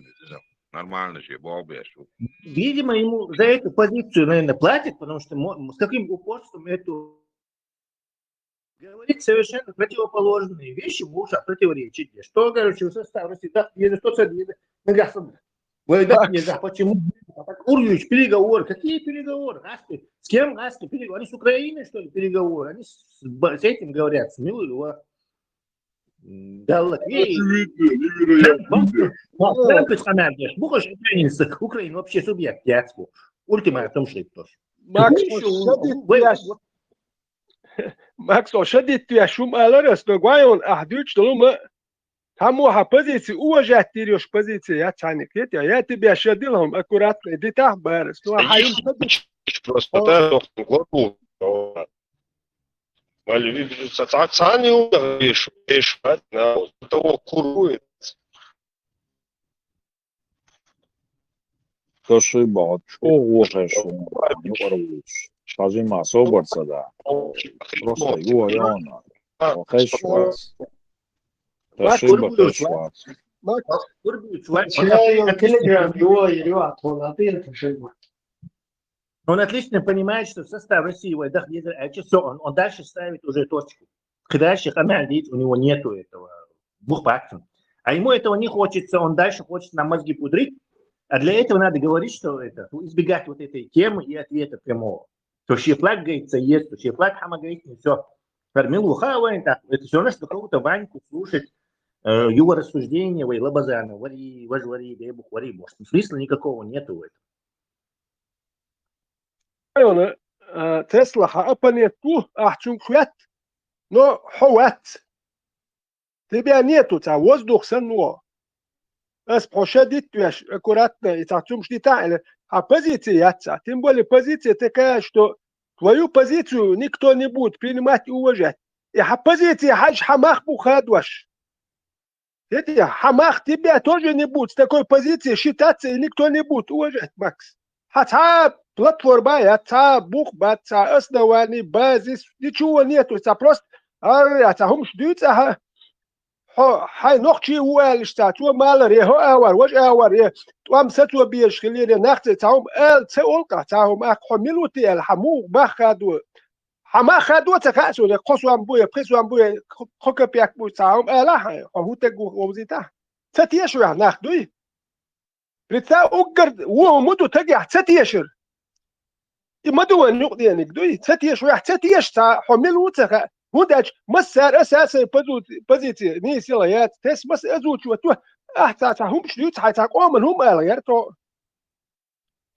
нормально, все, бал бы я слушал. Видимо, ему за эту позицию, наверное, платят, потому что мо- с каким упорством эту говорит совершенно противоположные вещи, в ушах противоречит. Что, короче, со старости, да, если что, это, это, нагасом. Ой, да, не знаю, почему. А так, Урьевич, переговоры. Какие переговоры? Аски. С кем Аски переговоры? Они с Украиной, что ли, переговоры? Они с, с этим говорят, с Милуева. Даллак. Очевидно, невероятно. Трэмпес ханардеш. Бухаш украинцы. Украина вообще субъект, яцку. Ультиматум шриптош. Макс, Макс, ошо диттвеш шум аларас, но гвайон ах дюч долума. Тамо ха позиция, уважать тирёш позиция, я цаник. Я, я тебя шадил хом аккуратно, иди так барас. Ну, а хаим Просто так, глоту. Вали, цани угриш, иш, на того курует. Каши багъад чӀогӀ вахӀешун юкьарвулч. Шазима собар цада. Просто юа яна. Вахеш вац. Каши бахеш вац. Телеграм, его, его, а то надо это же. Он отлично понимает, что в состав России войдах лидер, а что, все, он, он дальше ставит уже точку. Дальше Хамян видит, у него нету этого бухпакта. А ему этого не хочется, он дальше хочет нам мозги пудрить. А для этого надо говорить, что это, избегать вот этой темы и ответа прямого. То шефлаг говорится, есть, то шефлаг хама говорит, не все. Фармил уха, вань так, это все равно, что какого-то Ваньку слушать, э, его рассуждения, вай Лабазана, вари, важ вари, бейбух вари, может, смысла никакого нету в этом. Айона, э, Тесла ха оппонент ву, ахчун квет, но хо ват. Тебя нету, ца воздух сан во. Ас хо шадит веш, аккуратно, и ца цумш дита, или, а позиция яца. Тем более позиция такая, что твою позицию никто не будет принимать и уважать. И ха позиция хаш хамах бухадваш. Эти хамах тебя тоже не будет с такой позиции считаться, и никто не будет уважать, Макс. Ха ца платформа, я ца бух, ба ца основание, базис, ничего нету, ца просто, а, я ца хумш дюц, аха. Хо, хай нохчи уалиш ца, цо малар, е хо авар, вож авар, е, туам са цо беш хилире, нахце ца хум, эл, ца олка, ца хум, ах, хо минуты, эл, хаму, бахаду. Хама хадо ца хасу, е, хо суам буе, пхи суам буе, хо капяк бу, ца хум, эл, аха, хо хутек гу, обзита. Ца тешуя, нах дуй. Прица уггар, во муду таги, ца тешир. И маду ван нюк деник дуй, ца тешуя, ца теш, ца, хо минуты, ха, ху дач, массар, асасай, позиция, не сила, я, тес мас азучу, ту, ах, ца, ца, хум шлюц, хай, ца, коман, хум, эл, яр, то.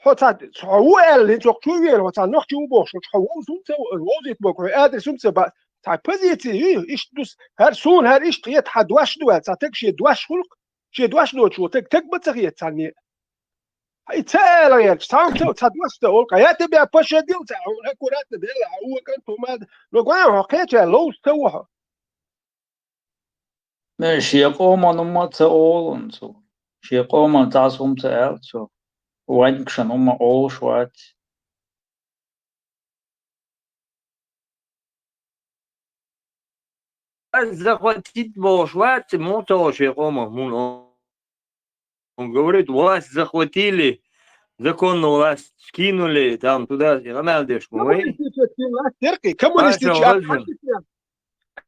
Хо ца, хо у эл, лин, цок, чу вер, хо ца, нох, чу бох, шо, хо, вол, сум, ца, вол, зит, бок, хо, адрес, сум, ца, ба, ца, позиция, и, иш, дус, хар сун, хар иш, тет, ха, дуаш, дуа, ца, тек, ши, дуаш, хулк, ши, дуаш, ночу, тек, тек, ба, ца, хет, ца, не. Ай, ца, эл, яр, ца, ца, ца, дуаш, ца, олка, я тебя пощадил, ца, аккуратно, бела, а у, кан, тумад, но, гуа, хо, кеча, лоу, ца, у, хо. Ме шекъоман умма ца олун цу. Шекъоман цас ум ца эл цу. Ванькшан умма олуш вац. Захватить болуш вац, мутал шекъоман мун. Он говорит, власть захватили, законную власть скинули, там туда, и гамалдеш, Коммунистический власть, терки, коммунистический.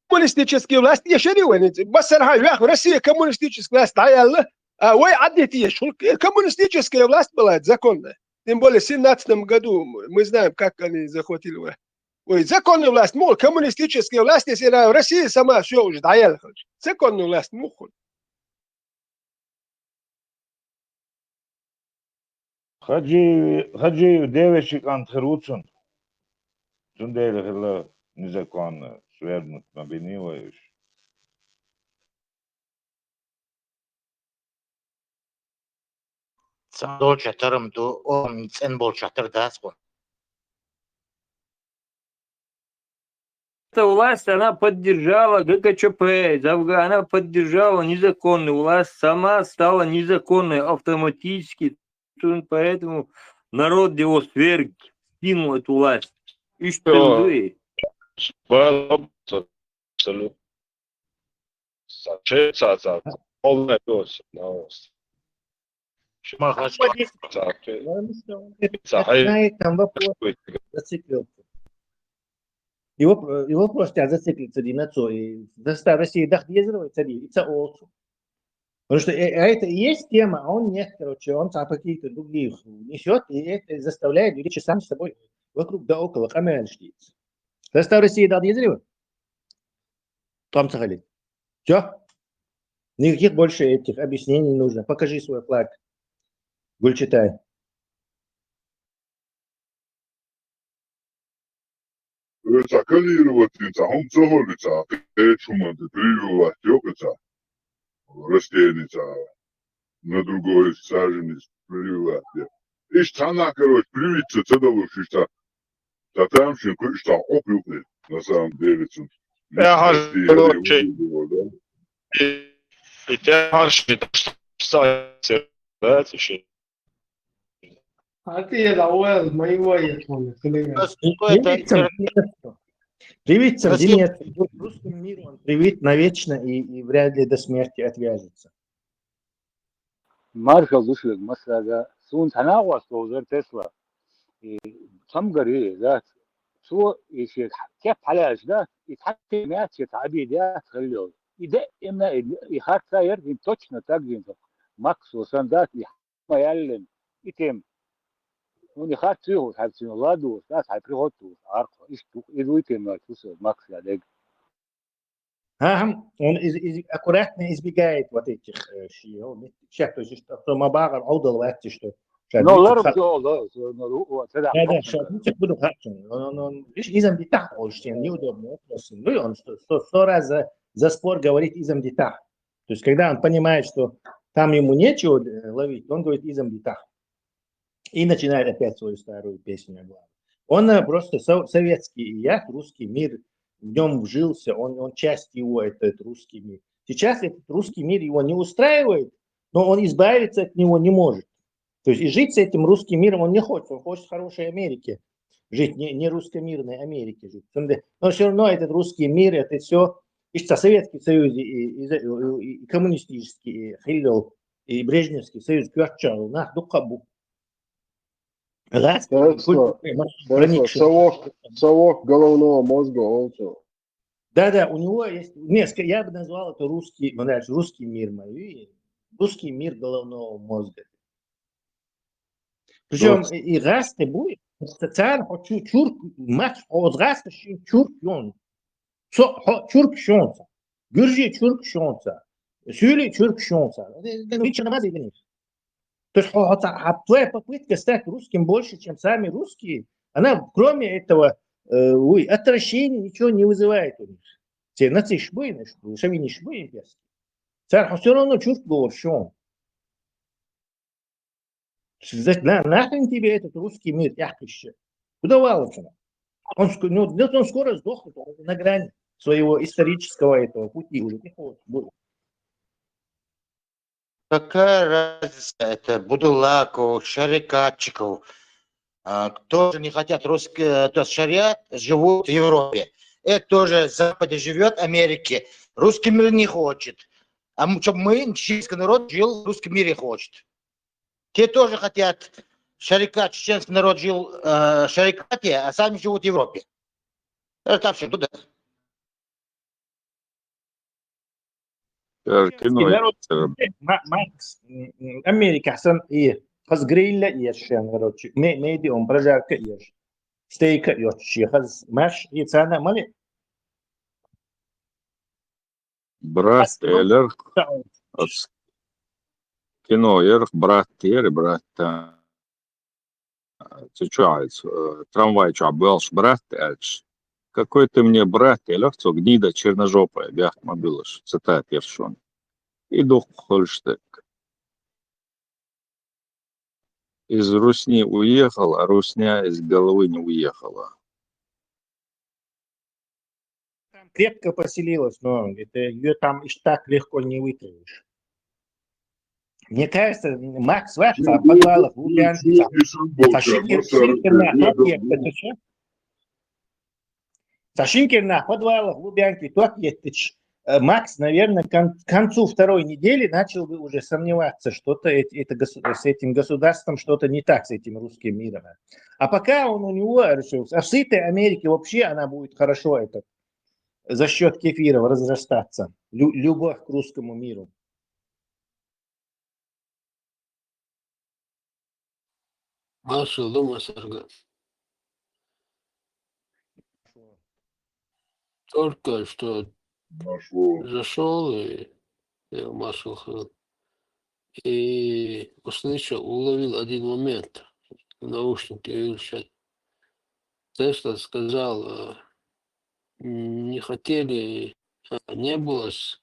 коммунистическая власть, я шари вайна, бассар хьа, вяхь Россия коммунистическая власть дӀаяьлла, а вай Ӏаддите еш, хӀул-, коммунистическая власть была законная. Тем более в семнадцатом году мы знаем, как они захватили власть. Ой, законная власть, мол, коммунистическая власть, если она в России сама всё уже дӀаяьлла хилча. Законная власть, мухуль. Хаджиев, Хаджиев девичий кӀант хир ву цун. Цундела хилла незаконно свергнуть ма бинний вай уж. Цхьа долча тарам ду, о, цӀен болча тар дац хьона. Эта власть, она поддержала ГКЧП, из Афга-, она поддержала незаконную власть, сама стала незаконной автоматически. Поэтому народ его сверг, скинул эту власть. Иштта Всё. Дуй. Ба-, абсолютно. Са-, че-, са-, са-, полная доза, новость. Ма хаш-, Ца-, че-, Потому что он говорит, ца-, хай-, знает, там вопрос зациклился. Его, э, его просто зациклится, Дина, цо, и заставь Россию дах дезервать, цари, и ца олцу. Потому что, э, а это и есть тема, а он нет, короче, он там какие-то другие несёт, и это заставляет людей сами с собой вокруг да около, камеры штиц. Заставь Россию дах дезервать. Там цахали. Всё? Никаких больше этих объяснений не нужно. Покажи свой флаг. Гульчатай. Э, ца калировать, ца хӀума ца хӀоли, ца кхечу хӀуманна прививать йо-кх ца растени, ца на другой саженец прививать йо. Иштта цхьаннахьа, короче, привиться ца далуш, иштта ца тамашийна кхуьуш ца Ӏопилкъи, на самом деле, цун. Э, хьаж, Россия короче, регулировала, да? И, и тя хьаж, и тя хьаж, да, ца ши. Хьа тӀера ваьлла, ма и вай тхуна, хилира. Просто какой-то Привит сам интер-, Динецу. Привит сам Просто Динецу. Русскому миру он привит навечно и, и вряд ли до смерти отвяжется. Маршал душвег массага, сун цхьа нагӀос ловзар Тесла. И цамгари, да, цо и шех кеп хьалаьлча, да, и цхьа тема яц, шех цхьа обида яц, хилла йолу. И де имна, и, и харц а яр, и точно так же, Макс, сан дац, и ма яьллина, и тема. Хьуна и харц юхуш, хьайцина ладугӀуш, да, хьай приход тугӀуш, аркхо, иштта ду-, и дуй тема, Макс, я дег. Ага, он из-, из-, аккуратно избегает вот этих, э, ши-, о, щас, то есть, что, что ма бахар, аудал ватти, что щас Ну, видите, ларам ха-, всё, да, всё, ну, ру-, о, цхьа Да, да, даккха. Щас видите, буду хатчен. Он, он, он, видишь, изам дитах, он, что неудобный вопрос. Ну, и он сто, сто, сто раз за, за спор говорит изам дитах. То есть, когда он понимает, что там ему нечего, э, ловить, он говорит изам дитах. И начинает опять свою старую песню о главном. Он, э, просто со-, советский, и я, русский мир, в нём вжился, он, он часть его, этот русский мир. Сейчас этот русский мир его не устраивает, но он избавиться от него не может. То есть и жить с этим русским миром он не хочет, он хочет в хорошей Америке жить, не, не русскомирной Америке жить. Но всё равно этот русский мир, это всё, и что Советский Союз, и, и, и, и коммунистический, и хилла, и Брежневский союз коьртачу нах дукха бу. Раз, Тесла, культура, Тесла, проникшая. Совок, совок головного мозга, он что? Да, да, у него есть, не, ск-, я бы назвал это русский, ну, знаешь, русский мир, мой, русский мир головного мозга. Причём Вот. И, и гӀазкхи буй, социально хьо чу-, чурк, мац, хьо гӀазкхи шин чурк ён. Со-, хьо чурк шонца. Гюржи чурк шонца. Сюли чурк шонца. Э, э, ничего на базе для них. То есть, хьо-, хьо ца-, а твоя попытка стать русским больше, чем сами русские, она, кроме этого, э, уй, отвращения ничего не вызывает у них. Те нациш буй, наш, шовиниш буй имперский. Цар хьо всё равно чурк говор шон. Сказать, на, нахрен тебе этот русский мир, тӀаьхкхиссича? Куда валочина? Он ск-, ну, ну, он скоро сдохнет, он на грани своего исторического этого пути уже приходит. Какая разница, это Будулаков, Шарикатчиков, а, тоже не хотят русский, э, то есть шариат, живут в Европе. Это тоже в Западе живёт, Америке. Русский мир не хочет. А м-, чтоб мы, чеченский народ, жил в русском мире хочет. Те тоже хотят шарикат, чеченский народ жил, э, в шарикате, а сами живут в Европе. Это вообще туда. Яр кино, короче, яр. Ма-, Макс, м, м, Америка сан и хаз гриль еш шен, короче, ме-, медиум прожарка еш. Стейка еш, хаз маш и цана мали. Брат, элер. Кино ер, брат ер, брат. Цу чуайц, э, трамвай чу бэлш брат ач. Какой ты мне брат, элер цо, гнида черножопая, бяхт мобилаш, цитат ершон. И дух хольштык. Из русни уехал, а русня из головы не уехала. Там крепко поселилась, но это её там и так легко не вытравишь. Мне кажется, Макс ваш в подвалах Лубянки, Сашинкер, Сашинкер на подъехать, это чё? Сашинкер на подвалах Лубянки, тот есть, э, Макс, наверное, к концу второй недели начал бы уже сомневаться, что-то это, это с этим государством что-то не так, с этим русским миром. А пока он у него решился. А в этой Америке вообще она будет хорошо это, за счет кефиров разрастаться. Лю любовь к русскому миру. Маршал, дома, Сарга. Только что зашел и, и маршал Хрен. И услышал, уловил один момент. Наушники включать. Тесла сказал, э, не хотели, а, не было с,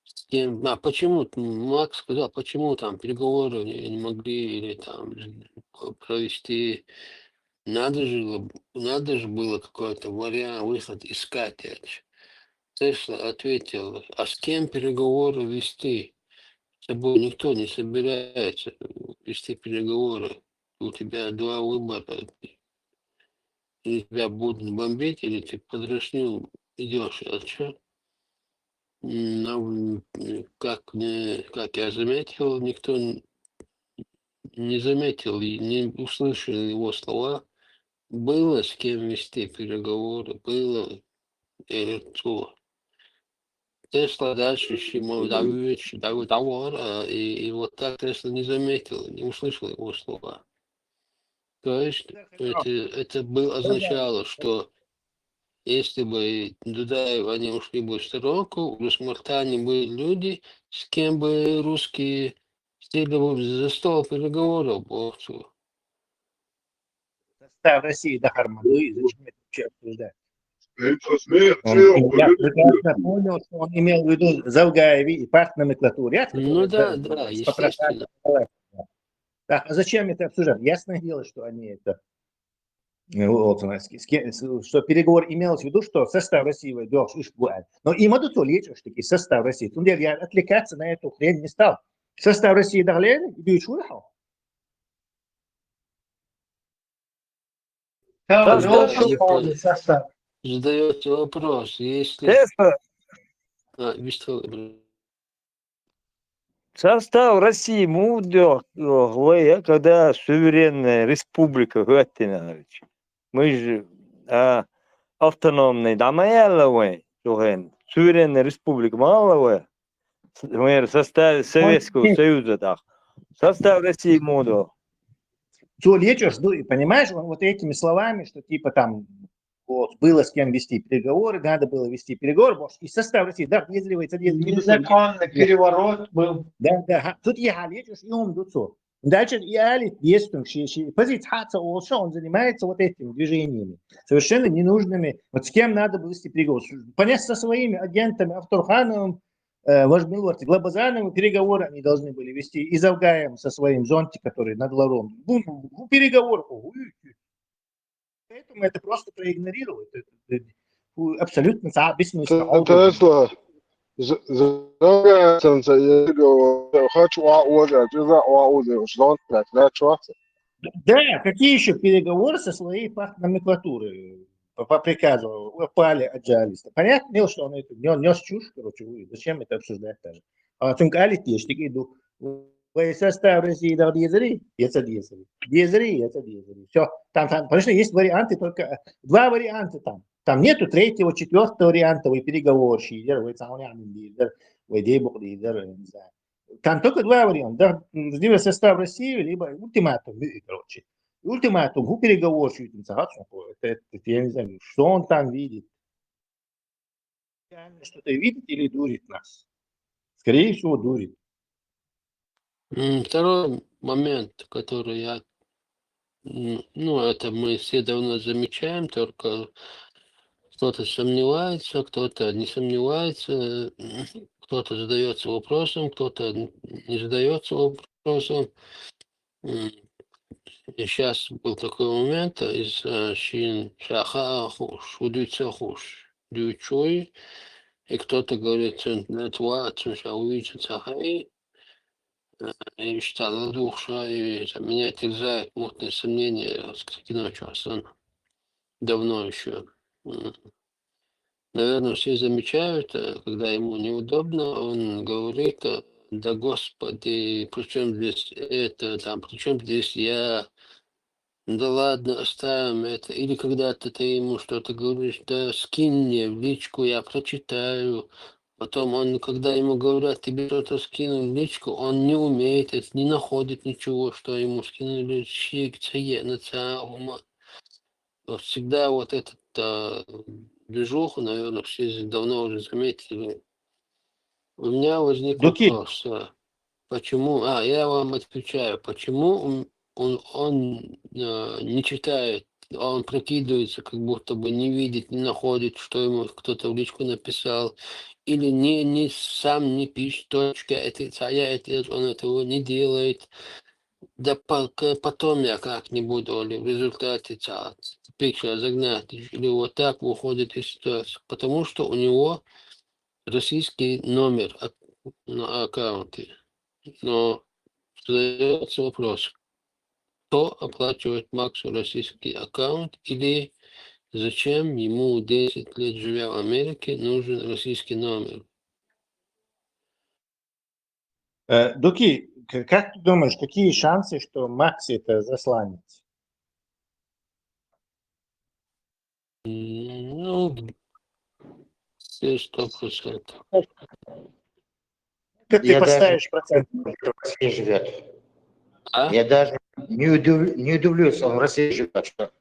с кем. А почему, Макс сказал, почему там переговоры не, не могли или там провести? Надо же, надо же было какой-то вариант, выход искать. Тесла ответил, а с кем переговоры вести? С тобой никто не собирается вести переговоры. У тебя два выбора. Или тебя будут бомбить, или ты по дороге идешь. А чё? Как, не, как я заметил, никто не заметил, не услышал его слова. Было с кем вести переговоры, было. Или кто? Тесла дальше ему давеча, давеча, и вот так Тесла не заметил, не услышал его слова. То есть это, это было, означало, что если бы Дудаев, они ушли бы в сторонку, у Русмартани были люди, с кем бы русские сели бы за стол переговоров, бог. Состав России дахар ма дуй, зачем это вообще обсуждать? Я прекрасно понял, что он имел в виду Завгаеви и партноменклатуру. Ну да, да, естественно. Да, а зачем это обсуждать? Ясное дело, что они это... Вот, что переговор имелось в виду, что состав России войдёт. Но и мадуцо лечь, что таки состав России. Тундель я отвлекаться на эту хрень не стал. Состав России дарлен, и дючурахал. Задается вопрос, если... Состав России мудёк, когда суверенная республика Гатинович. Мы же, а, автономный, да, моя лавой, суверенная республика, мало лавой. Мэр составе Советского Союза, да. Состав России мудо. Цо лечь, жду, и понимаешь, он вот этими словами, что типа там вот, было с кем вести переговоры, надо было вести переговоры, и состав России, да, если вы это незаконный переворот был. Да, да, тут я лечь, и он дуцо. Дальше и Али, если позиция Хаца Олша, он занимается вот этими движениями, совершенно ненужными. Вот с кем надо было вести переговоры? Понятно, со своими агентами, Авторхановым, э, Важмилварти, Глобозановым переговоры они должны были вести, и Завгаем со своим зонтиком, который над Лавром. Переговоры. Поэтому это просто проигнорировать. Это абсолютно бессмысленно. Интересно. Завгаем, я говорю, хочу а уже, а уже, что он так, да, что? Да, какие еще переговоры со своей партноменклатурой по, по приказу пали отжалиста? Понятно, что он это нёс чушь, короче, зачем это обсуждать даже? А тунк алит есть, такие дух. Вай состав России да дезери, это дезери. Дезери, это дезери. Все. Там, там, конечно, есть варианты, только два варианта там. Там нету третьего, четвертого варианта, вы переговорщики, вы самый лидер. вай дей букъ дийдар, я не знаю. Там только два варианта. Да, либо состав России, либо ультиматум, короче. Ультиматум, хӀу переговорщик, это, это, я не знаю, что он там видит. Реально что-то видит или дурит нас? Скорее всего, дурит. М, Второй момент, который я, м, ну, это мы все давно замечаем, только кто-то сомневается, кто-то не сомневается, кто-то задается вопросом, кто-то н- не задается вопросом. М, И сейчас был такой момент, из э, шин шаха хуш, удуйца хуш, дючуй, и кто-то говорит, это ва, цун ша увидит, цаха, и э, и стало дух, что и там меня терзают мутные сомнения, скажем, ночью, а сон давно еще. Наверное, все замечают, э, когда ему неудобно, он говорит, э, да господи, при чем здесь это, там, при чем здесь я, да ладно, оставим это. Или когда-то ты ему что-то говоришь, да скинь мне в личку, я прочитаю. Потом он, когда ему говорят, тебе что-то скинул в личку, он не умеет, это, не находит ничего, что ему скинули, щик, цеге, на ца, ума. Вот всегда вот этот а, движуху, наверное, все здесь давно уже заметили. У меня возник Дуки. Вопрос. а, Почему? А, я вам отвечаю. Почему он, он, он а, не читает, он прикидывается, как будто бы не видит, не находит, что ему кто-то в личку написал, или не, не сам не пишет, точка, это, а я это, он этого не делает. Да по- к- потом я как-нибудь, или в результате ца- пикча загнать, или вот так выходит из ситуации, потому что у него российский номер ак- на аккаунте. Но задается вопрос, кто оплачивает Максу российский аккаунт или зачем ему десять лет, живя в Америке, нужен российский номер? Э, Дуки, к- как ты думаешь, какие шансы, что Макс это засланец? Ну, все сто процентов. Как ты Я даже- поставишь процент? В России живет. А? Я даже не, удив- не удивлюсь, он в России живет. Что...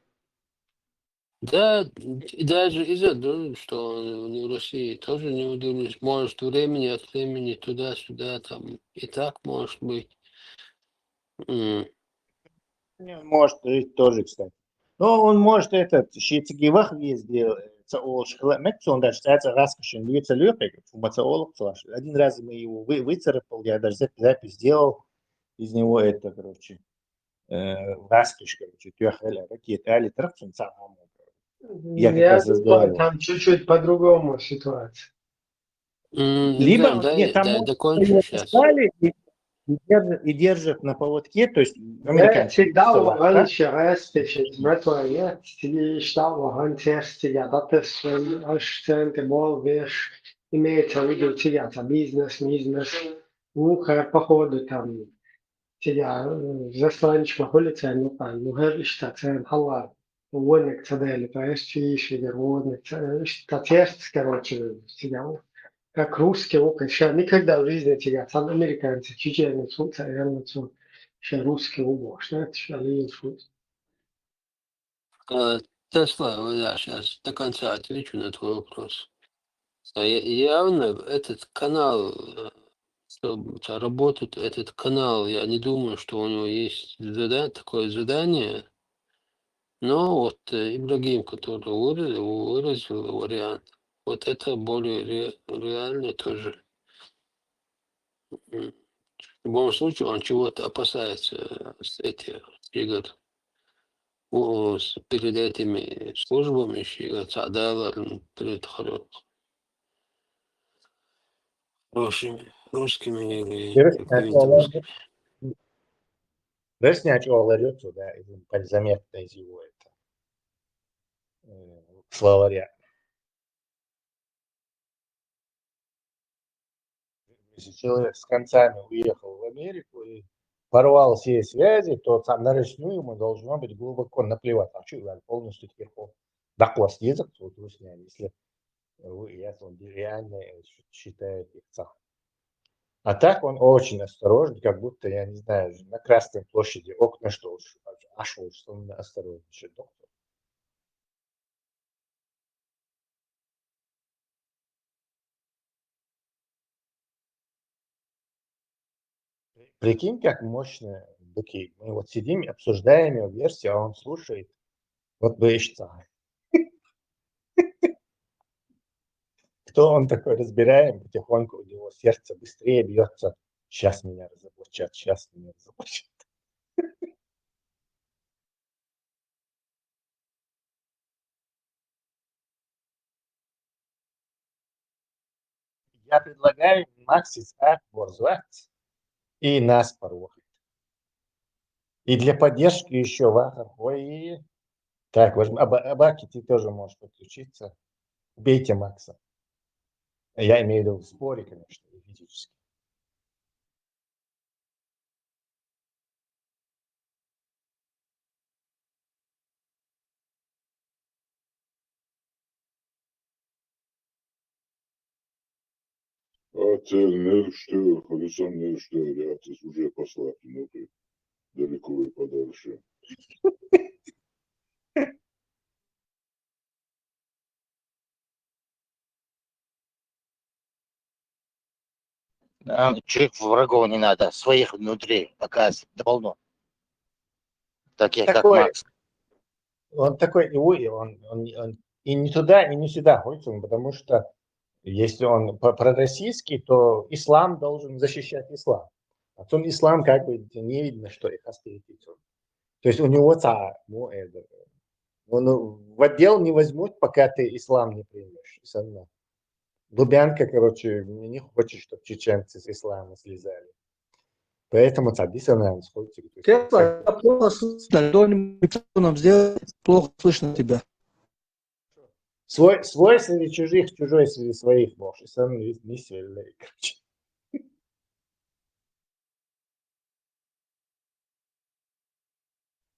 Да, и даже из-за того, что он в России, тоже не удивлюсь. Может, времени от времени туда-сюда, там, и так может быть. М, Не, он может жить тоже, кстати. Но он может этот, щитиги вах везде, ца олш хла, мет, он даже ца ца раскошен, две ца лёпек, фума ца олок цваш. Один раз мы его вы, выцарапал, я даже зап- запись сделал из него, это, короче, э, раскош, короче, тёх эля, ракет, али трахцун ца маму. Я как Я раз думаю, разговаривал. Там чуть-чуть по-другому ситуация. м, Либо, Жан, дай, нет, там дай он- докончу его сейчас. Стали и, и держат, и держат на поводке, то есть Я американцы всегда слова, да? вагон сейчас, братва, я всегда вагон терсти, я датес, аш центы, бол, веш, имеется в виду, тебя, бизнес, бизнес, ну, по ходу там, тебя, засланчик, улица, ну, там, ну, гэр, что, цен, халла, вон, к цадели, то есть, чьи, шигер, вон, что, терсти, короче, тебя, как русский, окей, ща никогда в жизни тебя, там, американцы, чеченцы, царянцы, ща русский, убо, что это, ща лиен шут. Э, Тесла, вот я сейчас до конца отвечу на твой вопрос. А я- Явно этот канал, э, чтобы ца- работает этот канал, я не думаю, что у него есть зада- такое задание. Но вот э, Ибрагим, который выразил, выразил вариант, вот это более ре- реально тоже. М, В любом случае, он чего-то опасается, э, с эти игр. У- с- Перед этими службами, еще цадалар, перед хоро- хорошими русскими или Дерек, какими-то наверное, русскими. Ресня чуаларёцу, да, из заметно из его это э, словаря. Если человек с концами уехал в Америку и порвал все связи, то там на Россию ему должно быть глубоко наплевать. А что, полностью теперь пол- даквас язык, вот русня, если вы, я он реально считает их цах. А так он очень осторожный, как будто, я не знаю, на Красной площади окна, что уж, аж уж он осторожничает, доктор. Прикинь, как мощно быки. Мы вот сидим и обсуждаем его версию, а он слушает. Вот бы ещё. Кто он такой, разбираем потихоньку, у него сердце быстрее бьется. Сейчас меня разоблачат, сейчас меня разоблачат. Я предлагаю Максис Арт борзлать и нас порвать. И для поддержки еще вахар хой. Так, возьм-, Аба-, Абаки, ты тоже можешь подключиться. Убейте Макса. Я имею в виду в споре, конечно, не физически. А цель не что, колесом не что, я уже послал внутрь, далеко и подальше. Нам чужих врагов не надо, своих внутри, оказывается, полно. Таких, как Такой, Макс. Он такой, и у-, и он, он, он и не туда, и не сюда ходит, он, потому что если он по-, пророссийский, то ислам должен защищать ислам. А тут ислам как бы не видно, что их авторитет. То есть у него ца, ну, это, ну, ну, в отдел не возьмут, пока ты ислам не примешь. Всё равно. Лубянка, короче, не, не хочет, чтобы чеченцы с ислама слезали. Поэтому ца диссонанс, хоть и тут. Кепа, плохо слышно, кто-нибудь нам сделает, плохо слышно тебя. Свой, свой среди чужих, чужой среди своих, боже, сам не, не сильный, короче.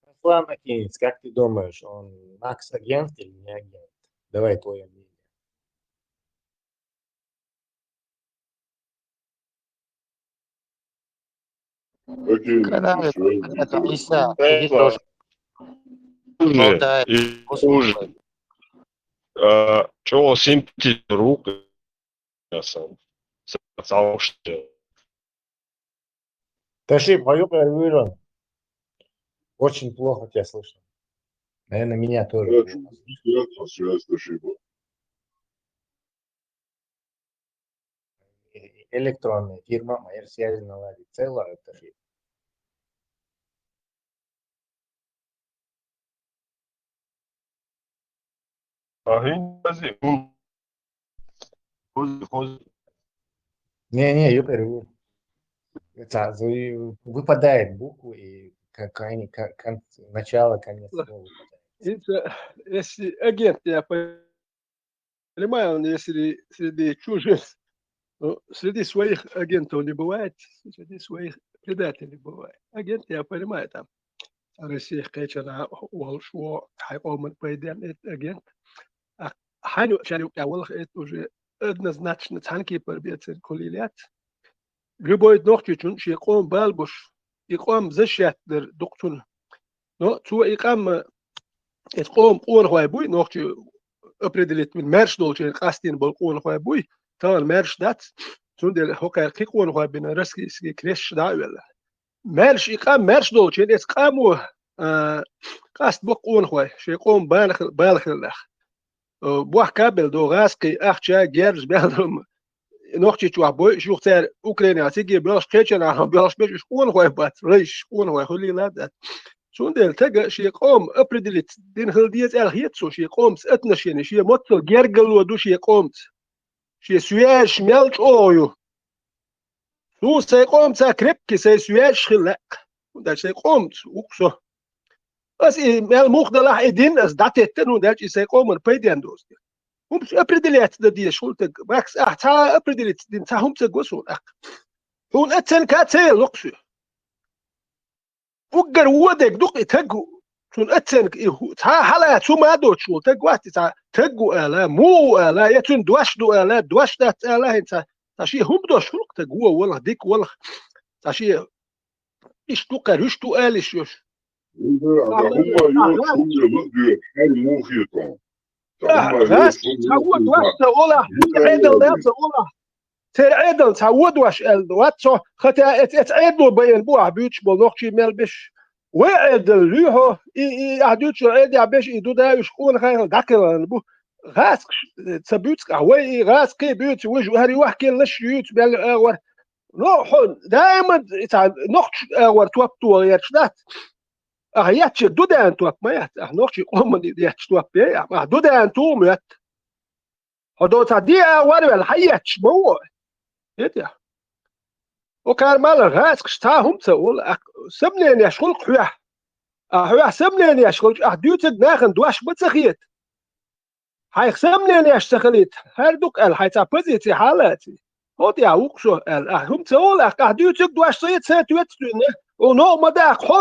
Руслан Акинец, как ты думаешь, он Макс агент или не агент? Давай твоё мнение. Окей, Канал, всё. Это Иса, Э, иди тоже. Уже, Болтает, и послушай. Уже. А, чё, симпти рук, я сам. Сам что? Таши, поёк, я вижу. Очень плохо тебя слышно. Наверное, меня тоже. Я чуть-чуть связь, спасибо. Электронная фирма, моя связь наладится, целая, это же. Ахин, бази, ум. Хози, хози. Не, не, я перевел. Это, вы-, выпадает буквы и ка-, кон-, ка-, кон-, начало, конец слова выпадает. Это, если агент, я понимаю, он если среди чужих, ну, среди своих агентов не бывает, среди своих предателей бывает. Агент, я понимаю, там, Россия, кхечана, волш, во, хай, оман, пайден, это агент. А хай, ну, чарю, я, волх, это уже однозначно цанки пар бецер кулилят. Любой нохчичун ши къом бал буш, и къом защищать дер дукъ цун. Но цу и къам, э, эт къом къонхой буй, нохчи определить бин, маьрша долчун къастийна бол къонхой буй, тахана маьрша дац, цундела хӀокхаьркхи къонхой бина российский кресташ дӀа а велла. Маьрша и къам маьрша долчун, эс къамо, а, къаст бу къонхой, ши къом бала хил-, бала хиларах. Э, бохка бел до гӀазкхий, ахча, герз бел до м-, нохчи чохь бой, шух цара Украинах циге боьлхуш, кхечанахьа боьлхуш беш, уж къонахой бац, райш, къонахой хуьлийла а дац. Цундела тага шен къом определить дина хила деза аьлла хета цо, шен къомца отношение, шен моццал гергало ду шен къомца. Шен соьраш мел чӀогӀа ю. Суна сайн къомца крепкий, сайн соьраш хила лаьа. ХӀунда аьлча сайн къомца ву-кх со. Ас и мел мух далахь, и дин ас дӀатетта, ну, даьлча и сайн къоман пайден доцу. ХӀумца определяться дан дезаш хуьлу таг. Макс, ахь цхьа а определиться дина, цхьа хӀума ца го суна, аккха. Хьуна оценка а ца елла-кх соь. Уггар вон дерг ду-кх и таг, цунна оценка и хӀу-, цхьа а хьала цу ма доцуш волу таг вац и, цхьа таг ву ала, муха ву ала, я цуьнан дош ду ала, дош дац ала, хӀинца Цхьа шен хӀума дош хуьлу-кх таг, вон валахь, дика валахь. Цхьа шен иштта ду кхара, уьш ду алиш йош. Хьуна йоцу, хӀума ма доьху, хьай мухе тхьона. Цхьа вон дош ца олахь, церан Ӏедал ца олахь. Церан Ӏедал цхьа вон дош аьлла вац цо, хӀаьта эц-, эцу Ӏедало байина бу ахь буьйцуш болу нохчий мел беш. Вай Ӏедал луьй хьо, и, и ахь дуьйцуш йолу Ӏедехь беш и ду да уьш къонахий хилла дӀакхелхина бу. ГӀазкхаша ца буьйцу ахь, вай и гӀазкхий буьйцу, вуьш хӀара юьхь-кхеллаш юьйцу мел агӀор. Но хьо даиман цхьа нохчийн агӀор топ тохарш дац. Ахь етташ ду даьнна топ ма яц, ахь нохчийн къоман етташ топ яй, ахь ду даьнна туху моьтту. Хьо доцахь де агӀор ваьлла, хьан етташ ма ву? Хетий? Окхара мала гӀазкхаша цхьа хӀума ца олу, ахь самненеш хуьлу-кх хьоьгахь. Ахь хьоьгахь самненеш хилча, ахь дуьйцург нахана дош ма ца хета. Хьайх самненеш ца хилийта, хӀара ду-кх аьлла, хьайн цхьа позици хьалаций. ХӀотӀехь ву-кх со аьлла, ахь хӀума ца олу, ахь, ахь дуьйцург дош ца хета, ца тоьттуш дуьйна, хьуна новкъа ма даха, хьо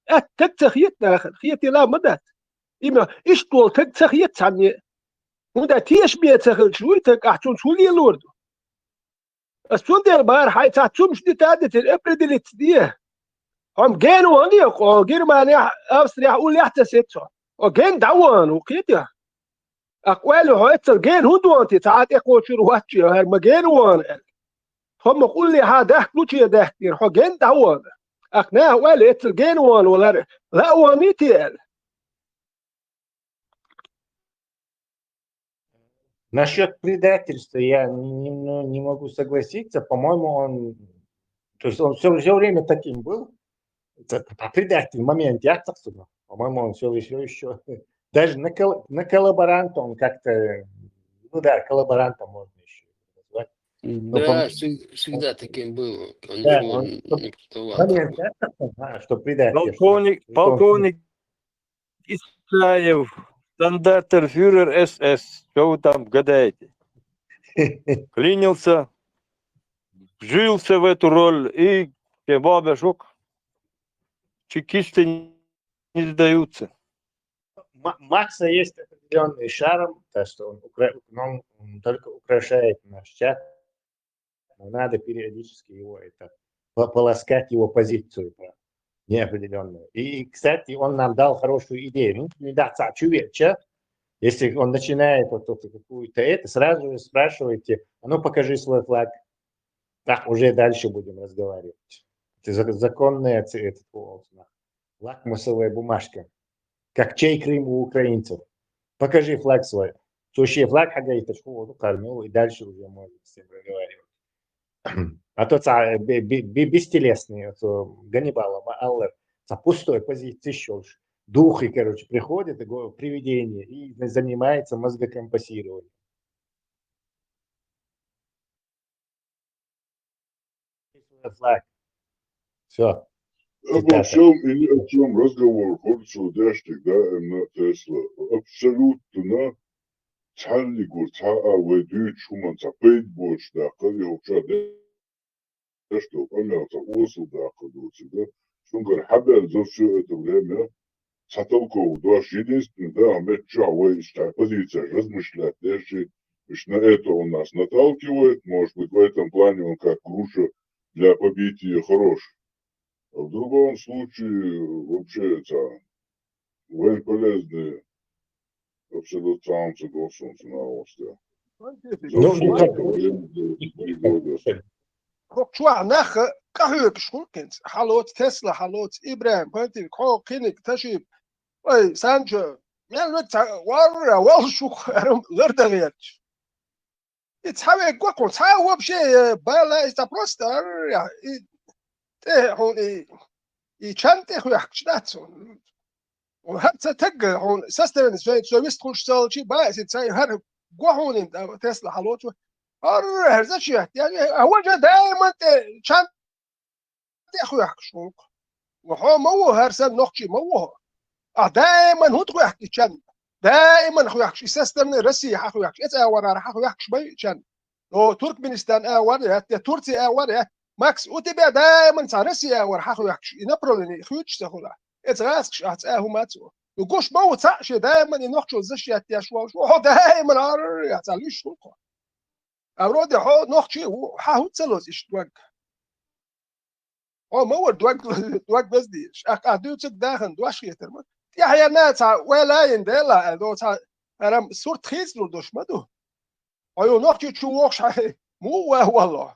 аьттаг ца хета нахана, хетийла ма дац. Именно иштта волу таг ца хета цхьанне. ХӀунда тешаме ца хилча, вуй таг, ахь цунца хӀун лелор ду? Ас цундела бахара хьайн цхьа цумаш дита а дитина, определиться де. Хьо-м гена вахана, хьо Германехь, Австрехь уллехь а ца сецо. Хьо гена дӀавахана ву, кхетий? Аккха ойла хьо эццал гена хӀунда вахана те, цхьа а тӀекхочур вац, хӀара ма гена вахана аьлла. Тхо ма уллехьа дахка луче даьхкира, хьо гена дӀавахана. Аккха наха ойла эццал гена вахана волу хӀара, лаа ваханий те аьлла. Насчет предательства я не, ну, не могу согласиться. По-моему, он, то есть он все, все время таким был. Это, это предатель момент, я так сказал. По-моему, он все еще, еще. Даже на, кол, на коллаборанта он как-то, ну да, коллаборантом можно еще назвать. Да, он, всегда таким был. Он, да, он, он, момент, я так сказал, что предатель. Полковник, полковник Исаев, стандартер фюрер эс эс, что вы там гадаете? Клинился, вжился в эту роль и кебабе шук. Чекисты не сдаются. Макса есть определенный шарм, то, что он, укра... он только украшает наш чат. Но надо периодически его это полоскать, его позицию неопределенную. И, кстати, он нам дал хорошую идею. Ну, не да, чувеча, если он начинает вот, вот какую-то это, сразу же спрашивайте, а ну покажи свой флаг. Так, уже дальше будем разговаривать. Это законная этот, лакмусовая бумажка. Как чей Крым у украинцев. Покажи флаг свой. Слушай, флаг хьагайташ хӀу кармел, и дальше уже можно с ним разговаривать. А то ца бестелесный, а то Ганнибала ма аллар, ца пустой позиции шолш. Духи, короче, приходят, привидение, и занимается мозгокомпассированием. Флаг. Все. Обо всем и ни о чем разговор, хӀорцо деш тогда именно Тесла. Абсолютно цхьаллигур цхьа а вай дуьйцуш хӀуманца пайда боцуш даккхар, я вообще деш долу къамелца осал даккхар доцург. Цуьнгара хьабаьлла за все это время цхьа толково дош единственный, да, меттиг чохь вай иштта позицияш размышлять деш, и на это он нас наталкивает, может быть, в этом плане он как груша для побития хорош. А в другом случае вообще это вайн полезный абсолютно цхьа хӀума ца го суна цунах вовсе. Ну, ну, как? ХӀокху чохь нах къахьоьгуш хуьлу кхинца. Хьалоца Тесла, хьалоца ИбрахӀим, Пантик, хьо, Кхиниг, Ташип. Ой, Санчо, мел вац, варра, воллушух, лардан гӀерташ. И цхьа вегга кху, цхьа вообще, э, бала, и цхьа просто, арра, и тӀе хьуна, и, и чан тӀе хоьхкуш дац хьуна. ХӀара ца тагга хьуна, состояние шайн, со вистхуьлуш ца хилчи, баиси цай, хӀара го хьуна, Тесла хьалоцу. ХӀара, хӀара зачем? Я, я, а вот же даиман тӀе чан тӀе хоьхкуш хьуна. Ва хьо ма ву, хӀара сан нохчи ма ву хьо. А даиман хӀунда хоьхку и чан? Даиман хоьхкуш, и со стороны России хьан хоьхкуш, эца агӀорара хьан хоьхкуш бай и чан. О, Туркменистан агӀор яц, я Турция агӀор яц. Макс, у тебя даиман цхьа Россия агӀор хьан хоьхкуш, и направление хуьйцуш ца хуьлахь. Эца гӀазкхаш ахь цӀа хӀума ца. Ну, гуш ма ву цхьаъ шен даиман и нохчо защищать деш волуш, хьо даиман арра яц, цхьа луьйш хӀума хьо. А вроде хьо нохчи ву, хьа хӀу ца лоз иштта дог? Хьо ма вара дог, дог лазде. Ах, ах, дуьйцург дахана дош хетар ма. ТӀехьа яьнна цхьа вай лайна дела, аьлла, до цхьа, арам сурт хийцлур дош ма ду. Хьо ю нохчи чу вохуш хьа, му ва валло.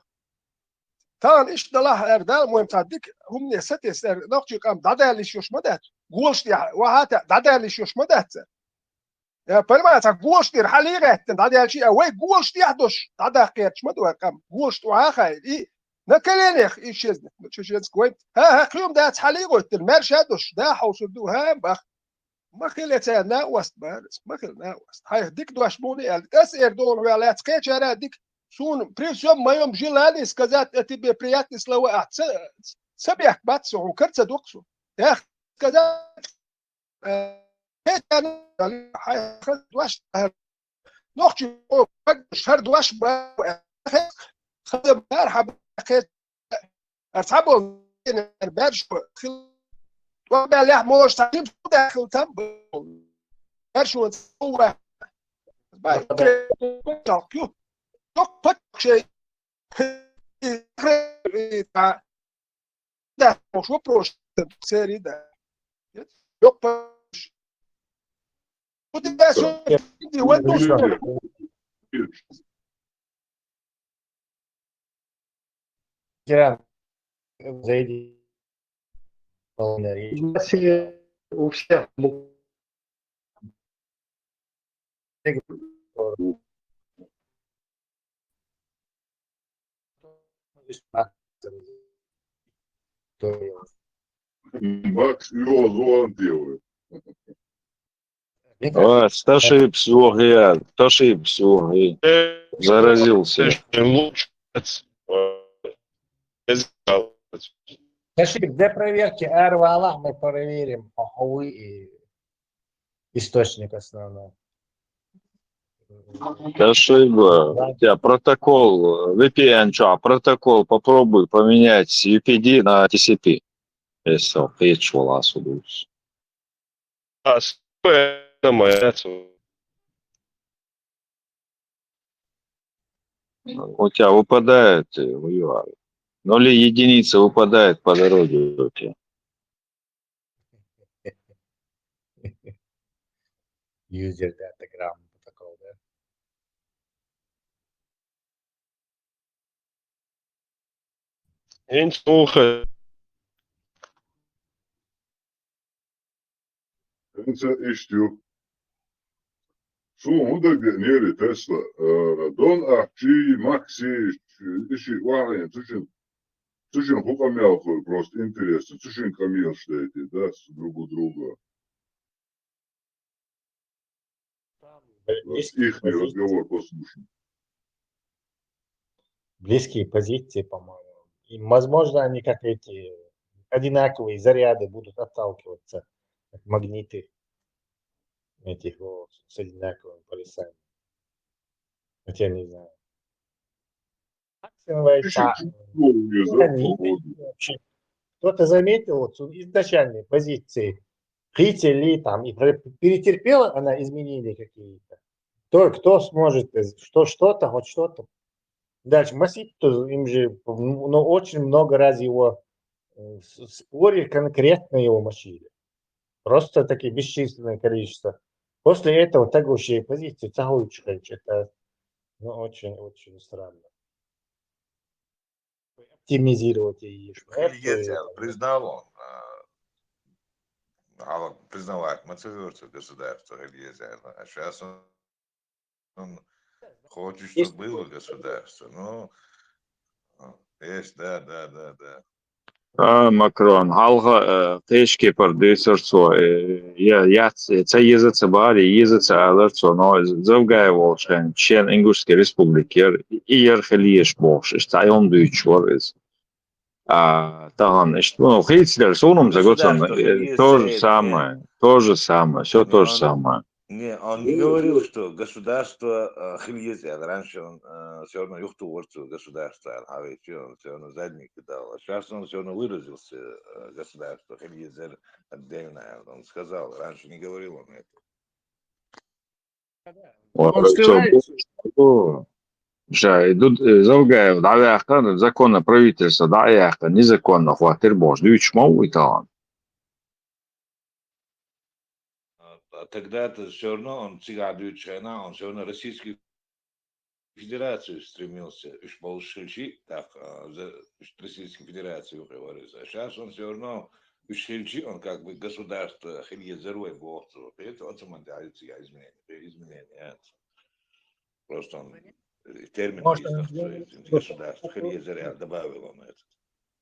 Тахана иштта далахь, эр Дала, мойн цхьа дика хӀумане сатесса, эр нохчи къам дӀадаьллиш йош ма дац. Голаш тӀехь, вахьа та, дӀадаьллиш йош ма дац. Я, понимаю, цхьа голаш тӀера хьалий гӀеттина, дӀадаьлчи, а вай голаш тӀехь дош, дӀадаккха гӀерташ ма ду вай къам. Голаш тӀе вахьа хай, и на коленях, и чеченск, чеченск вай. ХӀа, хӀа, кхиюм дац хьалий гӀоттина, маьрша дош, да хьовсур ду, хӀа, бах. Ма хила цара накъост, барас, ма хила накъост. Хьайх дика дош муна аьлла, ас эр долу хьоьга лаьцна кхечара дика. Суна при всём моём желании сказать о тебе приятные слова, а ца, ца бехк бац со, хьуна кара ца доккху со. Эх, сказать, э, кхечара хьайх дош, э, нохчи, о, шар дош ба, э, хаза бар, хьа, Ар цхьа болу, ар баьржо хила, тӀом баьллехь, можа цхьа хим су даьхила там бу. Баьржо ца ву ваьхьа. Бай, чалх ю. Ток пак шей. Да, вопрос, серии, да. Ток пак. Вот и да, всё, иди, вот тут. Кира, зайди. Полная речь. Вообще у всех бу- Макс, его звон делает. Ой, ташиб сухи, ташиб сухи. Заразился. Лучше. Ташиб, для проверки ар валахь мы проверим, хьо хьо вуй и источник основной. Ташиб, у тебя протокол, V P N чё, протокол попробуй поменять с U P D на T C P. Если хочешь, вала судус. А, с-, это моя ц-, У тебя выпадает, э, у Юары. Ну, или единица выпадает по дороге у тебя. User datagram протокол, да? Эн слухай. Эн ца иштта ю. Суна хӀун дагадеанера, Тесла, э, Дон Ахчи, Макси, иши вахьийна, цу шин, цу шин хӀу къамел хуьлу, просто интересно, цу шин къамелаш дайти, да, с-, друг у друга. Там близкие позиции. Их разговор послушай. Близкие позиции, по-моему. И, возможно, они как эти одинаковые заряды будут отталкиваться, как магниты этих, вот, с одинаковыми полюсами. Хотя не знаю. Максимум, пиши, та-, чуть-чуть, не знаю, они погоду. Вообще. Кто-то заметил вот с изначальной позиции, Хицели там и пре-, перетерпела она изменения какие-то? Только кто сможет, э, что, что-то, хоть что-то. Дальше Масип, то им же, ну, очень много раз его, э, с-, споре конкретно его мочили. Просто такие бесчисленное количество. После этого так вообще позиции ца хуучу хилча, это, ну, очень, очень странно. Оптимизировать и ещё. Хилиец аьлла признал он, а, а, признавать ма ца вер цо государство хилиец аьлла. А щас он, он хочет, чтобы было государство. Ну, а, есть, да, да, да, да. А, Макрон, хьалха, э, кхечу кепара дуьйцура цо, э, я, яц, э, ца еза ца бара, еза ца алара цо, но Завгаев волчу хенахь шен Ингушский республика яра, и яра хила езаш бохуш, иштта цхьа хӀума дуьйцуш вара иза. А, тахана иштта, ну, хийцалера, суна-м ца го цунна, э, то же самое, то же самое, всё то же самое. Не, он не говорил, что государство, э, хила еза аьлла. Раньше он, э, всё равно юхатухура цо государство аьлла, а ведь он всё равно задний кидал. А щас он всё равно выразился, э, государство хила еза аьлла отдельно аьлла. Он сказал, раньше не говорил он это. Он скрывается. Ша и Дуд-, э, Завгаев дӀаваьккха, законно правительство дӀа а яьккха, незаконно хӀоттар бохуш дуьйцуш ма ву и тахана. А, а тогда-то всё равно он цигахь дуьйцучу хенахь, он всё равно Российскую Федерацию стремился, уьш болуш хилчи, тӀаккха, а, за, уьш Российская Федерация юкъе вара иза. А щас он всё равно уьш хилчи, он как бы государство хила езар вай боху цо. Кхета, оцу ман тӀехь цигахь изменение, изменение яц. Просто он, э, термин Может, он изменил, что говорит, из-, что государство хила езар аьлла добавил он это.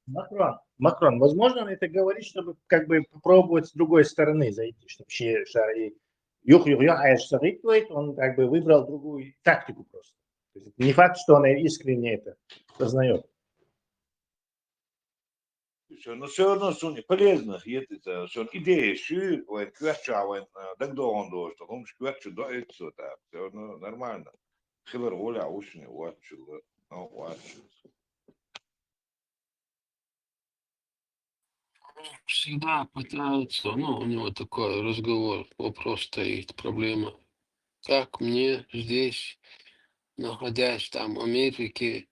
Макрон, Макрон, возможно, он это говорит, чтобы как бы попробовать с другой стороны зайти, чтобы все ша-, и юх-юх-юх, а ша сагитвает, он как бы выбрал другую тактику просто. То есть не факт, что он искренне это осознаёт. Всё, ну, всё равно суна полезно хетта иза, шун идея шу, вайн коьртачохь вайн, а, дагадогӀун долуш, хӀумаш коьртачу доуьйту со тӀаккха, всё равно нормально. Хилар гӀолехь ву шуна, вац шуна, ну, вац шуна. Всегда пытается, ну, у него такой разговор, вопрос стоит, проблема. Как мне здесь, находясь там, в Америке,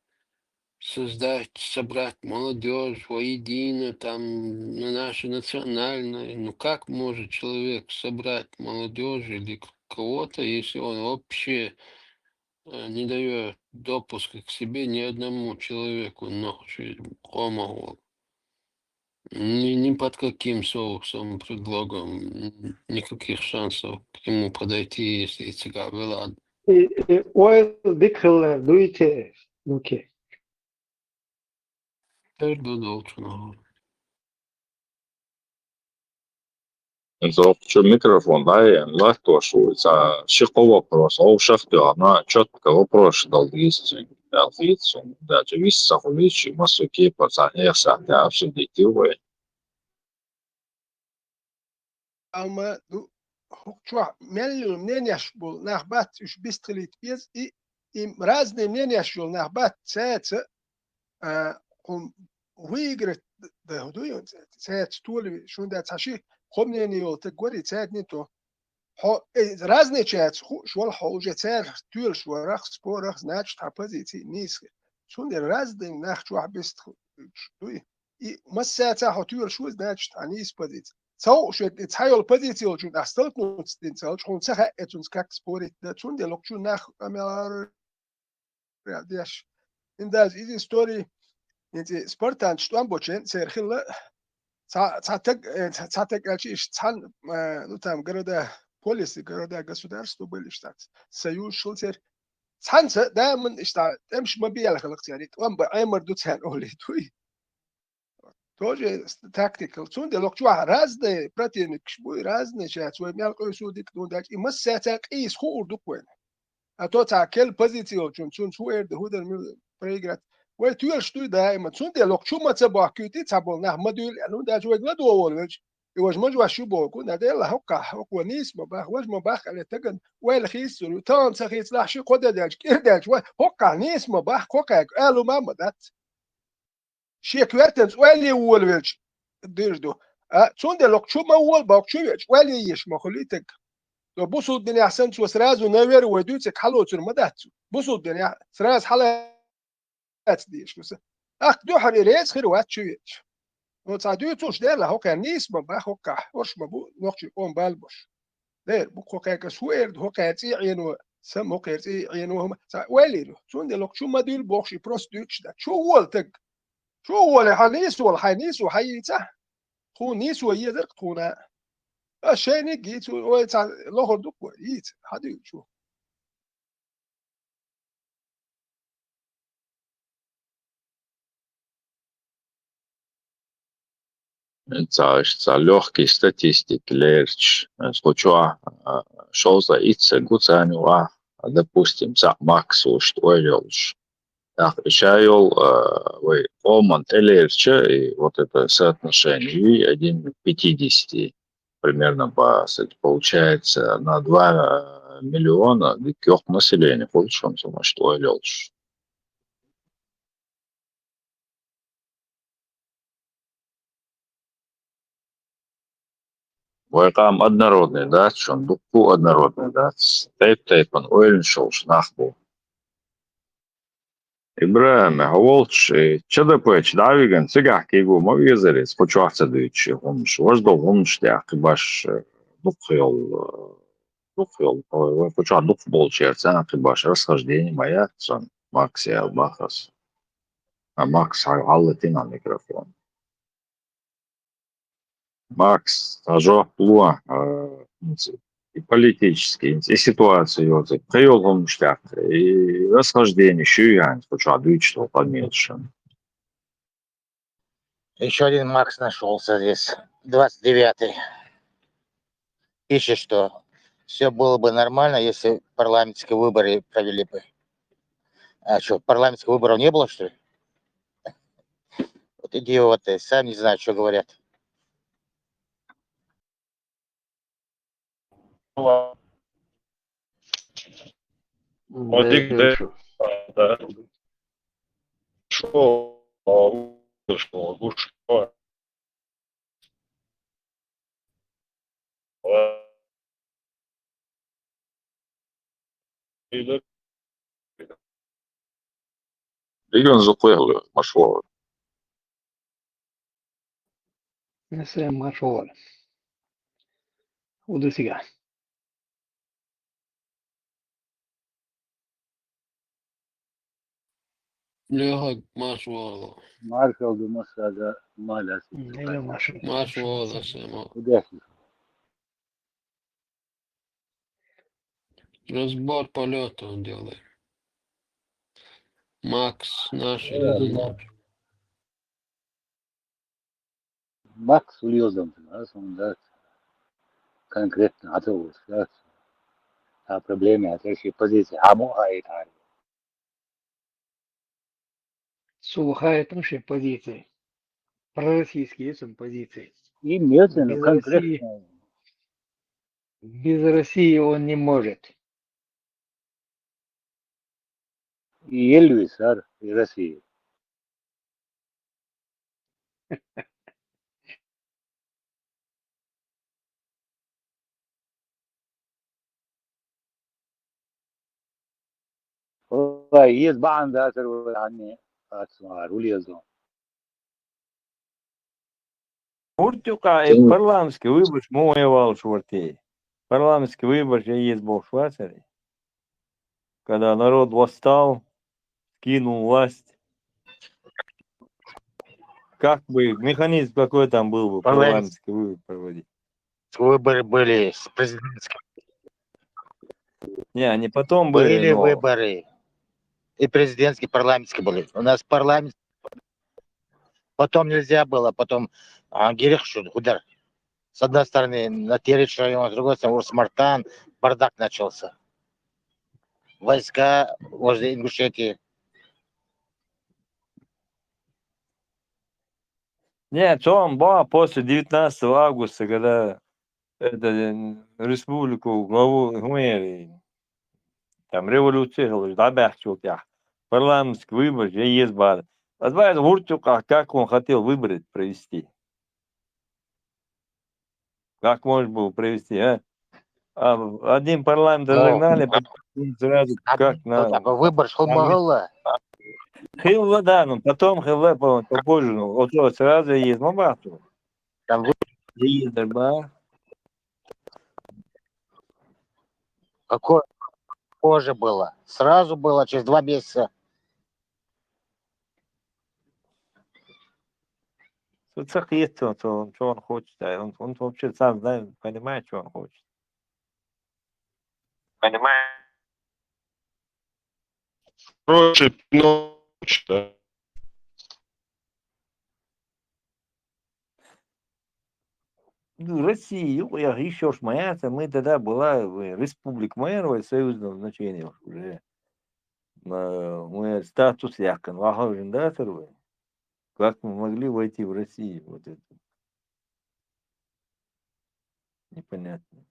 создать, собрать молодёжь воедино, там, на наши национальные? Ну, как может человек собрать молодёжь или к-, кого-то, если он вообще, э, не даёт допуска к себе ни одному человеку, нохчи, къомах волу? Ни, ни под каким соусом, предлогом, н-, никаких шансов к нему подойти, если и цигахь велахь. И, и ойла дика хилла дуй те, Луки? Тера ду долчу нахана. Иза оцу чу микрофон дӀаяьхна латтош ву, цхьа ши-кхо вопрос вовшах а тоьхна, чётко вопрос дала деза цуьнга, аьлла хета суна. Даже вист ца хуьлуьйтуш, массо а кепара цхьа нехан сахьтехь обсудить ю вай. Амма ду, хӀокху чохь мел йолу мненеш болу нах бац, уьш бистхилийта беза, и, и разные мненеш йолу нах бац, цаьрца, а, хӀума выиграть д-, д-, ду ю, цаьрца толаве, шун дац хьан ши, хӀо мнение йолу таг вари, цаьрца то. Хьо, э, разные чаьрца хууш вала хьо, уже цаьрца тоьлуш варах, спорах, значит, хьан позиция нийса. Цундела разные нах чохь бистхуьлуш дуй. И массаьрца хьо тоьлуш ву, значит, хьан нийса позиция. Ца хууш верг, и цхьа йолу позиция йолчунна ахь столкнуться дина ца хилча, хьуна ца хаьа, цунца как спорить дан. Цундела хӀокху чу нах къамел деш. Индаз из история, хӀинца спартанцаш тӀом бочен церан хилла, цхьа, цхьа таг, э, цхьа, цхьа таг аьлча, иштта цхьана, э, ну, там, города, полисы, города, государства были, иштта, союз шул церан. Цхьаьнца даиман иштта тӀемаш ма бела хилла церан, тӀом бан Ӏемар ду церан олий дуй. Тоже с-, тактика. Цундела хӀокху чохь разные противникаш буй, разные чаьрца, вай мел къуьйсу дика дуьйна даьлча, и массаьрца къийса хуур ду-кх вайна. А то цхьа керла позиция йолчунна, цунца хӀун эр ду, хӀун дар мила проиграть. Вай тоьлуш дуй даима. Цундела хӀокху чу ма ца бохкуьйтий, цхьаболу нах ма дуьйла аьлла, хӀунда аьлча вайга ладогӀа волу велча, и важа ма жош ю боху, нада элла хӀокхахь, хӀокхо нийса ма баха, важа ма баха аьлла, тагана ойла хийцалур ю. Тахана ца хийцалахь, ши-кхо де даьлча, кӀира даьлча, вай хӀокхахь нийса ма баха, кхо кхаьга ала ма дац. Шен коьртанца ойла е волавелча, дийр ду. А, цундела хӀокху чу ма вола боху, чу веача, ойла е езаш ма хуьлий таг. Со бусулба динехь санна, цо сразу, наверное, вай дуьйцург хьалоцур ма дац цо. Бусулба динехь сразу хьалаца дезаш ву сан. ТӀаккха дуьххьара и реза хир вац чу веача. Ну, цхьа дуьйцуш дела, хӀокхаьрна нийса ма баха, хӀокхахь, орш ма бу, нохчийн къоман бала бош. Дера, бу кхо кхаьга, ас хӀун эр ду, хӀокхаьрна цӀий Ӏено, сан хӀокхаьрна цӀий Ӏено, хӀума, цхьа ойла йир ю. Цундела хӀокху чу ма дуьйла бохуш, и просто дуьйцуш дац. Чу вола таг. Чу воле, хьан нийса волу, хьайн нийсо хьан йийцахь? Тхуна нийсо езарг тхуна. Ас шайниг йийцу, ой, цхьа лохур ду-кх вай, йийца, хьан дуьйцу чу? Цхьа, цхьа лёгкий статистика лерча, кху чохь, а, шовзткъе итт стаг ву царна юкъахь, допустим, цхьаъ макс волуш, ойла йолуш. ТӀаккха ша йолу, а, вай къоман тӀелерча, и вот это соотношение, один к пятидесяти, примерно по, получается, на два миллиона дика йоккха население хуьлу шуна, ца маьшта ойла йолуш. Вай къам однородный дац, шуна дуккха а однородный дац. Тайп-тайпана ойланаш йолуш нах бу. ИбрагӀим, хьо волчу, э, Ч Д П чу дӀа а вигна, цигахь кӀийго ма везара иза, кху чохь ца дуьйцуш и хӀуманаш. Важа долу хӀуманаш тӀехь кхин баш, э, дукха йолу, э, дукха йолу, ой, вай кху чохь дукха болчеран царна кхин баш расхождение ма яц цунна, Макс ял бахас. А Макс хьан хьаллатина микрофон. Макс, хьан жоп ло, а, и политический, и ситуацию, и кхин йолу хӀуманаш тӀехь, и расхождение шу ян, кху чохь дуьйцуш долу къамелашна. Ещё один Макс нашёлся здесь, двадцать девятый. Пишет, что всё было бы нормально, если парламентские выборы провели бы. А чё, парламентских выборов не было, что ли? Вот идиоты, сами не знают, что говорят. М, да, это хорошо. Диган зукъехь марш вогӀу. Аса марш вогӀу. Удусига. Лёха, марш вогӀу. Маршал ду массага, маляс. Лёха, марш. Марш вогӀу, Сема. Удачи. Разбор полёта он делает. Макс, наши. Да, да. Макс Ульёзом, да, сон, да, конкретно, а то вот, да, а проблема, а то ещё позиция, а мо, а это, а. Слухает наши позиции. Пророссийские есть он позиции. И нет, ну, без России, конкретно. Без России он не может. И Эльвис, ар, и Россия. Вай, еза бахьана дацар вай хьанне, ац ма ар, улезо. Уртюкъа, э, Тем- парламентский выбораш мо вай валуш вар те. Парламентский выбораш я еза бохуш вацаре. Когда народ восстал, скинул власть. Как бы механизм какой там был бы, парламентский выбор проводить? Выборы были с президентским. Не, они потом были, были но выборы. И президентские, парламентские были. У нас парламент потом нельзя было, потом, а, герех шуд, удар. С одной стороны, на Теречь район, с другой стороны, Урус-Мартан, бардак начался. Войска возле Ингушетии. Не, цо боху после девятнадцатого августа, когда это, э, республику главу, ну, э, там революция хилла, дӀабаьхчул тӀехь, парламентский выбор же еза бара. Ас баьхьа, гӀуртюкъахь как он хотел выборы провести? Как можно было провести, а? А, один парламент разогнали, потом сразу как на, а, выбор шел, могла. Хилла, да, ну, потом хилла, по-, попозже, ну, вот, вот сразу еза ма баьхьа. Там вы- Еза ба. Какое позже было? Сразу было, через два месяца. Цо ца кхетта, цо, цо, чего он хочет, а? Он, он вообще сам знает, понимает, чего он хочет. Понимает. Хороший, но, да. Ну, Россия, ю-, я ещё ж моя, это мы тогда была, э, республика моя, вай союзного значения уже. Э, мы статус яккан, вахал жин да, второй. Как мы могли войти в Россию? Вот это. Непонятно.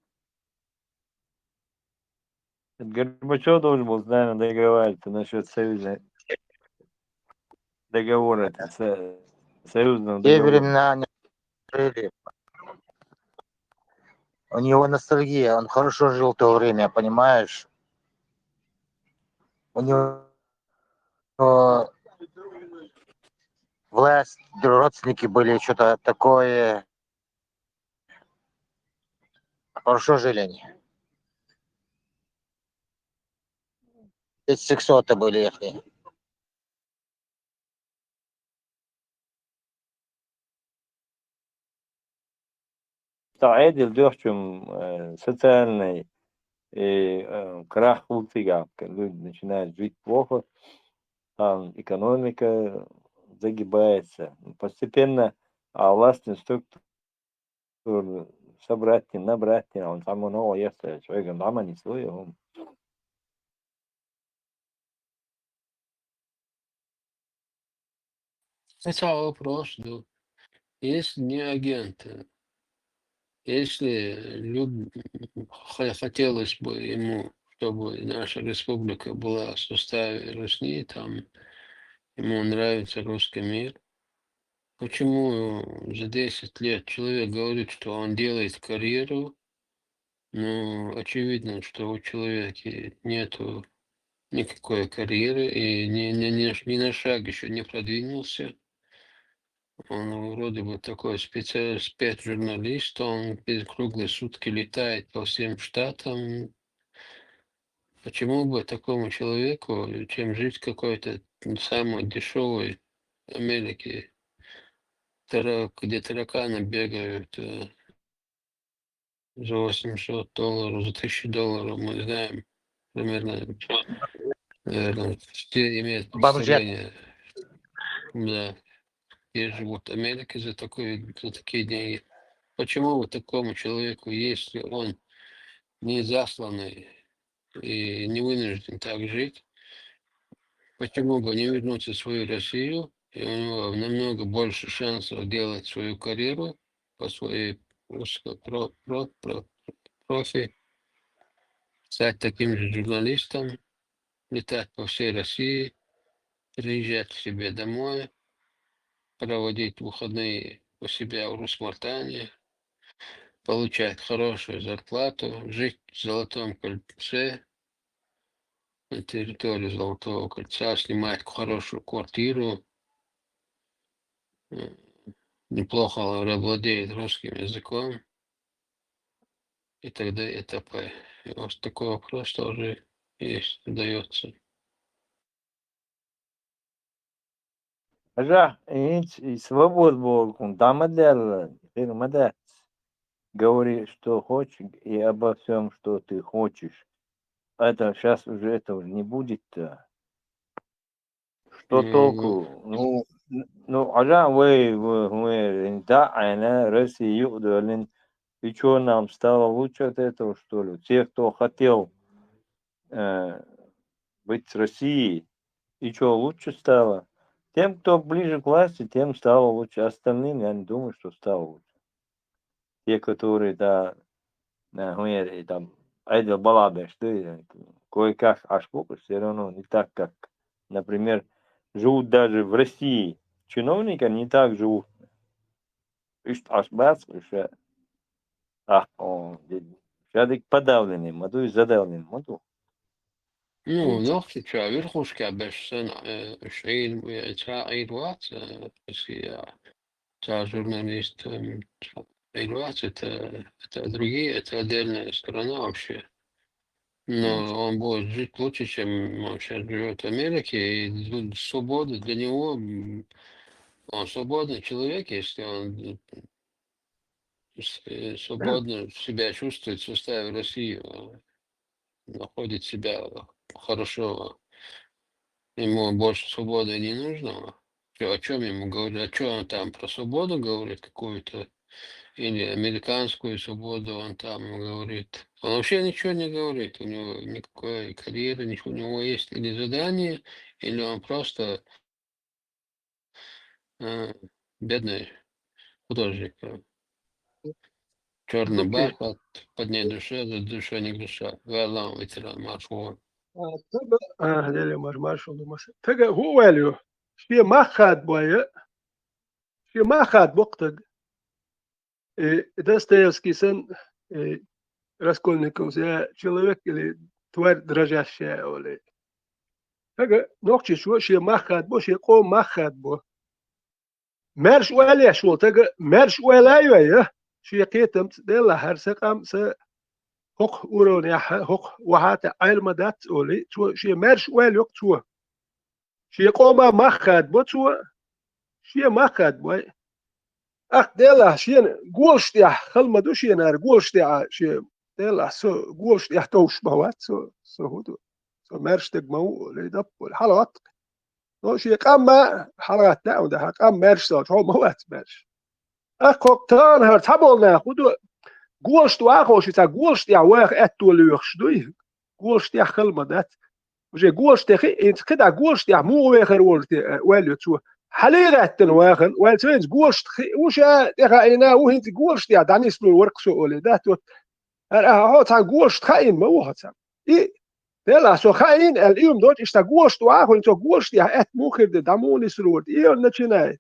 Это Горбачёв должен был, наверное, договариваться насчёт союза, договора, это со-, союзного договора. Те времена не были. У него ностальгия, он хорошо жил в то время, понимаешь? У него Э, власть, родственники были, что-то такое. Хорошо жили они. Эти сексоты были их. Та Эдил дёхчум, э, социальный, э, э, крах луцигавка. Люди начинают жить плохо, там экономика загибается. Постепенно, а властный структур собрать, набрать, он там много ест, человек, там они свои, он. Это вопрос, да. Если не агенты, если люб-, хо-, хотелось бы ему, чтобы наша республика была в составе России, там ему нравится русский мир, почему за десять лет человек говорит, что он делает карьеру, но очевидно, что у человека нету никакой карьеры и ни, ни, ни, ни на шаг еще не продвинулся. Он вроде бы такой специ-, спецжурналист, он без круглые сутки летает по всем штатам. Почему бы такому человеку, чем жить в какой-то самой дешевой Америке, тара-, где тараканы бегают, э, за восемьсот долларов, за тысячу долларов, мы знаем примерно, наверное, все имеют Бомжат. Представление. Да. Где живут в Америке за такой, за такие деньги. Почему вот такому человеку, если он не засланный и не вынужден так жить, почему бы не вернуться в свою Россию, и у него намного больше шансов делать свою карьеру по своей узко-, про-, про-, про-, профи, стать таким же журналистом, летать по всей России, приезжать к себе домой, проводить выходные у себя в Русмартане, получать хорошую зарплату, жить в Золотом кольце, на территории Золотого кольца, снимать хорошую квартиру, э, неплохо владеет русским языком и так далее, и так далее. И вот такой вопрос тоже есть, задается. Хьажа, хӀинца и свобода бохург хӀун дӀа ма даьлла, хир ма дац. Говори, что хочешь, и обо всём, что ты хочешь. Это щас уже, это уже не будет-то. Что толку? Ну, н-, ну, хьажа, вай, вай, вай, да, Россия юкъадоьллина, и чё, нам стало лучше от этого, что ли? Те, кто хотел, э, быть с Россией, и чё, лучше стало? Тем, кто ближе к власти, тем стало лучше. Остальным я не думаю, что стало лучше. Те, которые, да, э, хӀун яра, и там, айдал бала беш, да, и кое-как аш бокъуш, всё равно не так, как, например, живут даже в России. Чиновники не так живут. Иштта Ӏаш бац уьш, а, о, де-, шадерг подавленный ма ду, и задавленный ма ду. Ну, хӀинца нохчий чу верхушка беш санна, э, уьш Ӏийр, э, цхьа Ӏийр вац, э, Россия, цхьа журналист, эм, Ӏийр вац, это, это другие, это отдельная страна вообще. Но он будет жить лучше, чем он щас живёт в Америке. И д-, свобода для него, м, он свободный человек, если он, м, с-, э, свободно себя чувствует в составе России, э, находит себя хорошо. Ему больше свободы не нужно. Чё, о чём ему говорить? А чё он там про свободу говорит какую-то? Или американскую свободу он там говорит? Он вообще ничего не говорит. У него никакой карьеры, ничего. У него есть или задание, или он просто, э, бедный художник. Чёрный бархат, под ней душа, за душой не греша. Валлахь, ветеран, марш вон. А, тага, а, леле, мар-, маршал ду маса. Тага хӀу валю? Шен мах хадабой, шен мах хадабо-кх тага. Э, Достоевский санна, э, Раскольников, я человек или тварь дрожащая, олий. Хьага нохчичо шен мах хадбо, шен къоман мах хадбо. Маьрша оалаш волу тага маьрша ойла а йой, шен кхетамца, делахь, хӀара сан къам а, сан хӀокху уровнехь, хӀокху вахьа тӀе Ӏела ма дац олий, цо шен маьрша ойла йо-кх цо. Шен къоман мах хадбо цо, шен мах хадбой. ТӀаккха, делахь, шена голаш тӀехь хала ма ду шена хӀара, голаш тӀехь шен, делахь, со голаш тӀехь товш ма вац со, со хӀун ду? Со маьрша стаг ма ву олий, даппа олий, хьалагӀатта. Но шен къам ма хьалагӀатта, хьан къам маьрша ца волчу хьо ма вац маьрша. ТӀаккха хӀокху тахана хӀара цхьаболу нах хӀун ду? Голаш тӀе вахо ши цхьа голаш тӀехь ваха аьтто лоьхуш дуй? Голаш тӀехь хала ма дац. Уже голаш тӀе хи-, хӀинца кхидӀа голаш тӀехь муха вехар волу те, э, ойла йо цо. Хьалий гӀаьттина вахана, ойла ца йинца голаш тӀе хи-, ву ша тӀе хаийна, ву хӀинца голаш тӀехь дӀанислур вара-кх со олий, дац вот. ХӀара ахьа хьо цхьана голаш тӀе хаийна ма ву хьо цхьана. И, делахь, со хаийна аьлла, и хӀума доцу, иштта голаш тӀе вахо, хӀинца голаш тӀехь аьтто муха хир ду, дӀа муха нислур вара те, и начинай.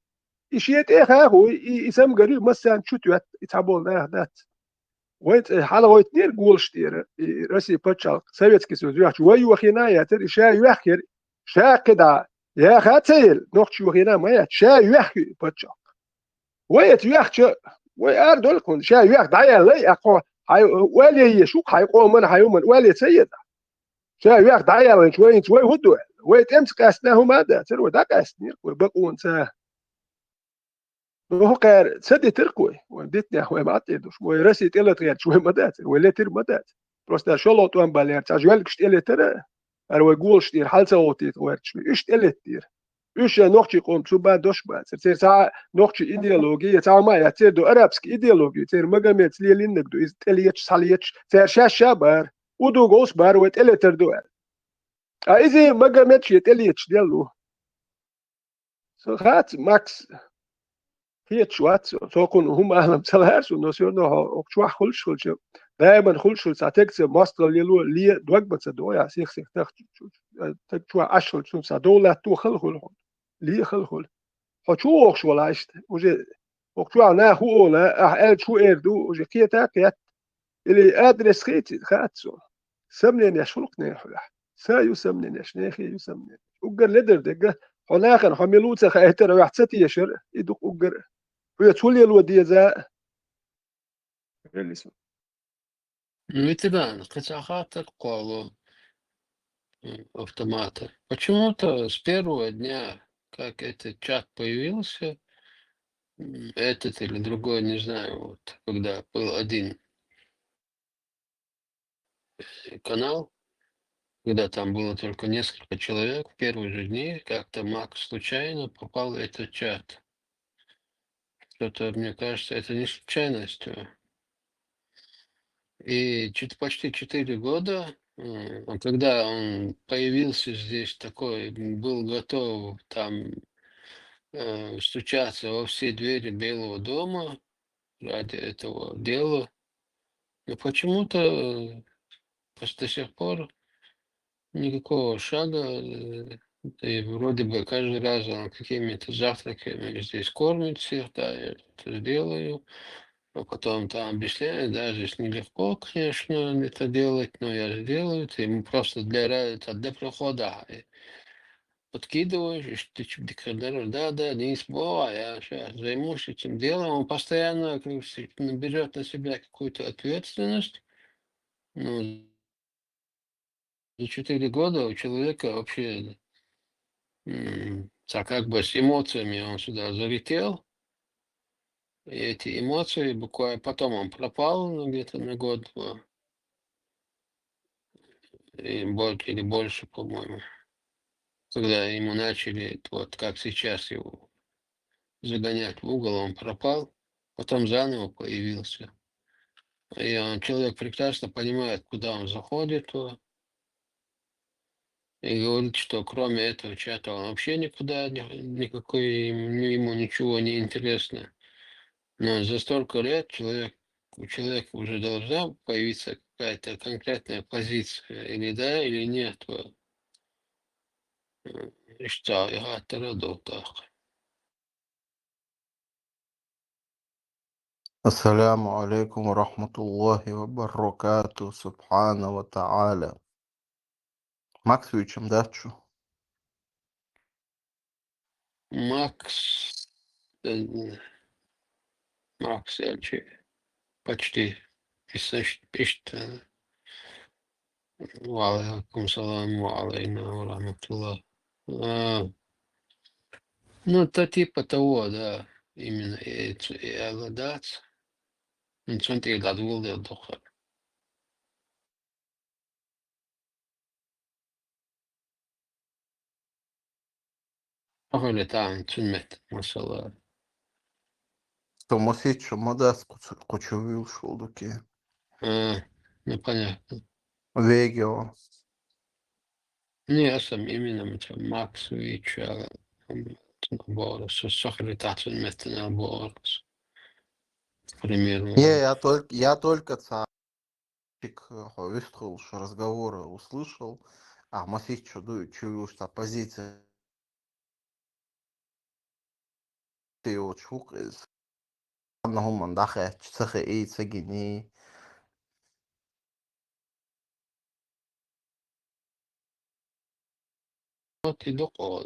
И шен тӀе а хахуй, и, и самгари массарна чу тоьтту, и цхьаболу нах дац. Вай цӀе хьалагӀойтинера голаш тӀера, и Россия пачхьалкх, Советский Союз йоьхча, вай йохийна а яцара, и ша йоьхкира, ша кхидӀа яха а ца елла, нохча йохийна а ма яц, ша йоьхкира и пачхьалкх. Вай эца йоьхча, вай арадойла кхунна, ша йоьхна дӀаяьллай, а кхо хьайн ойла е еш ву-кх хьайн къоман, хьайн хӀуманна ойла е ца еза. Ша йоьхна дӀаяьллинчу вайца вай хӀун ду аьлла? Вай тӀемца къаьстина хӀума а дацара, вай дӀакъаьстинера-кх вай бакъонца. Ну, хӀокхара ца дитира-кх вай, вайн дитинехь вай ма Ӏа тӀедуш, вай Россия тӀелата гӀерташ вай ма дацара, вай летира ма дацара. Просто шолгӀа тӀом баллера цхьа жоьлгаш тӀелетара, хӀара вай голаш тӀера хьала ца гӀовтийта гӀерташ, уьш тӀелеттера. Уьш шайн нохчийн къоман цу бан дош бацара. Церан цхьа а нохчийн идеологи, я цхьа а ма яц, церан ду арабский идеологи, церан Магомедаца лелийнарг ду, иза тӀелеташ, схьалеташ, цара шаьш а бара, удуг гӀовс бара, вай тӀелетар ду аьлла. Ткъа иза Магомед шен тӀелеташ делла ву. Со хац, Макс, кхеташ вац со, со кхунна хӀума алам ца лаьара суна, но всё равно хьо окху чохь хуьлуш хилча, даиман хуьлуш хилча, цхьа тегца мостагӀалла лело, ле дог ма ца до, я сих-сих тахча, таг чохь Ӏаш хилча, цунна цхьа дов латто хала хуьлу хьуна, ле хала хуьлу. Хьо чу вогӀуш валахь иштта, уже окху чохь наха хӀун олу, ахьа аьлча хӀун эр ду, уже кхета а кхетта. Или адрес хийци, хац со. Сомненеш хуьлу-кх нехан хьоьхь. Сан ю сомненеш, нехан ю сомненеш. Уггар ледар дерг, хьо нахана хьо мила ву ца хаийтар, хьоьхь ца тешар, и ду-кх уггар. Хьоьца хӀун лело деза? Элис. Ветеран, кхин цхьа хаттар кхоллало, м, автомата. Почему-то с первого дня, как этот чат появился, м, этот или другой, не знаю, вот, когда был один канал, когда там было только несколько человек, в первые же дни как-то Макс случайно попал в этот чат. Что-то, мне кажется, это не случайностью. И чет-, почти четыре года, м, а когда он появился здесь такой, м, был готов там, э, стучаться во все двери Белого дома ради этого дела, но почему-то, э, пос-, до сих пор никакого шага, э, и вроде бы каждый раз он какими-то завтраками здесь кормит всех, да, я это сделаю. А потом там объясняет, да, здесь нелегко, конечно, это делать, но я сделаю. Ты ему просто для ра-, это для прохода, э, подкидываешь, и ты чё, дикадар, да, да, не бывай, я щас займусь этим делом. Он постоянно, как бы, с-, берёт на себя какую-то ответственность. Ну, за четыре года у человека вообще, м, так как бы с эмоциями он сюда залетел. И эти эмоции буквально потом он пропал, ну, где-то на год-два. И бо-, или больше, по-моему. Когда ему начали, вот как сейчас его загонять в угол, он пропал, потом заново появился. И он, человек прекрасно понимает, куда он заходит, то, и говорит, что кроме этого чата он вообще никуда, ни-, никакой ему, ему ничего не интересно. Но за столько лет человек, у человека уже должна появиться какая-то конкретная позиция, или да, или нет. Вот. Э, иштта яхьа тара долу тӀаккха. Ассаламу алейкум ва рахматуллахи ва баракату, субхана ва та'ала. Макс вуьйчам дац шу? Макс, э, Макс Эльчи, почти. Иштта, иштта. Ва алейкум салам ва алейна ва рахматуллах. А, ну, то типа того, да, именно и ц-, и Элла дац. Ну, цунна тӀера дӀадоладелла дукха. Ахули тӀаьхьа цун метта, масала. Со масийттаза ма дац, кху-, кху чу вуьйлуш волу дукха. А, ну, понятно. Веге ван. Не, аса именно мца Макс Вича, м, бора, со, со хили тӀаьхьа цун метта бора. К примеру. Не, я только, я только ца-, чик, э, хьо вистхуьлуш разговоры услышал, а масийттаза ду, чу вуьйлуш цхьа позиция йоцуш ву-кх иза. Цхьана хӀуманна дӀахаьтташ ца хии, ца гиний. Вот и дукха.